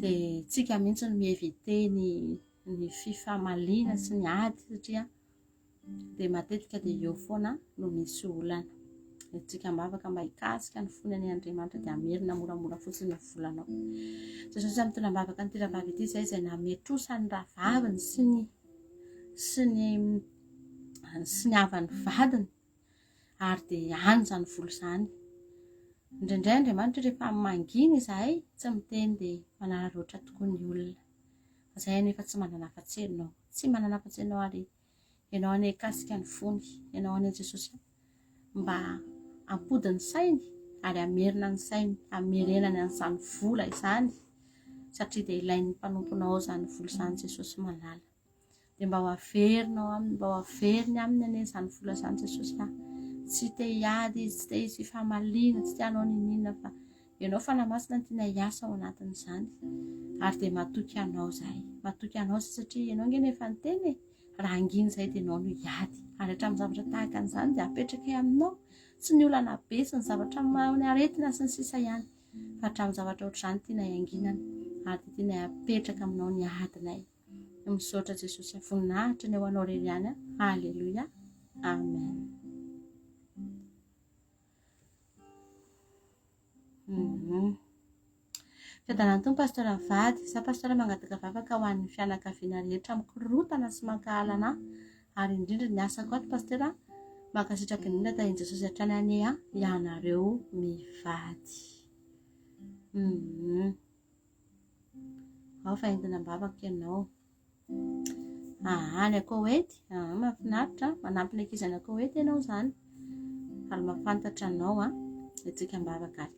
dia tsika mihitsy no mi-éviter ny ny fifamaliana sy ny ady satria dia matetika dia eo foana no misy olana. Entintsika am-bavaka mba hikasika ny fony anie Andriamanitra dia hamerina moramora fotsiny ny volanao. Jesosy mitondra am-bavaka an'ity rahavavy ity izay izay nametrosa ny rahavaviny sy ny sy ny sy ny havan'ny vadiny ary dia any izany vola izany. Indraindray Andriamanitra rehefa mangina izahay tsy miteny dia manararaotra tokoa ny olona. Fa izahay anefa tsy manana afa-tsy ianao. Tsy manana afa-tsy ianao ary ianao anie hikasika ny fony. Ianao anie Jesosy mba hampody ny sainy ary hamerina ny sainy, hamerenany an'izany vola izany satria dia ilain'ny mpanomponao izany vola izany Jesosy malala. Dia mba ho averinao aminy, mba ho averiny aminy anie izany vola izany Jesosy a. Tsy te hiady izy, tsy te hisy fifamaliana, tsy te hanao n'inon'inona fa ianao Fanahy Masina no tiana hiasa ao anatin'izany. Ary dia matoky anao izahay. Matoky anao izahay satria ianao ange no efa niteny e. Raha hangina izahay dia ianao no hiady. Ary hatramin'ny zavatra tahaka an'izany dia apetrakay aminao. Tsy ny olana be sy ny zavatra ny aretina sy ny sisa ihany. Fa hatramin'ny zavatra ohatr'izany tianay hanginana. Ary dia tianay apetraka aminao ny adinay. Misaotra Jesosy voninahitra ny ho anao irery ihany. Alléluia. Amen. Mm -hmm. Fiadanan'ny Tompo Pasteur Vady, za Pasteur mangataka vavaka ho an'ny fianakaviana rehetra mikorotana sy mankahala anah ary indrindra ny asako ato Pasteur. Mankasitraka indrindra tahin'i Jesosy hatrany anie an ianareo mivady. Hum. Ao fa entina am-bavaka ianao. Ah, any Koety. Ah, mahafinaritra. Manampy ny ankizy any Koety ianao izany. Faly mahafantatra anao an. Etsika am-bavaka ary.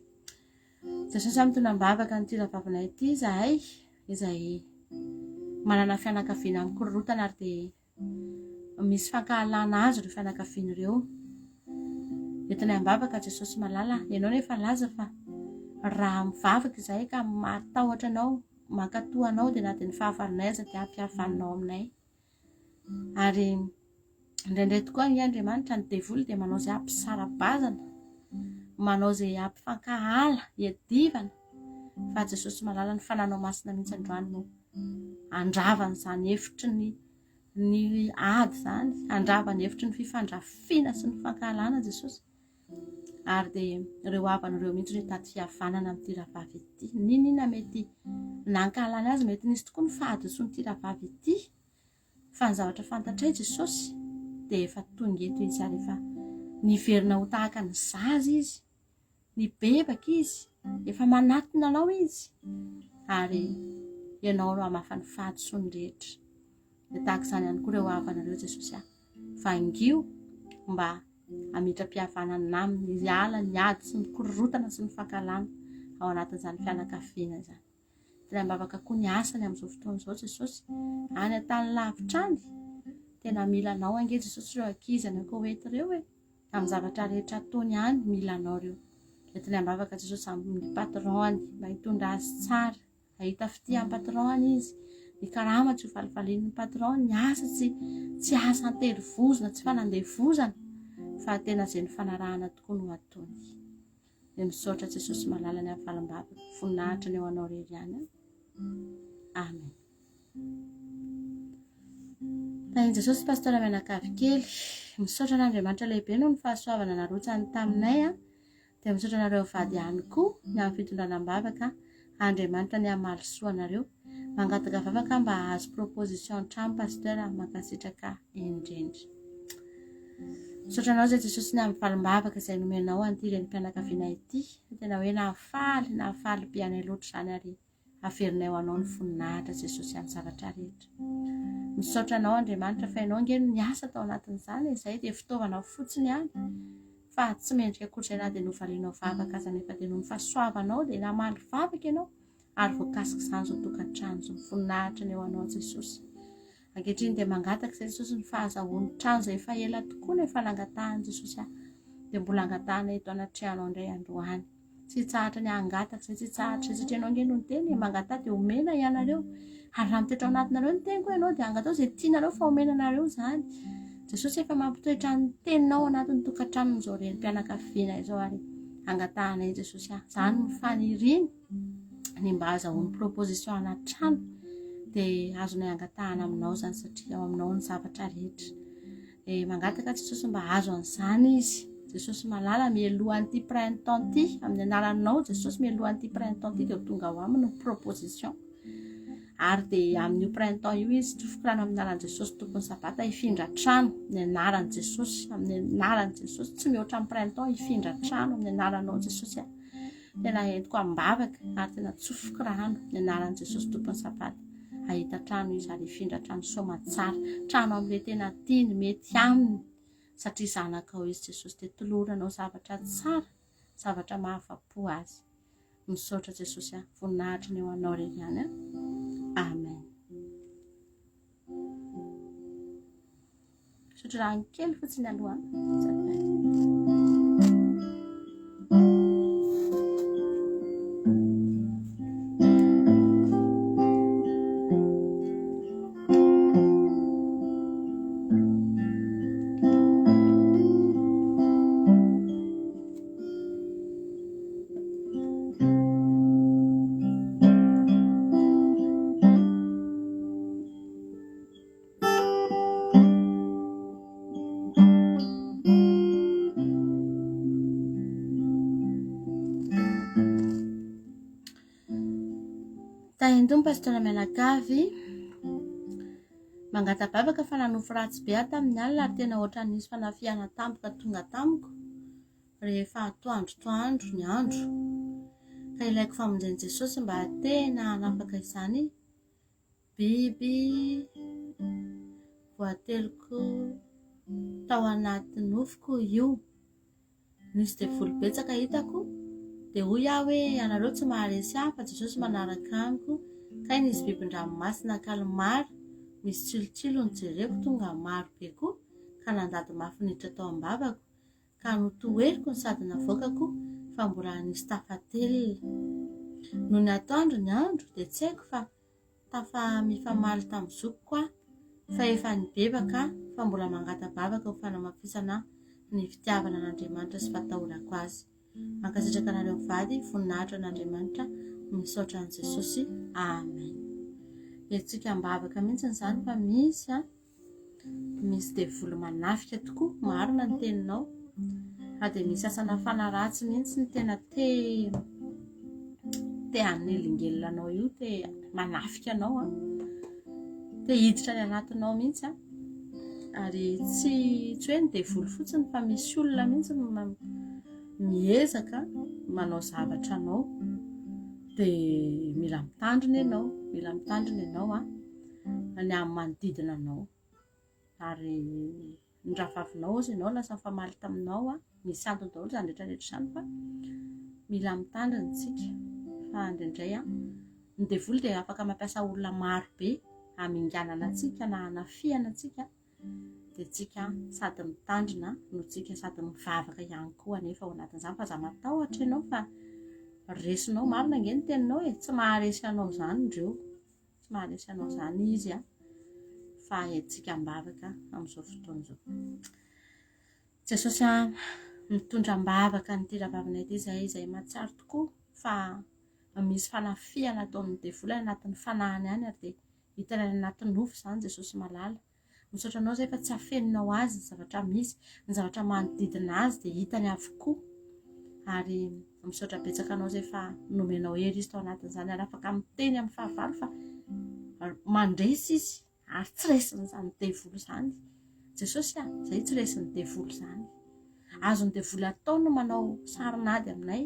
Jesosy a, mitondra am-bavaka an'ity rahavavinay ity izahay, izay manana fianakaviana mikororotana ary dia misy fankahalana azy ireo fianakaviana ireo. Entinay am-bavaka Jesosy malala, ianao nefa laza fa raha mivavaka izahay ka matahotra anao, mankatò anao dia na dia ny fahavalonay aza dia ampihavanonao aminay. Ary indraindray tokoa ange Andriamanitra ny devoly dia manao izay hampisara-bazana, manao izay hampifankahala, hiadivana. Fa Jesosy malala ny fananao masina mihitsy androany no handravana izany efitry ny ny ady izany, handrava ny efitry ny fifandrafiana sy ny fankahalana Jesosy. Ary dia ireo havana ireo mihitsy no hitady fihavanana amin'ity rahavavy ity. N'inon'inona mety nankahalana azy, mety nisy tokoa ny fahadisoan'ity rahavavy ity. Fa ny zavatra fantatray Jesosy dia efa tonga eto izy ary efa niverina ho tahaka ny zaza izy. Nibebaka izy, efa manatona anao izy ary ianao no hamafa ny fahadisoany rehetra. Dia tahaka izany ihany koa ireo havanareo Jesosy ah. Vangio mba hamitram-pihavanana aminy, hiala ny ady sy ny korotana sy ny fankahalana ao anatin'izany fianakaviana izany. Tena am-bavaka koa ny asany amin'izao fotoana izao Jesosy. Any an-tany lavitra any, tena mila anao ange Jesosy ireo ankizy any Koety ireo e. Amin'ny zavatra rehetra ataony any, mila anao ireo. Entinay am-bavaka Jesosy amin'ny patron-ny mba hitondra azy tsara, hahita fitia amin'ny patron-ny izy. Ny karama tsy ho falifalian'ny patron, ny asa tsy tsy asa an-terivozona, tsy fanandevozana, fa tena izay nifanarahana tokoa no ataony. Dia misaotra Jesosy malala ny amin'ny valim-bavaka. Voninahitra ny eo anao irery ihany. Amen. Tahin'i Jesosy Pasteur mianakavy kely. Misaotra an'Andriamanitra lehibe noho ny fahasoavana narotsany taminay. Dia misaotra anareo vady ihany koa ny amin'ny fitondrana am-bavaka. Andriamanitra ny hamaly soa anareo. Mangataka vavaka mba hahazo proposition trano Pasteur. Mankasitraka indrindra. Misaotra anao izay Jesosy ny amin'ny valim-bavaka izay nomenao an'ity renim-pianakaviana ity. Tena hoe nahafaly, nahafaly be anay loatra izany ary averinay ho anao ny voninahitra Jesosy amin'ny zavatra rehetra. Misaotra anao Andriamanitra fa ianao ange no niasa tao anatin'izany, izay dia fitaovana fotsiny ihany fa tsy mendrika akory izay na dia novalianao vavaka aza nefa dia noho ny fahasoavanao dia namaly vavaka ianao ary voakasik'izany izao tokantrano izao. Voninahitra ny eo anao Jesosy. Ankehitriny dia mangataka izay Jesosy ny fahazahoany trano izay efa ela tokoa no efa nangatahan'i Jesosy ahy. Dia mbola angatahana eto anatrehanao indray androany. Tsy hitsahatra ny hangataka izay, tsy hitsahatra izay satria ianao ange no niteny e, mangataha dia omena ianareo. Ary raha mitoetra ao anatinareo ny teniko ianao dia angatao izay tianareo fa omena anareo izany. Jesosy efa mampitoetra ny teninao ao anatin'ny tokantranon'izao renim-pianakaviana izao ary angatahana i Jesosy ahy. Izany no faniriany. ny mba azahoany proposition ana trano dia azonay angatahana aminao izany satria ao aminao ny zavatra rehetra. Dia mangataka Jesosy mba hahazo an'izany izy. Jesosy malala mialohan'ity printemps ity amin'ny anaranao Jesosy mialohan'ity printemps ity dia ho tonga ao aminy ny proposition. Ary dia amin'io printemps io izy tsofiko rano amin'ny anaran'i Jesosy tompon'ny sabata hifindra trano ny anaran'i Jesosy amin'ny anaran'i Jesosy tsy mihoatra amin'ny printemps hifindra trano amin'ny anaranao Jesosy a. Tena entiko am-bavaka ary tena tsofiko rano ny anaran'i Jesosy Tompon'ny Sabata. Hahita trano izy ary hifindra trano soamatsara. Trano amin'ilay tena tiany, mety aminy. Satria zanakao izy Jesosy dia toloranao zavatra tsara, zavatra mahafa-po azy. Misaotra Jesosy a, voninahitra ny eo anao irery ihany a. Amen. Misotro rano kely fotsiny aloha. Tahin'ny Tompo Pastora mianakavy. Mangata-bavaka fa nanofy ratsy be aho tamin'ny alina ary tena ohatran'ny nisy fanafihana tampoka tonga tamiko rehefa atoandrotoandro ny andro. Ka ilaiko famonjen'i Jesosy mba tena hanafaka izany biby voateliko tao anaty nofiko io. Nisy devoly betsaka hitako, dia hoy aho hoe ianareo tsy maharesy ahy fa Jesosy manaraka amiko, kay nisy bibin-dranomasina kalmar misy tsilotsilo nojereko tonga maro be koa ka nandady mafy niditra tao am-bavako ka notoheriko no sady navoakako fa mbola nisy tafatelina. Nony atoandro ny andro dia tsy haiko fa Tafa mifamaly tamin'ny zokiko aho fa efa nibebaka fa mbola mangata-bavaka ho fanamafisana ny fitiavana an'Andriamanitra sy fatahorako azy. Mankasitraka anareo mivady, voninahitra an'Andriamanitra, misaotra an'i Jesosy. Amen. Hetsika am-bavaka mihitsy izany fa misy an. Misy devoly manafika tokoa, marina ny teninao. Fa dia misy asana fanahy ratsy mihitsy ny tena te te hanelingelina anao io, te manafika anao an. Te hiditra any anatinao mihitsy an. Ary tsy tsy hoe ny devoly fotsiny fa misy olona mihitsy miezaka manao zavatra anao. Dia mila mitandrina ianao, mila mitandrina ianao an. ny amin'ny manodidina anao. Ary ny rahavavinao ozy ianao lasa nifamaly taminao an, misy antony daholo izany rehetra rehetra izany fa mila mitandrina isika fa indraindray an, ny devoly dia afaka mampiasa olona maro be haminganana antsika na hanafihana antsika dia tsika sady mitandrina no tsika sady mivavaka ihany koa anefa ao anatin'izany fa aza matahotra ianao fa resinao marina ange ny teninao e, tsy maharesy anao izany ireo. Tsy maharesy anao izany izy a, fa entintsika am-bavaka amin'izao fotoana izao. Jesosy a, mitondra am-bavaka an'ity rahavavinay ity izay, izay mahatsiaro tokoa fa misy fanafihana ataon'ny devoly any anatin'ny fanahiny any ary dia hitany any anatin'ny nofy izany Jesosy malala. Misaotra anao izay fa tsy afeninao azy ny zavatra misy, ny zavatra manodidina azy dia hitany avokoa. Ary misaotra betsaka anao izay fa nomenao hery izy tao anatin'izany ary afaka miteny amin'ny fahavalo fa mandresy izy ary tsy resin'izany devoly izany. Jesosy a, izay tsy resin'ny devoly izany. Azon'ny devoly atao no manao sarin'ady aminay,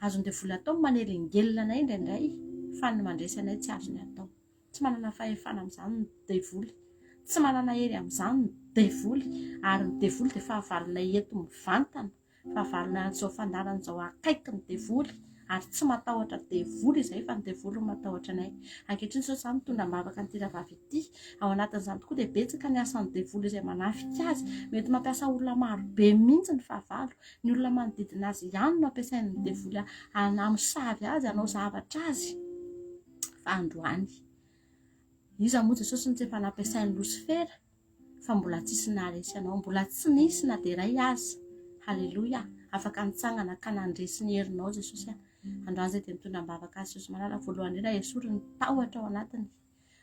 azon'ny devoly atao ny manelingelina anay indraindray fa ny mandresy anay tsy azony atao. Tsy manana fahefana amin'izany ny devoly. Tsy manana hery amin'izany ny devoly. Ary ny devoly dia fahavalonay eto mivantana. Fahavalonay an'izao fandaharana izao akaiky ny devoly. Ary tsy matahotra devoly izahay fa ny devoly no matahotra anay. Ankehitriny izao izaho mitondra am-bavaka an'ity rahavavy ity. Ao anatin'izany tokoa dia betsaka ny asan'ny devoly izay manafika azy. Mety mampiasa olona maro be mihitsy ny fahavalo. Ny olona manodidina azy ihany no ampiasain'ny devoly hanamosavy azy, hanao zavatra azy. fa androany. Iza moa Jesosy no tsy efa nampiasain'i Losifera fa mbola tsisy naharesy anao, mbola tsy nisy na dia iray aza. Haleloia! Afaka nitsangana ka nandresy ny herinao Jesosy a. Androany izay dia mitondra am-bavaka azy Jesosy malala. Voalohany indrindra esory ny tahotra ao anatiny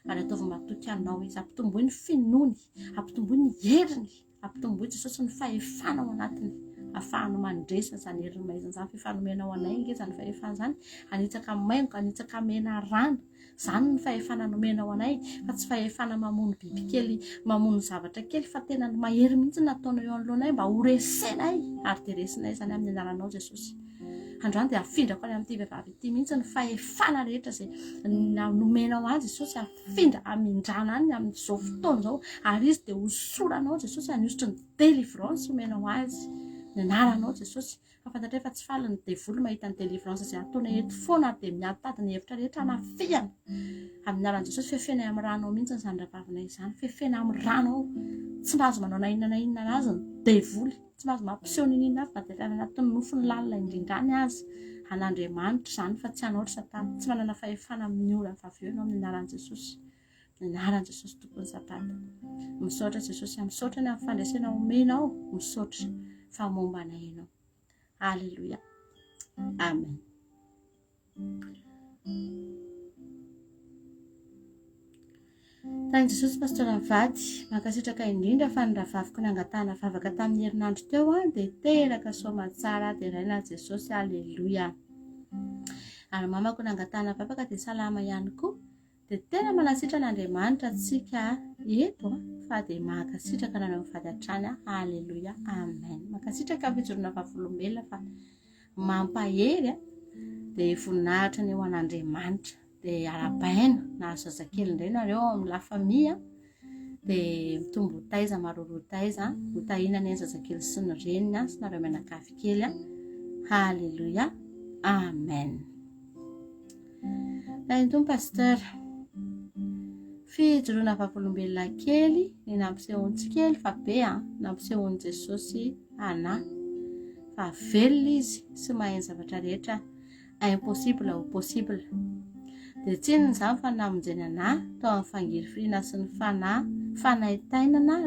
ary ataovy matoky anao izy. Ampitomboy ny finoany, ampitomboy ny heriny. Ampitomboy Jesosy ny fahefana ao anatiny afahany mandresy an'izany herin'ny maizina izany f'efa nomenao anay ange izany fahefana izany hanitsaka maingoka hanitsaka menarana izany ny fahefana nomenao anay fa tsy fahefana mamono bibikely mamono zavatra kely fa tena ny mahery mihitsy nataonao eo anoloanay mba ho resenay ary dia resinay izany amin'ny anaranao Jesosy androany dia afindrako any amin'ity vehivavy ity mihitsy ny fahefana rehetra izay nomenao azy Jesosy Afindra hamindrana any amin'izao fotoana izao ary izy dia hosoranao Jesosy hanosotry ny délivrance omenao azy ny anaranao Jesosy fa fantatray fa tsy faly ny devoly mahita ny délivrance izay ataonay eto foana ary dia miaditady ny hevitra rehetra hanafihana amin'ny anaran'i Jesosy fefena amin'ny ranao mihitsy izany rahavavina izany fefena amin'ny ranao tsy mahazo manao na inona na inona azy ny devoly Tsy mahazo mampiseho n'inon'inona azy na dia any anatin'ny nofiny lalina indrindra any aza. An'Andriamanitra izany fa tsy anao ry Satana. Tsy manana fahefana amin'ny ora avy eo ianao amin'ny anaran'i Jesosy. Ny anaran'i Jesosy Tompon'ny Sabata. Misaotra Jesosy, misaotra ny amin'ny fandresena omenao. Misaotra fa momba anay ianao. Alléluia. Amen. Tahin'i Jesosy Pasteur mivady, mankasitraka indrindra fa ny rahavaviko nangatahana vavaka tamin'ny herinandro teo an dia teraka soamatsara deraina Jesosy aleloia. Ary mamako nangatahana vavaka dia salama ihany koa. Dia tena manasitrana Andriamanitra antsika eto fa dia mankasitraka anareo mivady hatrany. Alléluia. Amen. Mankasitraka amin'ny fijoroana vavolombelona fa mampahery dia voninahitra ny ho an'Andriamanitra. Dia arabaina nahazo zazakely indray nareo ao amin'ny la famille dia mitombo taiza maroroa taiza ho tahiana anie ny zazakely sy ny reniny sy nareo mianakavy kely. Alléluia. Amen. Tahin'ny Tompo Pasteur. Fijoroana vavolombelona kely ny nampisehoany tsy kely fa be an, nampisehoan'i Jesosy anà. Fa velona izy sy mahay ny zavatra rehetra impossible ho possible. Dia tsy inona izany fa namonjeny anà tao amin'ny fangirifiriana sy ny fanahy fanaintainana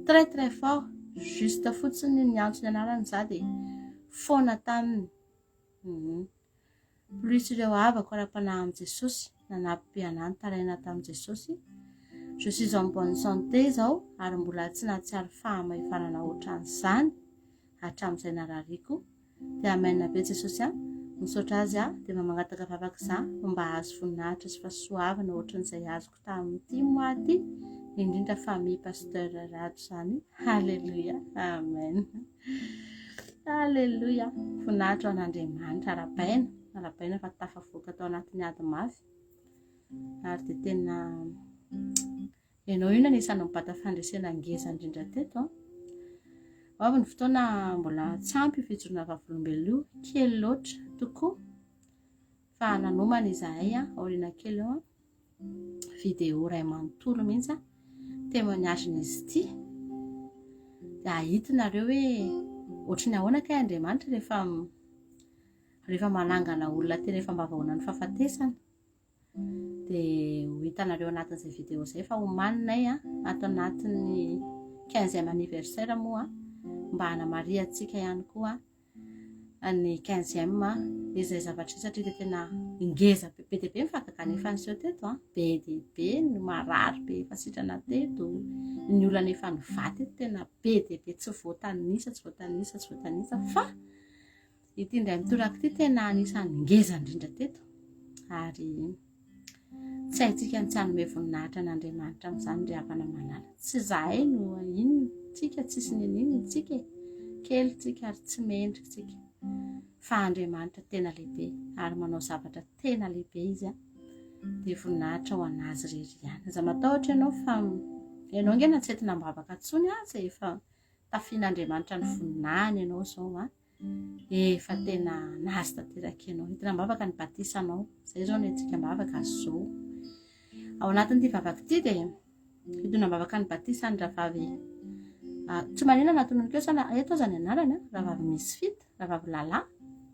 très très fort juste fotsiny niantso ny anarany za dia foana taminy. Hum. Plus ireo havako ara-panahy amin'i Jesosy, nanampy be anah nitaraina tamin'i Jesosy. Je suis en bonne santé izao ary mbola tsy nahatsiaro fahamaivanana ohatran'izany hatramin'izay narariako. Dia amen be Jesosy a! Misaotra azy aho dia mba mangataka vavaka za mba hahazo voninahitra sy fahasoavana ohatran'izay azoko tamin'ity mois ity, indrindra famille Pasteur Rado izany. Alléluia. Amen. Aleloia! Voninahitra ho an'Andriamanitra. Arahabaina, arahabaina fa tafavoaka tao anatin'ny ady mafy. Ary dia tena ianao io no anisan'ny nibata fandresena ngeza indrindra teto. An. Ho avy ny fotoana mbola tsy ampy io fijoroana vavolombelona io, kely loatra tokoa. Fa nanomana izahay aoriana kely eo. Vidéo iray manontolo mihitsy témoignage-n'izy ity. Dia hahita nareo hoe ohatry ny ahoana kay Andriamanitra rehefa rehefa manangana olona tena efa mba vahoanan'ny fahafatesana. Dia ho hitanareo anatin'izay vidéo izay fa homaninay ato anatin'ny quinzième anniversaire moa mba hanamarihantsika ihany koa ny quinzième izay zavatra izay satria dia tena ngeza be, be dia be ny fahagagana efa niseho teto an, be dia be ny marary be efa sitrana teto, ny olana efa nivaha teto tena be dia be tsy voatanisa, tsy voatanisa, tsy voatanisa fa ity indray mitoraka ity tena anisan'ny ngeza indrindra teto ary Tsy haintsika ny tsy hanome voninahitra an'Andriamanitra amin'izany ry havana malala. Tsy izahay no inona, tsika tsisy niniana tsika e. Kely tsika ary tsy mendrika tsika. Fa Andriamanitra tena lehibe ary manao zavatra tena lehibe izy a. Dia voninahitra ho an'azy irery ihany. Aza matahotra ianao fa ianao ange na tsy entina am-bavaka intsony aza efa tafian'Andriamanitra ny voninahiny ianao izao a. Efa tena nahazo tanteraka ianao. Entina am-bavaka ny batisanao. Izay izao no entintsika am-bavaka izao. Ao anatin'ity vavaka ity dia entina am-bavaka ny batisan'ny rahavavy ah, tsy maninona na tononiko eo sana eto aza ny anarany, ah, rahavavy Misfit, rahavavy Lala.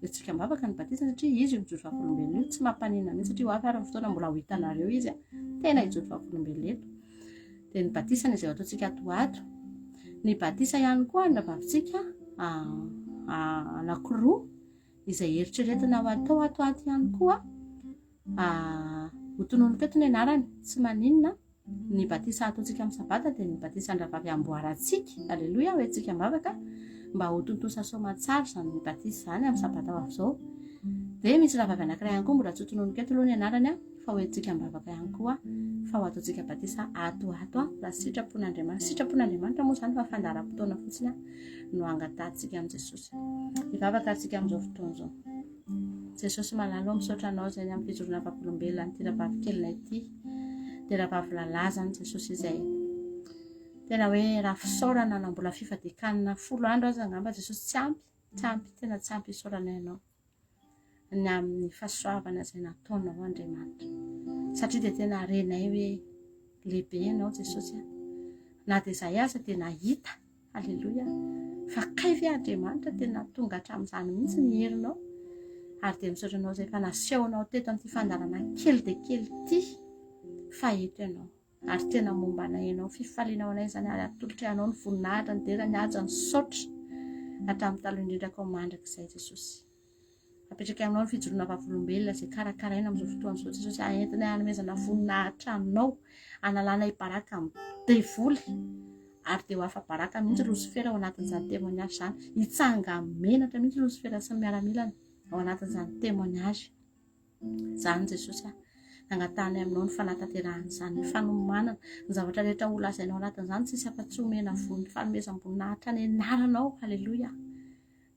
Entintsika am-bavaka ny batisany satria izy io mijoro vavolombelona io, tsy mampaninona mihitsy satria ho avy ary ny fotoana mbola ho hitanareo izy, ah. tena hijoro vavolombelona eto. Dia ny batisany izay ataontsika ato ho ato. Ny batisa ihany koa ny rabavintsika anankiroa izay eritreretina ho atao ato ato ihany koa. Ho tononiko eto ny anarany, tsy maninona. Ny batisa ataontsika amin'ny sabata dia ny batisan-dravavy amboarantsika. Aleloia, ho entintsika am-bavaka mba ho tontosa soamantsara izany batisa izany amin'ny sabata ho avy izao. Dia misy rahavavy anankiray ihany koa mbola tsy ho tononiko eto aloha ny anarany fa ho entintsika am-bavaka ihany koa fa ho ataontsika batisa ato ato raha sitrapon'Andriamanitra. Sitrapon'Andriamanitra moa izany fa fandaharam-potoana fotsiny no angatahantsika amin'i Jesosy. Hivavaka isika amin'izao fotoana izao. Jesosy malala ô, misaotra anao izay ny amin'ny fijoroana vavolombelona an'ity rahavavy kelinay ity. Dia rahavavy Lala izany Jesosy izay tena hoe raha fisaorana na mbola fifadian-kanina folo andro aza angamba Jesosy tsy ampy, tsy ampy, tena tsy ampy isaoranay anao. Ny amin'ny fahasoavana izay nataonao Andriamanitra. Satria dia tena renay hoe lehibe ianao Jesosy a. Na dia izahay aza dia nahita, aleloia, fa kay ve Andriamanitra tena tonga hatramin'izany mihitsy ny herinao. Ary dia misaotra anao izay efa nasehonao teto amin'ity fandaharana kely dia kely ity fa eto ianao. Ary tena momba anay ianao. Fifaliana ho anay izany ary atolotray anao ny voninahitra, ny dera, ny haja, ny saotra hatramin'ny taloha indrindra koa mandrakizay Jesosy. Apetraka aminao ny fijoroana vavolombelona izay karakaraina amin'izao fotoana izao Jesosy aentinay hanomezana voninahitra anao, analanay baraka amin'ny devoly ary dia ho afa-baraka mihitsy Losifera ao anatin'izany témoignage izany. Hitsanga-menatra mihitsy Losifera sy ny miaramilany ao anatin'izany témoignage. Izany Jesosy a. Angatahanay aminao ny fanatanterahana izany, ny fanomanana, ny zavatra rehetra ho lazainao anatin'izany, tsisy afa-tsy omena vonin'ny fanomezam-boninahitra ny anaranao. Haleloia.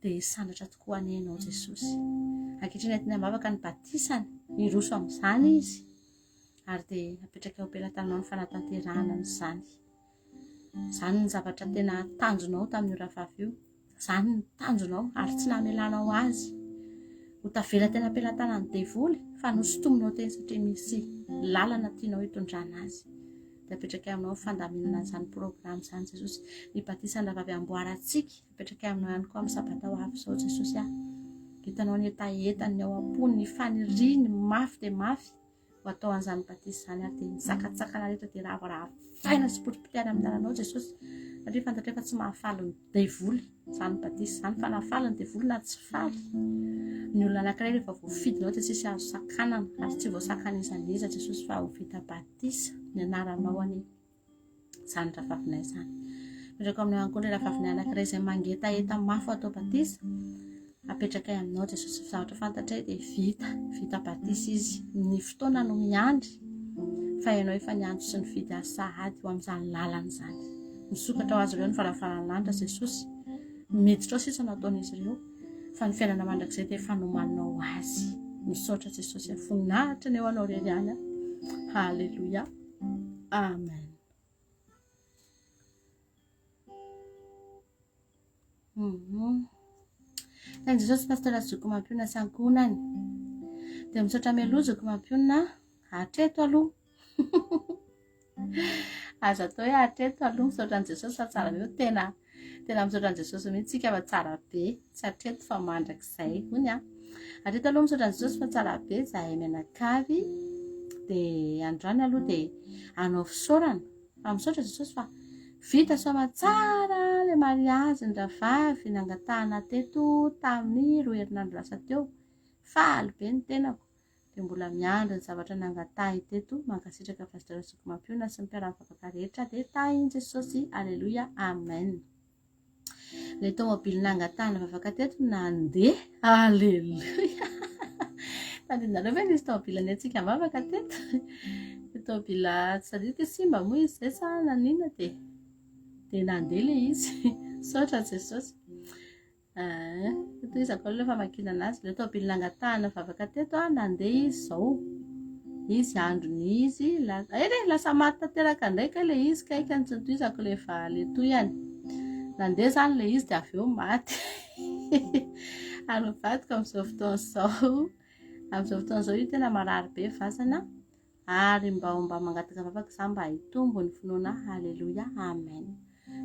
Dia hisandratra tokoa anie ianao Jesosy. Ankehitriny entinay am-bavaka ny batisany, hiroso amin'izany izy. Ary dia apetraka eo am-pelatananao ny fanatanterahana an'izany. Izany ny zavatra tena tanjonao tamin'io rahavavy io. Izany ny tanjonao ary tsy namelanao azy ho tavela tena am-pelatanan'ny devoly fa nosintominao teny satria misy lalana tianao hitondrana azy. Dia apetraka aminao ny fandaminana an'izany programa izany Jesosy. Ny batisan'ny rahavavy amboarantsika apetraka aminao ihany koa amin'ny sabata ho avy izao Jesosy ah. Hitanao ny hetahetany, ny ao am-pony, ny faniriany mafy dia mafy. ho atao an'izany batisa izany ary dia ny sakantsakana rehetra dia ravaravaina sy potipotehana amin'ny anaranao Jesosy satria fantatray fa tsy mahafaly ny devoly izany batisa izany fa na faly ny devoly na tsy faly ny olona anankiray rehefa voafidinao dia tsisy azo sakanana ary tsy voasakan'iza n'iza Jesosy fa ho vita batisa ny anaranao anie izany rahavavinay izany. Apetrako aminao ihany koa ilay rahavavinay anankiray izay mangetaheta mafy atao batisa. Apetrakay aminao Jesosy ny zavatra fantatray dia vita, vita batisa izy. Ny fotoana no miandry fa ianao efa niantso sy nifidy azy sahady ho amin'izany lalana izany. Misokatra ho azy ireo ny varavaran'ny lanitra Jesosy. Miditra ao sisa no ataon'izy ireo fa ny fiainana mandrakizay dia efa nomaninao ho azy. Misaotra Jesosy, voninahitra ny eo anao irery ihany. Haleloia. Amen. Mhm. Tany Jesosy Pasteur Zoky Mampionona sy ankohonany. Dia misaotra mialoha Zoky Mampionona hatreto aloha. Aza atao hoe hatreto aloha misaotra an'i Jesosy fa tsara be tena Tena misaotra an'i Jesosy mihitsy tsika fa tsara be. Tsy hatreto fa mandrakizay hono a. Hatreto aloha misaotra an'i Jesosy fa tsara be zahay mianakavy. Dia androany aloha dia hanao fisaorana. Fa misaotra Jesosy fa vita soamatsara le mariazy ny rahavavy nangatahana teto tamin'ny roa herinandro lasa teo. Faly be ny tenako. Dia mbola miandry ny zavatra nangatahy teto. Mankasitraka Pasteur Zoky Mampiona sy ny mpiara-mivavaka rehetra. Dia tahin'i Jesosy. Aleloia. Amen. Ilay tomobile nangatahana vavaka teto nandeha. Aleloia. Tadidinareo ve nisy tomobile nentsika vavaka teto? Ilay tomobile tsy tadidiko simba moa izy izay sa naninona dia dia nandeha ilay izy. Misaotra Jesosy. Eeh, tohizako aloha ilay famakiana anazy. Ilay tôbily nangatahana vavaka teto an, nandeha izy izao. Izy androny izy, lasa, eh re, lasa maty tanteraka indray kay ilay izy kay, ka tsy notohizako ilay va ilay tohiny. Nandeha izany ilay izy dia avy eo maty. Ary ny vadiko amin'izao fotoana izao, amin'izao fotoana izao io tena marary be vazana. Ary mba mba mangataka vavaka za mba hitombo ny finoana Haleloia Amen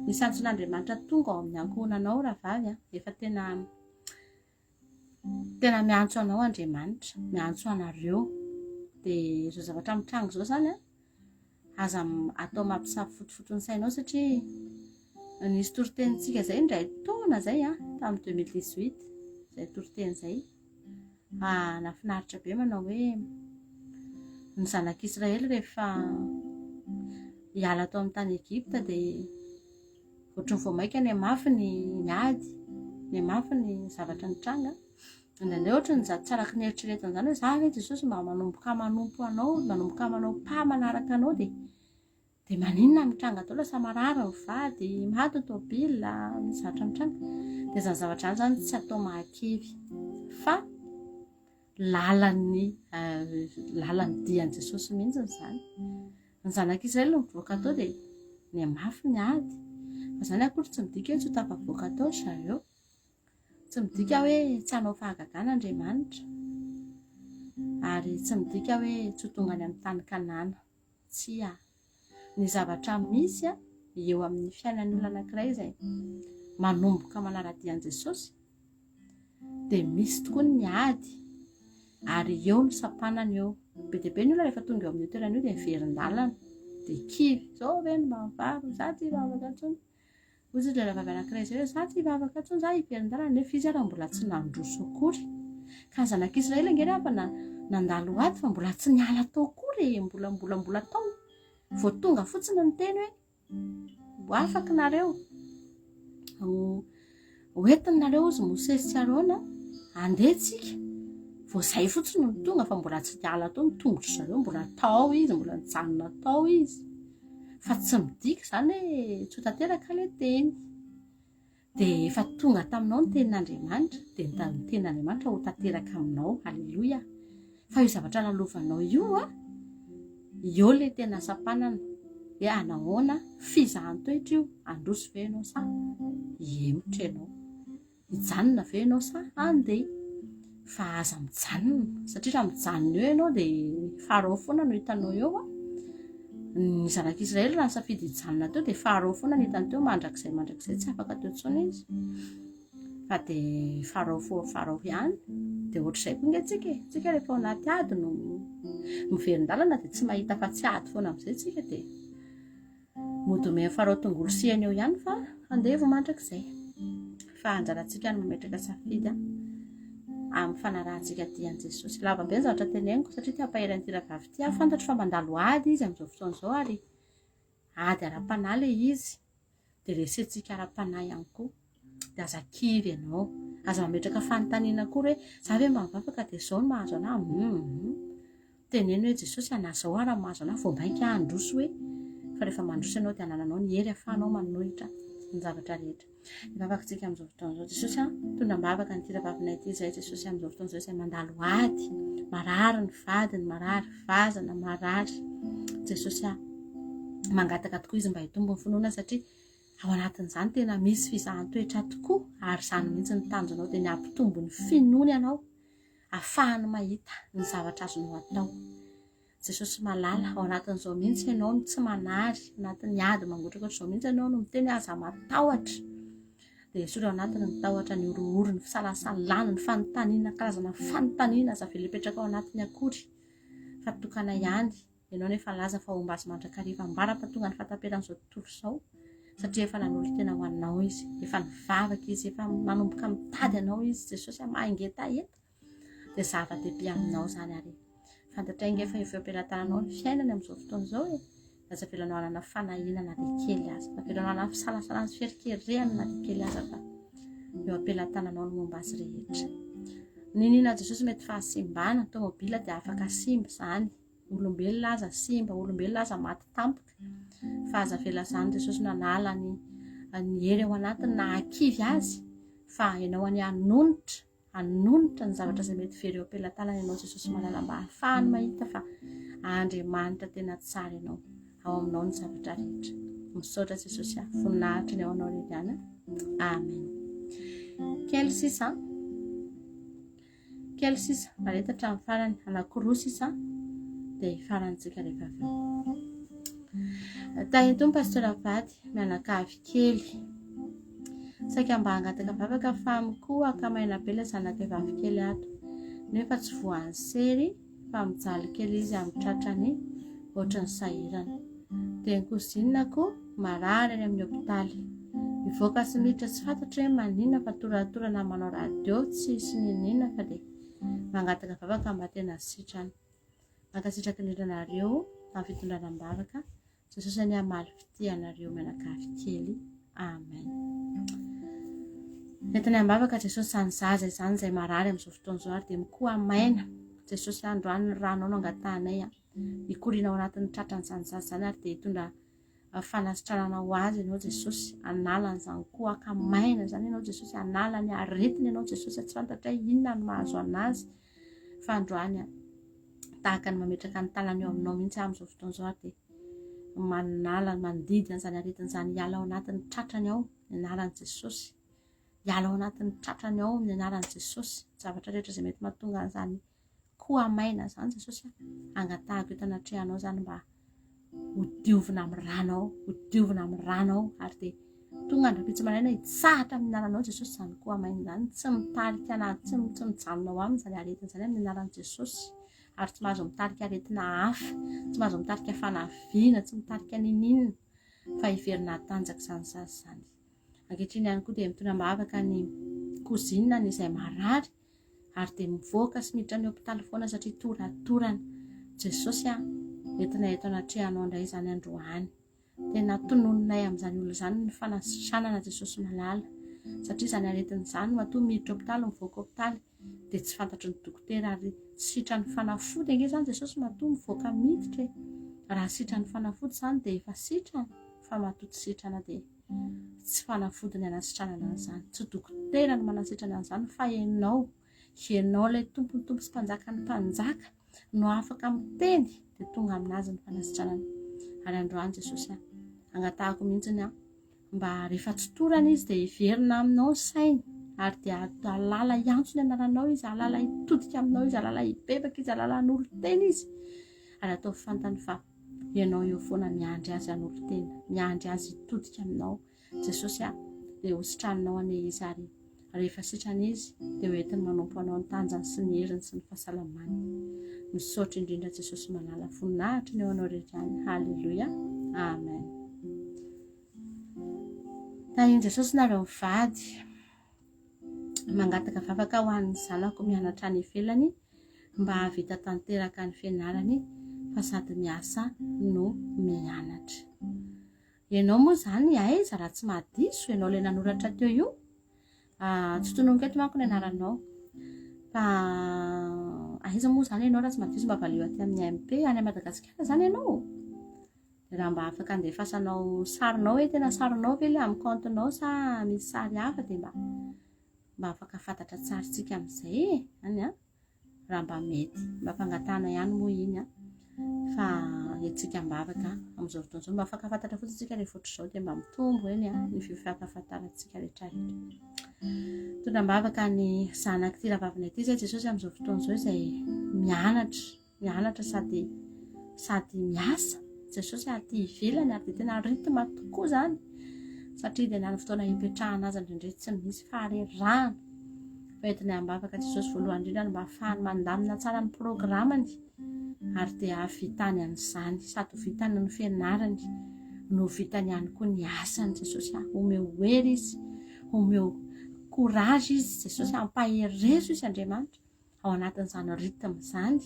Misy antson'Andriamanitra tonga ao amin'ny ankohonanao rahavavy a efa tena tena miantso anao Andriamanitra miantso anareo dia izao zavatra mitranga izao zany a aza atao mampisafotofoto ny sainao satria nisy toritenintsika izay indray taona izay a tamin'ny 2018 izay toriteny izay Ah, nahafinaritra be manao hoe ny zanak'Israely rehefa hiala tao amin'ny tany Egypta dia ohatran'ny vao mainka nihamafy ny ny ady, nihamafy ny zavatra nitranga. Indraindray ohatran'ny za tsy araka ny eritreretina izany hoe za ve Jesosy mba manomboka manompo anao, manomboka manao pas manaraka anao dia Dia maninona mitranga daholo lasa marary ny vady, maty ny tôbila, misy zavatra mitranga. Dia izany zavatra izany izany tsy atao mahakivy fa lalan'ny lalan'ny dian'i Jesosy mihitsy izany. Ny zanak'Israely nivoaka tao dia nihamafy ny ady. Fa izany akory tsy midika hoe tsy ho tafavoaka tao ry zareo. Tsy midika hoe tsy hanao fahagagana Andriamanitra. Ary tsy midika hoe tsy ho tonga any amin'ny tany Kanana. Tsia. Ny zavatra misy eo amin'ny fiainan'ny olona anankiray izay manomboka manara-dia an'i Jesosy dia misy tokoa ny ady ary eo ny sampanana eo. Be dia be ny olona rehefa tonga eo amin'io toerana io dia miverin-dalana, dia kivy. Izao ve no mba mivavaka? Izaho tsy hivavaka intsony. Hoy izy ilay rahavavy anankiray izay hoe, Izaho tsy hivavaka intsony, izaho hiverin-dalana, nefa izy ary mbola tsy nandroso akory. Ka ny zanak'Israely ange ry havana nandalo ady fa mbola tsy niala tao akory e, mbola mbola mbola tao. Vao tonga fotsiny ny teny hoe, ho afaka nareo, ho entina nareo hozy Mosesy sy Arona, andeha tsika. Vao izay fotsiny no tonga fa mbola tsy niala tao ny tongotry zareo, mbola tao izy, mbola nijanona tao izy. Fa tsy midika izany hoe tsy ho tanteraka ilay teny. Dia efa tonga taminao ny tenin'Andriamanitra, dia ny tenin'Andriamanitra ho tanteraka aminao. Aleloia. Fa io zavatra lalovanao io a, eo ilay tena sampanana hoe anahoana, fizahan-toetra io, handroso ve ianao sa hihemotra ianao. Hijanona ve ianao sa handeha? Fa aza mijanona, satria raha mijanona eo ianao dia Farao foana no hitanao eo a. Ny zanak'Israely raha nisafidy hijanona teo dia Farao foana no hitany teo mandrakizay mandrakizay, tsy afaka teo intsony izy. Fa dia Farao fo Farao ihany. Dia ohatr'izay koa nge tsika e. Tsika rehefa ao anaty ady no miverin-dalana dia tsy mahita afa-tsy ady foana amin'izay tsika dia Mody omen'i Farao tongolo sy hena eo ihany fa andevo mandrakizay. Fa anjarantsika ny mametraka safidy amin'ny fanarahantsika dia an'i Jesosy. Lava be ny zavatra teneniko satria te hampahery an'ity rahavavy ity aho. Fantatro fa mandalo ady izy amin'izao fotoana izao ary ady ara-panahy ilay izy. Dia resentsika ara-panahy ihany koa. Dia aza kivy ianao. Aza mametraka fanontaniana akory hoe za ve mba mivavaka dia izao no mahazo anah. Hum. Teneno hoe Jesosy a, na izao ara no mahazo anah vao mainka aho handroso hoe. Fa rehefa mandroso ianao dia anananao ny hery ahafahanao manohitra ny zavatra rehetra. Hivavaka isika amin'izao fotoana izao. Jesosy a, mitondra am-bavaka an'ity rahavavinay ity izay Jesosy amin'izao fotoana izao izay mandalo ady, marary ny vadiny, marary vazana, marary. Jesosy a, mangataka tokoa izy mba hitombo ny finoana satria ao anatin'izany tena misy fizahan-toetra tokoa ary izany mihitsy ny tanjonao dia ny hampitombo ny finoany ianao afahany mahita ny zavatra azonao atao. Jesosy malala, ao anatin'izao mihitsy ianao no tsy manary, anatin'ny ady mangotraka ohatr'izao mihitsy ianao no miteny hoe aza matahotra. Dia esory ao anatiny ny tahotra, ny horohoro, ny fisalasalana, ny fanontaniana, karazana fanontaniana aza avela hipetraka ao anatiny akory fa tokana ihany. Ianao nefa nilaza fa homba azy mandrakariva ambara-pahatonga ny fahataperan'izao tontolo izao, satria efa nanolo-tena ho anao izy, efa nivavaka izy, efa manomboka mitady anao izy, Jesosy hamaha hangetaheta, dia zava-dehibe aminao izany ary fantatray ange fa efa eo am-pelatananao ny fiainany amin'izao fotoana izao e, aza avelanao hanana fanahiana na dia kely aza, aza avelanao hanana fisalasalana sy fierikerehana na dia kely aza fa eo am-pelatananao ny momba azy rehetra. Niniana Jesosy mety fahasimbana, tomobila dia afaka simba izany. Olombelona aza simba, olombelona aza maty tampoka. Fa aza avela izany Jesosy nanala ny ny hery ao anatiny na hakivy azy fa ianao anie hanonitra, hanonitra ny zavatra izay mety very eo am-pelatanana ianao Jesosy malala mba hahafahany mahita fa Andriamanitra tena tsara ianao, ao aminao ny zavatra rehetra. Misaotra Jesosy ah, voninahitra ny ao anao irery ihany. Amen. Kely sisa. Kely sisa, mareta hatramin'ny farany, anankiroa sisa dia hifarantsika rehefa avy eo. Tahin'ny Tompo Pasteur Vady, mianakavy kely. Saika mba hangataka vavaka fa mikohaka maina be ilay zanakay vavy kely ato. Nefa tsy voan'ny sery fa mijaly kely izy amin'ny tratrany ohatran'ny sahirana. Dia ny cousine-ko marary any amin'ny hopitaly. Mivoaka sy miditra tsy fantatro hoe maninona fa toratorana manao radio tsisy niniana fa dia mangataka vavaka mba tena sitrana. Mankasitraka indrindra anareo amin'ny fitondrana am-bavaka. Jesosy anie hamaly fitia anareo mianakavy kely. Amen. Entina am-bavaka Jesosy izany zaza izany izay marary amin'izao fotoana izao ary dia mikoha maina. Jesosy androany ny ranao no angatahanay a. Hikoriana ao anatin'ny tratran'izany zaza izany ary dia hitondra fanasitranana ho azy ianao Jesosy. Hanala an'izany kohaka maina izany ianao Jesosy. Hanala ny aretina ianao Jesosy. Tsy fantatray inona no mahazo anazy fa androany a tahaka ny mametraka ny tanany eo aminao mihitsy aho amin'izao fotoana izao ary dia manala mandidy an'izany aretina izany hiala ao anatin'ny tratrany ao ny anaran'i Jesosy. Hiala ao anatin'ny tratrany ao amin'ny anaran'i Jesosy. Zavatra rehetra izay mety mahatonga an'izany koa maina izany Jesosy a, angatahako eto anatrehanao izany mba ho diovina amin'ny ranao, ho diovina amin'ny ranao ary dia tonga andro-pitsy maraina hitsahatra amin'ny anaranao Jesosy izany koa maina izany, tsy mitarika na tsy tsy mijanona ao aminy izany aretina izany amin'ny anaran'i Jesosy ary tsy mahazo mitarika aretina hafa, tsy mahazo mitarika fanaviana, tsy mitarika niniana fa hiverina hatanjaka izany zaza izany. Ankehitriny ihany koa dia mitondra am-bavaka ny cousine-ny izay marary ary dia mivoaka sy miditra ny hopitaly foana satria toratorana. Jesosy a, entina eto anatrehanao indray izany androany. Tena tononinay amin'izany olona izany ny fanasitranana Jesosy malala. Satria izany aretina izany matoa miditra hopitaly mivoaka hopitaly. Dia tsy fantatry ny dokotera ary sitran'ny fanafody ange izany Jesosy matoa mivoaka miditra e. Raha sitran'ny fanafody izany dia efa sitrana fa matoa tsy sitrana dia tsy fanafody ny hanasitranana an'izany. Tsy dokotera no manasitrana an'izany fa ianao. Ianao ilay Tompon'ny Tompo sy Mpanjakan'ny Mpanjaka no afaka miteny dia tonga aminazy ny fanasitranana. Ary androany Jesosy a, angatahako mihitsy ny aho mba rehefa tsy torana izy dia hiverina aminao ny sainy ary dia halala hiantso ny anaranao izy, halala hitodika aminao izy, halala hibebaka izy, halala hanolo-tena izy. Ary ataovy fantany fa ianao eo foana miandry azy hanolo-tena, miandry azy hitodika aminao. Jesosy a, dia ho sitraninao anie izy ary rehefa sitrana izy dia ho entiny manompo anao ny tanjany sy ny heriny sy ny fahasalamany. Misaotra indrindra Jesosy malala voninahitra ny eo anao rehetra any. Haleloia. Amen. Tahin'i Jesosy nareo mivady. Mangataka vavaka ho an'ny zanako mianatra any ivelany mba hahavita tanteraka ny fianarany fa sady miasa no mianatra. Ianao moa izany aiza raha tsy mahadiso ianao ilay nanoratra teo io? Ah, tsy tononiko eto manko ny anaranao. Fa aiza moa izany ianao raha tsy mahadiso mba valio aty amin'ny MP any Madagasikara izany ianao? Raha mba afaka andefasanao sarinao hoe tena sarinao ve ilay amin'ny compte-nao sa misy sary hafa dia mba mba afaka fantatra tsara tsika amin'izay e, any an. raha mba mety. Mba fangatahana ihany moa iny an. Fa hetsika am-bavaka amin'izao fotoana izao. Mba fankafantatra fotsiny tsika rehefa ohatr'izao dia mba mitombo eny an ny fifankafantarantsika rehetra rehetra. Mitondra am-bavaka ny zanak'ity rahavavinay ity izay Jesosy amin'izao fotoana izao izay mianatra mianatra sady sady miasa Jesosy aty ivelany ary dia tena rythme tokoa izany satria dia na ny fotoana hipetrahana aza indraindray tsy misy faharerahana fa entina am-bavaka Jesosy voalohany indrindra no mba ahafahany mandamina tsara ny programany ary dia hahavitany an'izany sady ho vitany ny fianarany no ho vitany ihany koa ny asany Jesosy ah omeo hery izy omeo courage izy Jesosy ampaherezo izy Andriamanitra ao anatin'izany rythme izany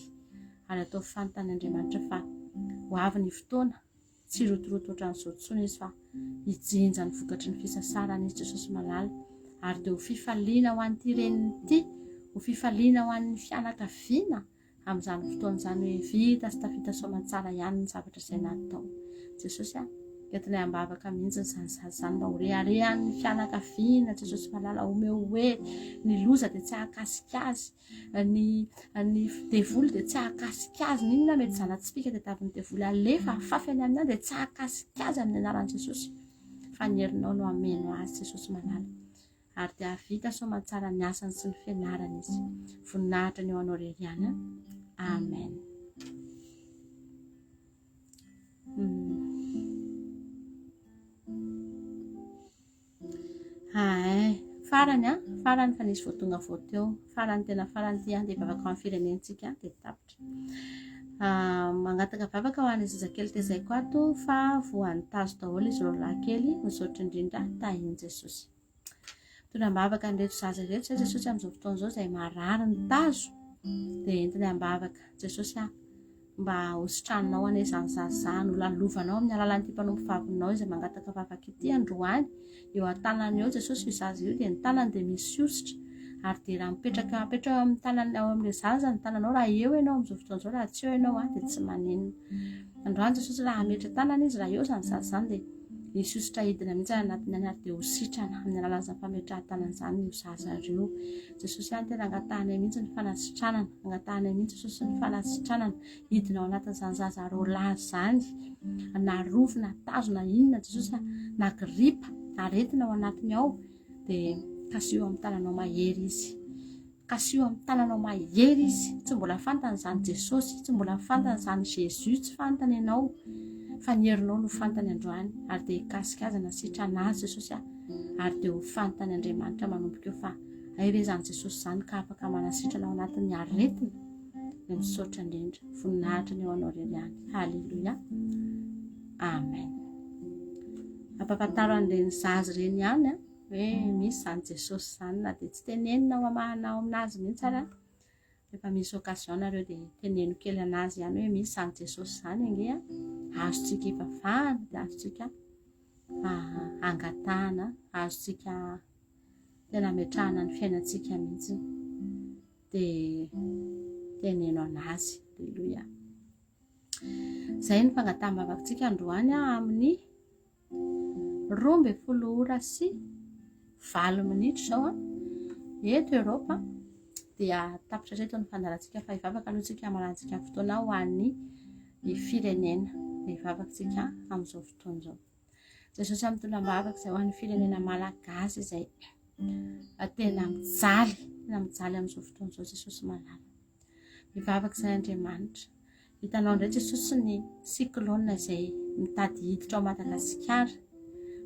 ary ataovy fantany Andriamanitra fa ho avy ny fotoana tsy hirotoroto ohatran'izao intsony izy fa hijinja ny vokatry ny fisasarana izy Jesosy malala ary dia ho fifaliana ho an'ity reniny ity ho fifaliana ho an'ny fianakaviana amin'izany fotoana izany hoe vita sy tafita soamantsara ihany ny zavatra izay natao Jesosy a entinay am-bavaka mihitsy izany zaza izany mba ho reharehan'ny fianakaviana Jesosy malala omeo hoe ny loza dia tsy hahakasika azy ny ny devoly dia tsy hahakasika azy n'inona mety zana-tsipìka tadiavin'ny devoly alefa afafy any aminy any dia tsy hahakasika azy amin'ny anaran'i Jesosy fa ny herinao no hameno azy Jesosy malala ary dia hahavita soamantsara ny asany sy ny fianarany izy. Voninahitra ny eo anao rery ihany. Amen. Hay, farany an, farany fa nisy vao tonga vao teo. Farany tena farany ity an, dia vavaka ho an'ny firenentsika dia tapitra. Ah, mangataka vavaka ho an'ny zazakely tezaiko ato fa voan'ny tazo daholo izy roalahy kely. Misaotra indrindra, tahin'i Jesosy. Mitondra am-bavaka an'ireto zaza ireto izay Jesosy amin'izao fotoana izao izay marary ny tazo dia entiny am-bavaka. Jesosy ah, mba ho sitraninao anie izany zaza izany, ho lalovanao amin'ny alalan'ity mpanompo vavinao izay mangataka vavaka ity androany. Eo an-tanany eo Jesosy io zaza io dia ny tanany dia misy hosotra ary dia raha mipetraka apetrao eo amin'ny tanany ao amin'ilay zaza ny tananao raha eo ianao amin'izao fotoana izao raha tsy eo ianao ah dia tsy maninona. Androany Jesosy raha hametra tanana izy raha eo izany zaza izany dia Hisy hosotra hidina mihitsy any anatiny any ary dia ho sitrana amin'ny alalan'izany fametrahan-tanana izany io zaza ireo. Jesosy ihany tena angatahanay mihitsy ny fanasitranana, angatahanay mihitsy Jesosy ny fanasitranana hidina ao anatin'izany zaza roalahy izany, na rofy na tazo na inona Jesosy na gripa, aretina ao anatiny ao dia kasiho amin'ny tananao mahery izy. Kasiho amin'ny tananao mahery izy. Tsy mbola fantany izany Jesosy, tsy mbola fantany izany Jésus, tsy fantany ianao. Fa ny herinao no fantany androany ary dia hikasika azy na sitrana azy Jesosy a. Ary dia ho fantany Andriamanitra manomboka eo fa hay ve izany Jesosy izany ka afaka manasitrana ao anatin'ny aretina. Dia misaotra indrindra. Voninahitra ny eo anao irery ihany. Haleloia. Amen. Ampafantaro an'ireny zaza ireny ihany a. Hoe misy izany Jesosy izany na dia tsy tenenina ao amahana ao aminazy mihitsy ary rehefa misy occasion nareo dia teneno kely anazy ihany hoe misy izany Jesosy izany ange a, azontsika ivavahana dia azontsika angatahana, azontsika tena ametrahana ny fiainantsika mihitsy. Dia teneno an'azy. Aleloia. Izay ny fangataham-bavakintsika androany amin'ny 12 ora sy 8 minitra izao an. Eto Eoropa dia tapitra hatreto ny fandaharantsika fa hivavaka aloha tsika hamarantsika ny fotoana ho an'ny firenena. Dia hivavaka tsika amin'izao fotoana izao. Jesosy amin'ny tolom-bavaka izay ho an'ny firenena malagasy izay tena mijaly, tena mijaly amin'izao fotoana izao Jesosy malala. Mivavaka izay Andriamanitra. Hitanao indray Jesosy ny cyclone izay mitady hiditra ao Madagasikara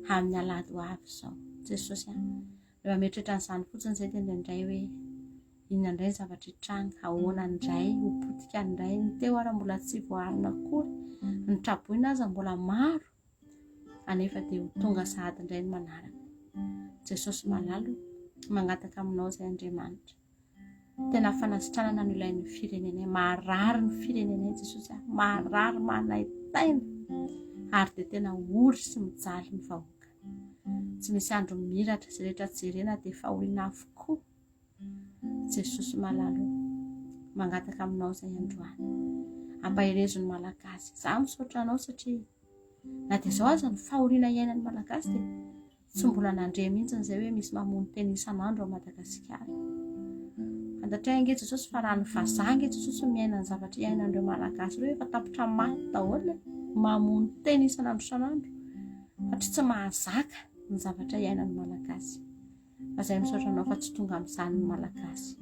amin'ny alahady ho avy izao. Jesosy a. Rehefa mieritreritra an'izany fotsiny izay dia indraindray hoe inona indray ny zavatra hitranga, ahoana indray, ho potika indray, ny teo ara mbola tsy voaarina akory, ny traboina aza mbola maro, anefa dia ho tonga sahady indray ny manaraka. Jesosy malalo, mangataka aminao izay Andriamanitra. Tena fanasitranana no ilain'ny firenenay. Marary ny firenenay Jesosy a. Marary manaitaina. Ary dia tena ory sy mijaly ny vahoaka. Tsy misy andro miratra, izay rehetra jerena dia fahoriana avokoa. Jesosy malalo, mangataka aminao izay androany. Ampaherezo ny Malagasy. Izaho misaotra anao satria na dia izao aza ny fahoriana iainan'ny Malagasy dia Tsy mbola nandre mihitsy izay hoe misy mamono tena isan'andro ao Madagasikara. Fantatray ange Jesosy fa raha ny vazaha ange Jesosy no miaina ny zavatra iainan'ireo Malagasy ireo efa tapitra maty daholo e. Mamono tena isan'andro isan'andro. Satria tsy mahazaka ny zavatra iainan'ny Malagasy. Fa izay misaotra anao fa tsy tonga amin'izany ny Malagasy.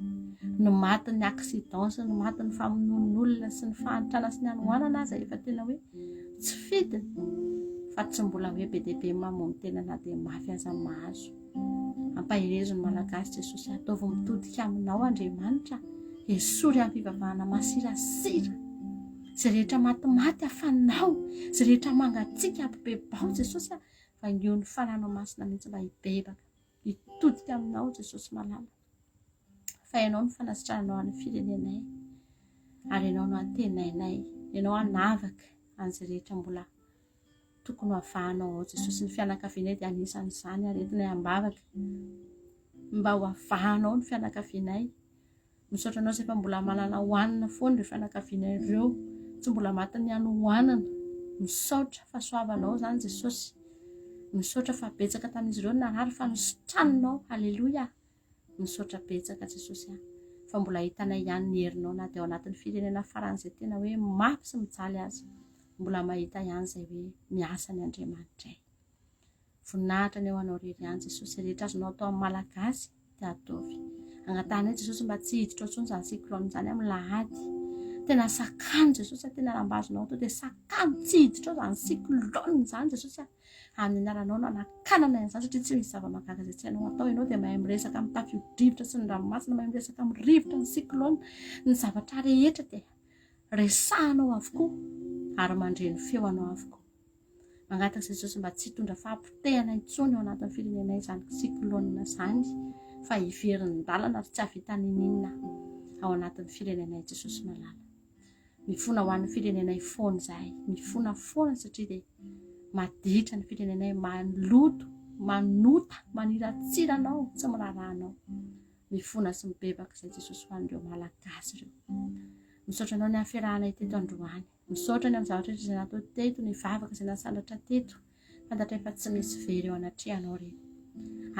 Ny matin'ny accident sy ny matin'ny famonoan'olona sy ny fahantrana sy ny hanoanana aza efa tena hoe Tsy fidiny fa tsy mbola hoe be dia be mamono tena na dia mafy aza ny mahazo. Ampaherezo ny Malagasy Jesosy ataovy mitodika aminao Andriamanitra esory amin'ny fivavahana masirasira izay rehetra matimaty afanao izay rehetra mangatsiaka ampibebao Jesosy a vangio ny fananao masina mihitsy mba hibebaka hitodika aminao Jesosy malala fa ianao no fanasitrananao an'ny firenenay ary ianao no antenainay ianao hanavaka an'izay rehetra mbola tokony ho avahanao ao Jesosy ny fianakavianay dia anisan'izany ary entinay am-bavaka mba ho avahanao ny fianakavianay Misaotra anao izay fa mbola manana hohanina foana ireo fianakaviana ireo. Tsy mbola matin'ny hanoanana. Misaotra fa soavanao izany Jesosy. Misaotra fa betsaka tamin'izy ireo narary fa nositraninao. Haleloia. Misaotra betsaka Jesosy a. Fa mbola hitanay ihany ny herinao na dia ao anatin'ny firenena faran'izay tena hoe mafy sy mijaly aza. Mbola mahita ihany izay hoe miasa ny Andriamanitray. Voninahitra anie ho anao irery ihany Jesosy. Izay rehetra azonao atao amin'ny Malagasy dia ataovy. Angatahanay Jesosy mba tsy hiditra ao intsony izany cyclone izany amin'ny lahady. Tena sakano Jesosy a, tena raha mba azonao atao dia sakano tsy hiditra ao izany cyclone izany Jesosy a. Amin'ny anaranao no anakanana an'izany satria tsy misy zava-mahagaga izay tsy hainao atao. Ianao dia mahay miresaka amin'ny tafio-drivotra sy ny ranomasina, mahay miresaka amin'ny rivotra, ny cyclone, ny zavatra rehetra dia resahanao avokoa ary mandre ny feo anao avokoa. Mangataka Jesosy mba tsy hitondra fahapotehana intsony ao anatin'ny firenenay izany cyclone izany fa hiverin-dalana ary tsy hahavita niniana ao anatin'ny firenenay Jesosy malala. Mifona ho an'ny firenenay foana izahay, mifona foana satria dia maditra ny firenenay, maloto, manota, maniratsira anao, tsy miraharaha anao. Mifona sy mibebaka izay Jesosy ho an'ireo Malagasy ireo. Misaotra anao ny amin'ny fiarahanay teto androany. Misaotra ny amin'ny zavatra rehetra izay natao teto, ny vavaka izay nasandratra teto. Fantatray fa tsy misy very eo anatrehanao ireny.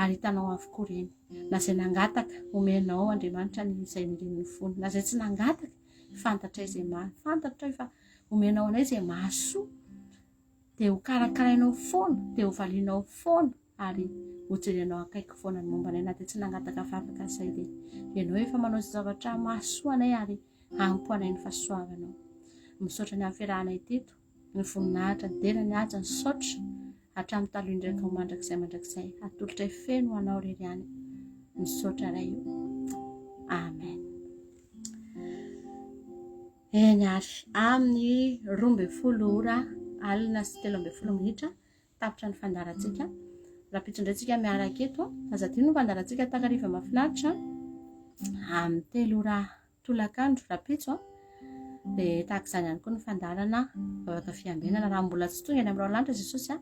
Ary hitanao avokoa ireny. Na izay nangataka, omenao Andriamanitra ny izay nirian'ny fony. Na izay tsy nangataka, fantatray izay maha, fantatray fa omenao anay izay mahasoa. Dia ho karakarainao foana, dia ho valianao foana ary ho jerenao akaiky foana ny momba anay na dia tsy nangataka vavaka izay dia ianao efa manao izay zavatra mahasoa anay ary Ampo anay ny fahasoavanao. Misaotra ny amin'ny fiarahanay teto, ny voninahitra, ny dera, ny haja, ny saotra, hatramin'ny taloha indray ka ho mandrakizay mandrakizay. Atolotray feno ho anao irery ihany. Misaotra Ray o. Amen. Eny ary, amin'ny 12 ora alina sy 13 minitra Tapitra ny fandaharantsika. Rahampitso indray tsika miaraka eto. Aza adino ny fandaharantsika takariva mahafinaritra amin'ny telo ora tolakandro rahampitso. Dia tahaka izany ihany koa ny fandaharana vavaka fiambenana. Raha mbola tsy tonga eny amin'ny rahona lanitra Jesosy.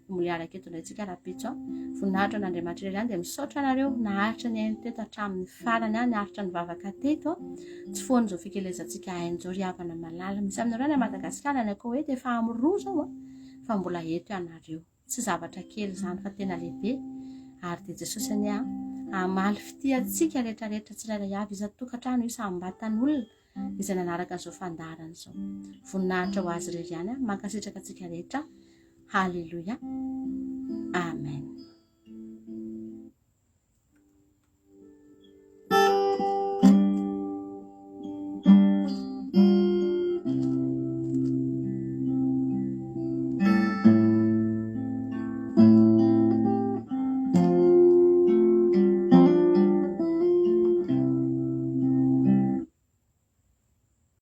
Mbola hiaraka eto indray tsika rahampitso an. Voninahitra an'Andriamanitra irery ihany dia misaotra anareo naharitra nihaino teto hatramin'ny farany an, niaritra nivavaka teto an. Tsy foana izao fikelezantsika aina izao ry havana malala. Misy aminareo any Madagasikara, any Koety efa amin'ny roa izao an, fa mbola eto ianareo. Tsy zavatra kely izany fa tena lehibe ary dia Jesosy anie an, hamaly fitia antsika rehetra rehetra tsirairay avy isan-tokantrano, isam-batan'olona izay nanaraka an'izao fandaharana izao. Voninahitra ho azy irery ihany an. Mankasitraka antsika rehetra. Haleloia. Amen.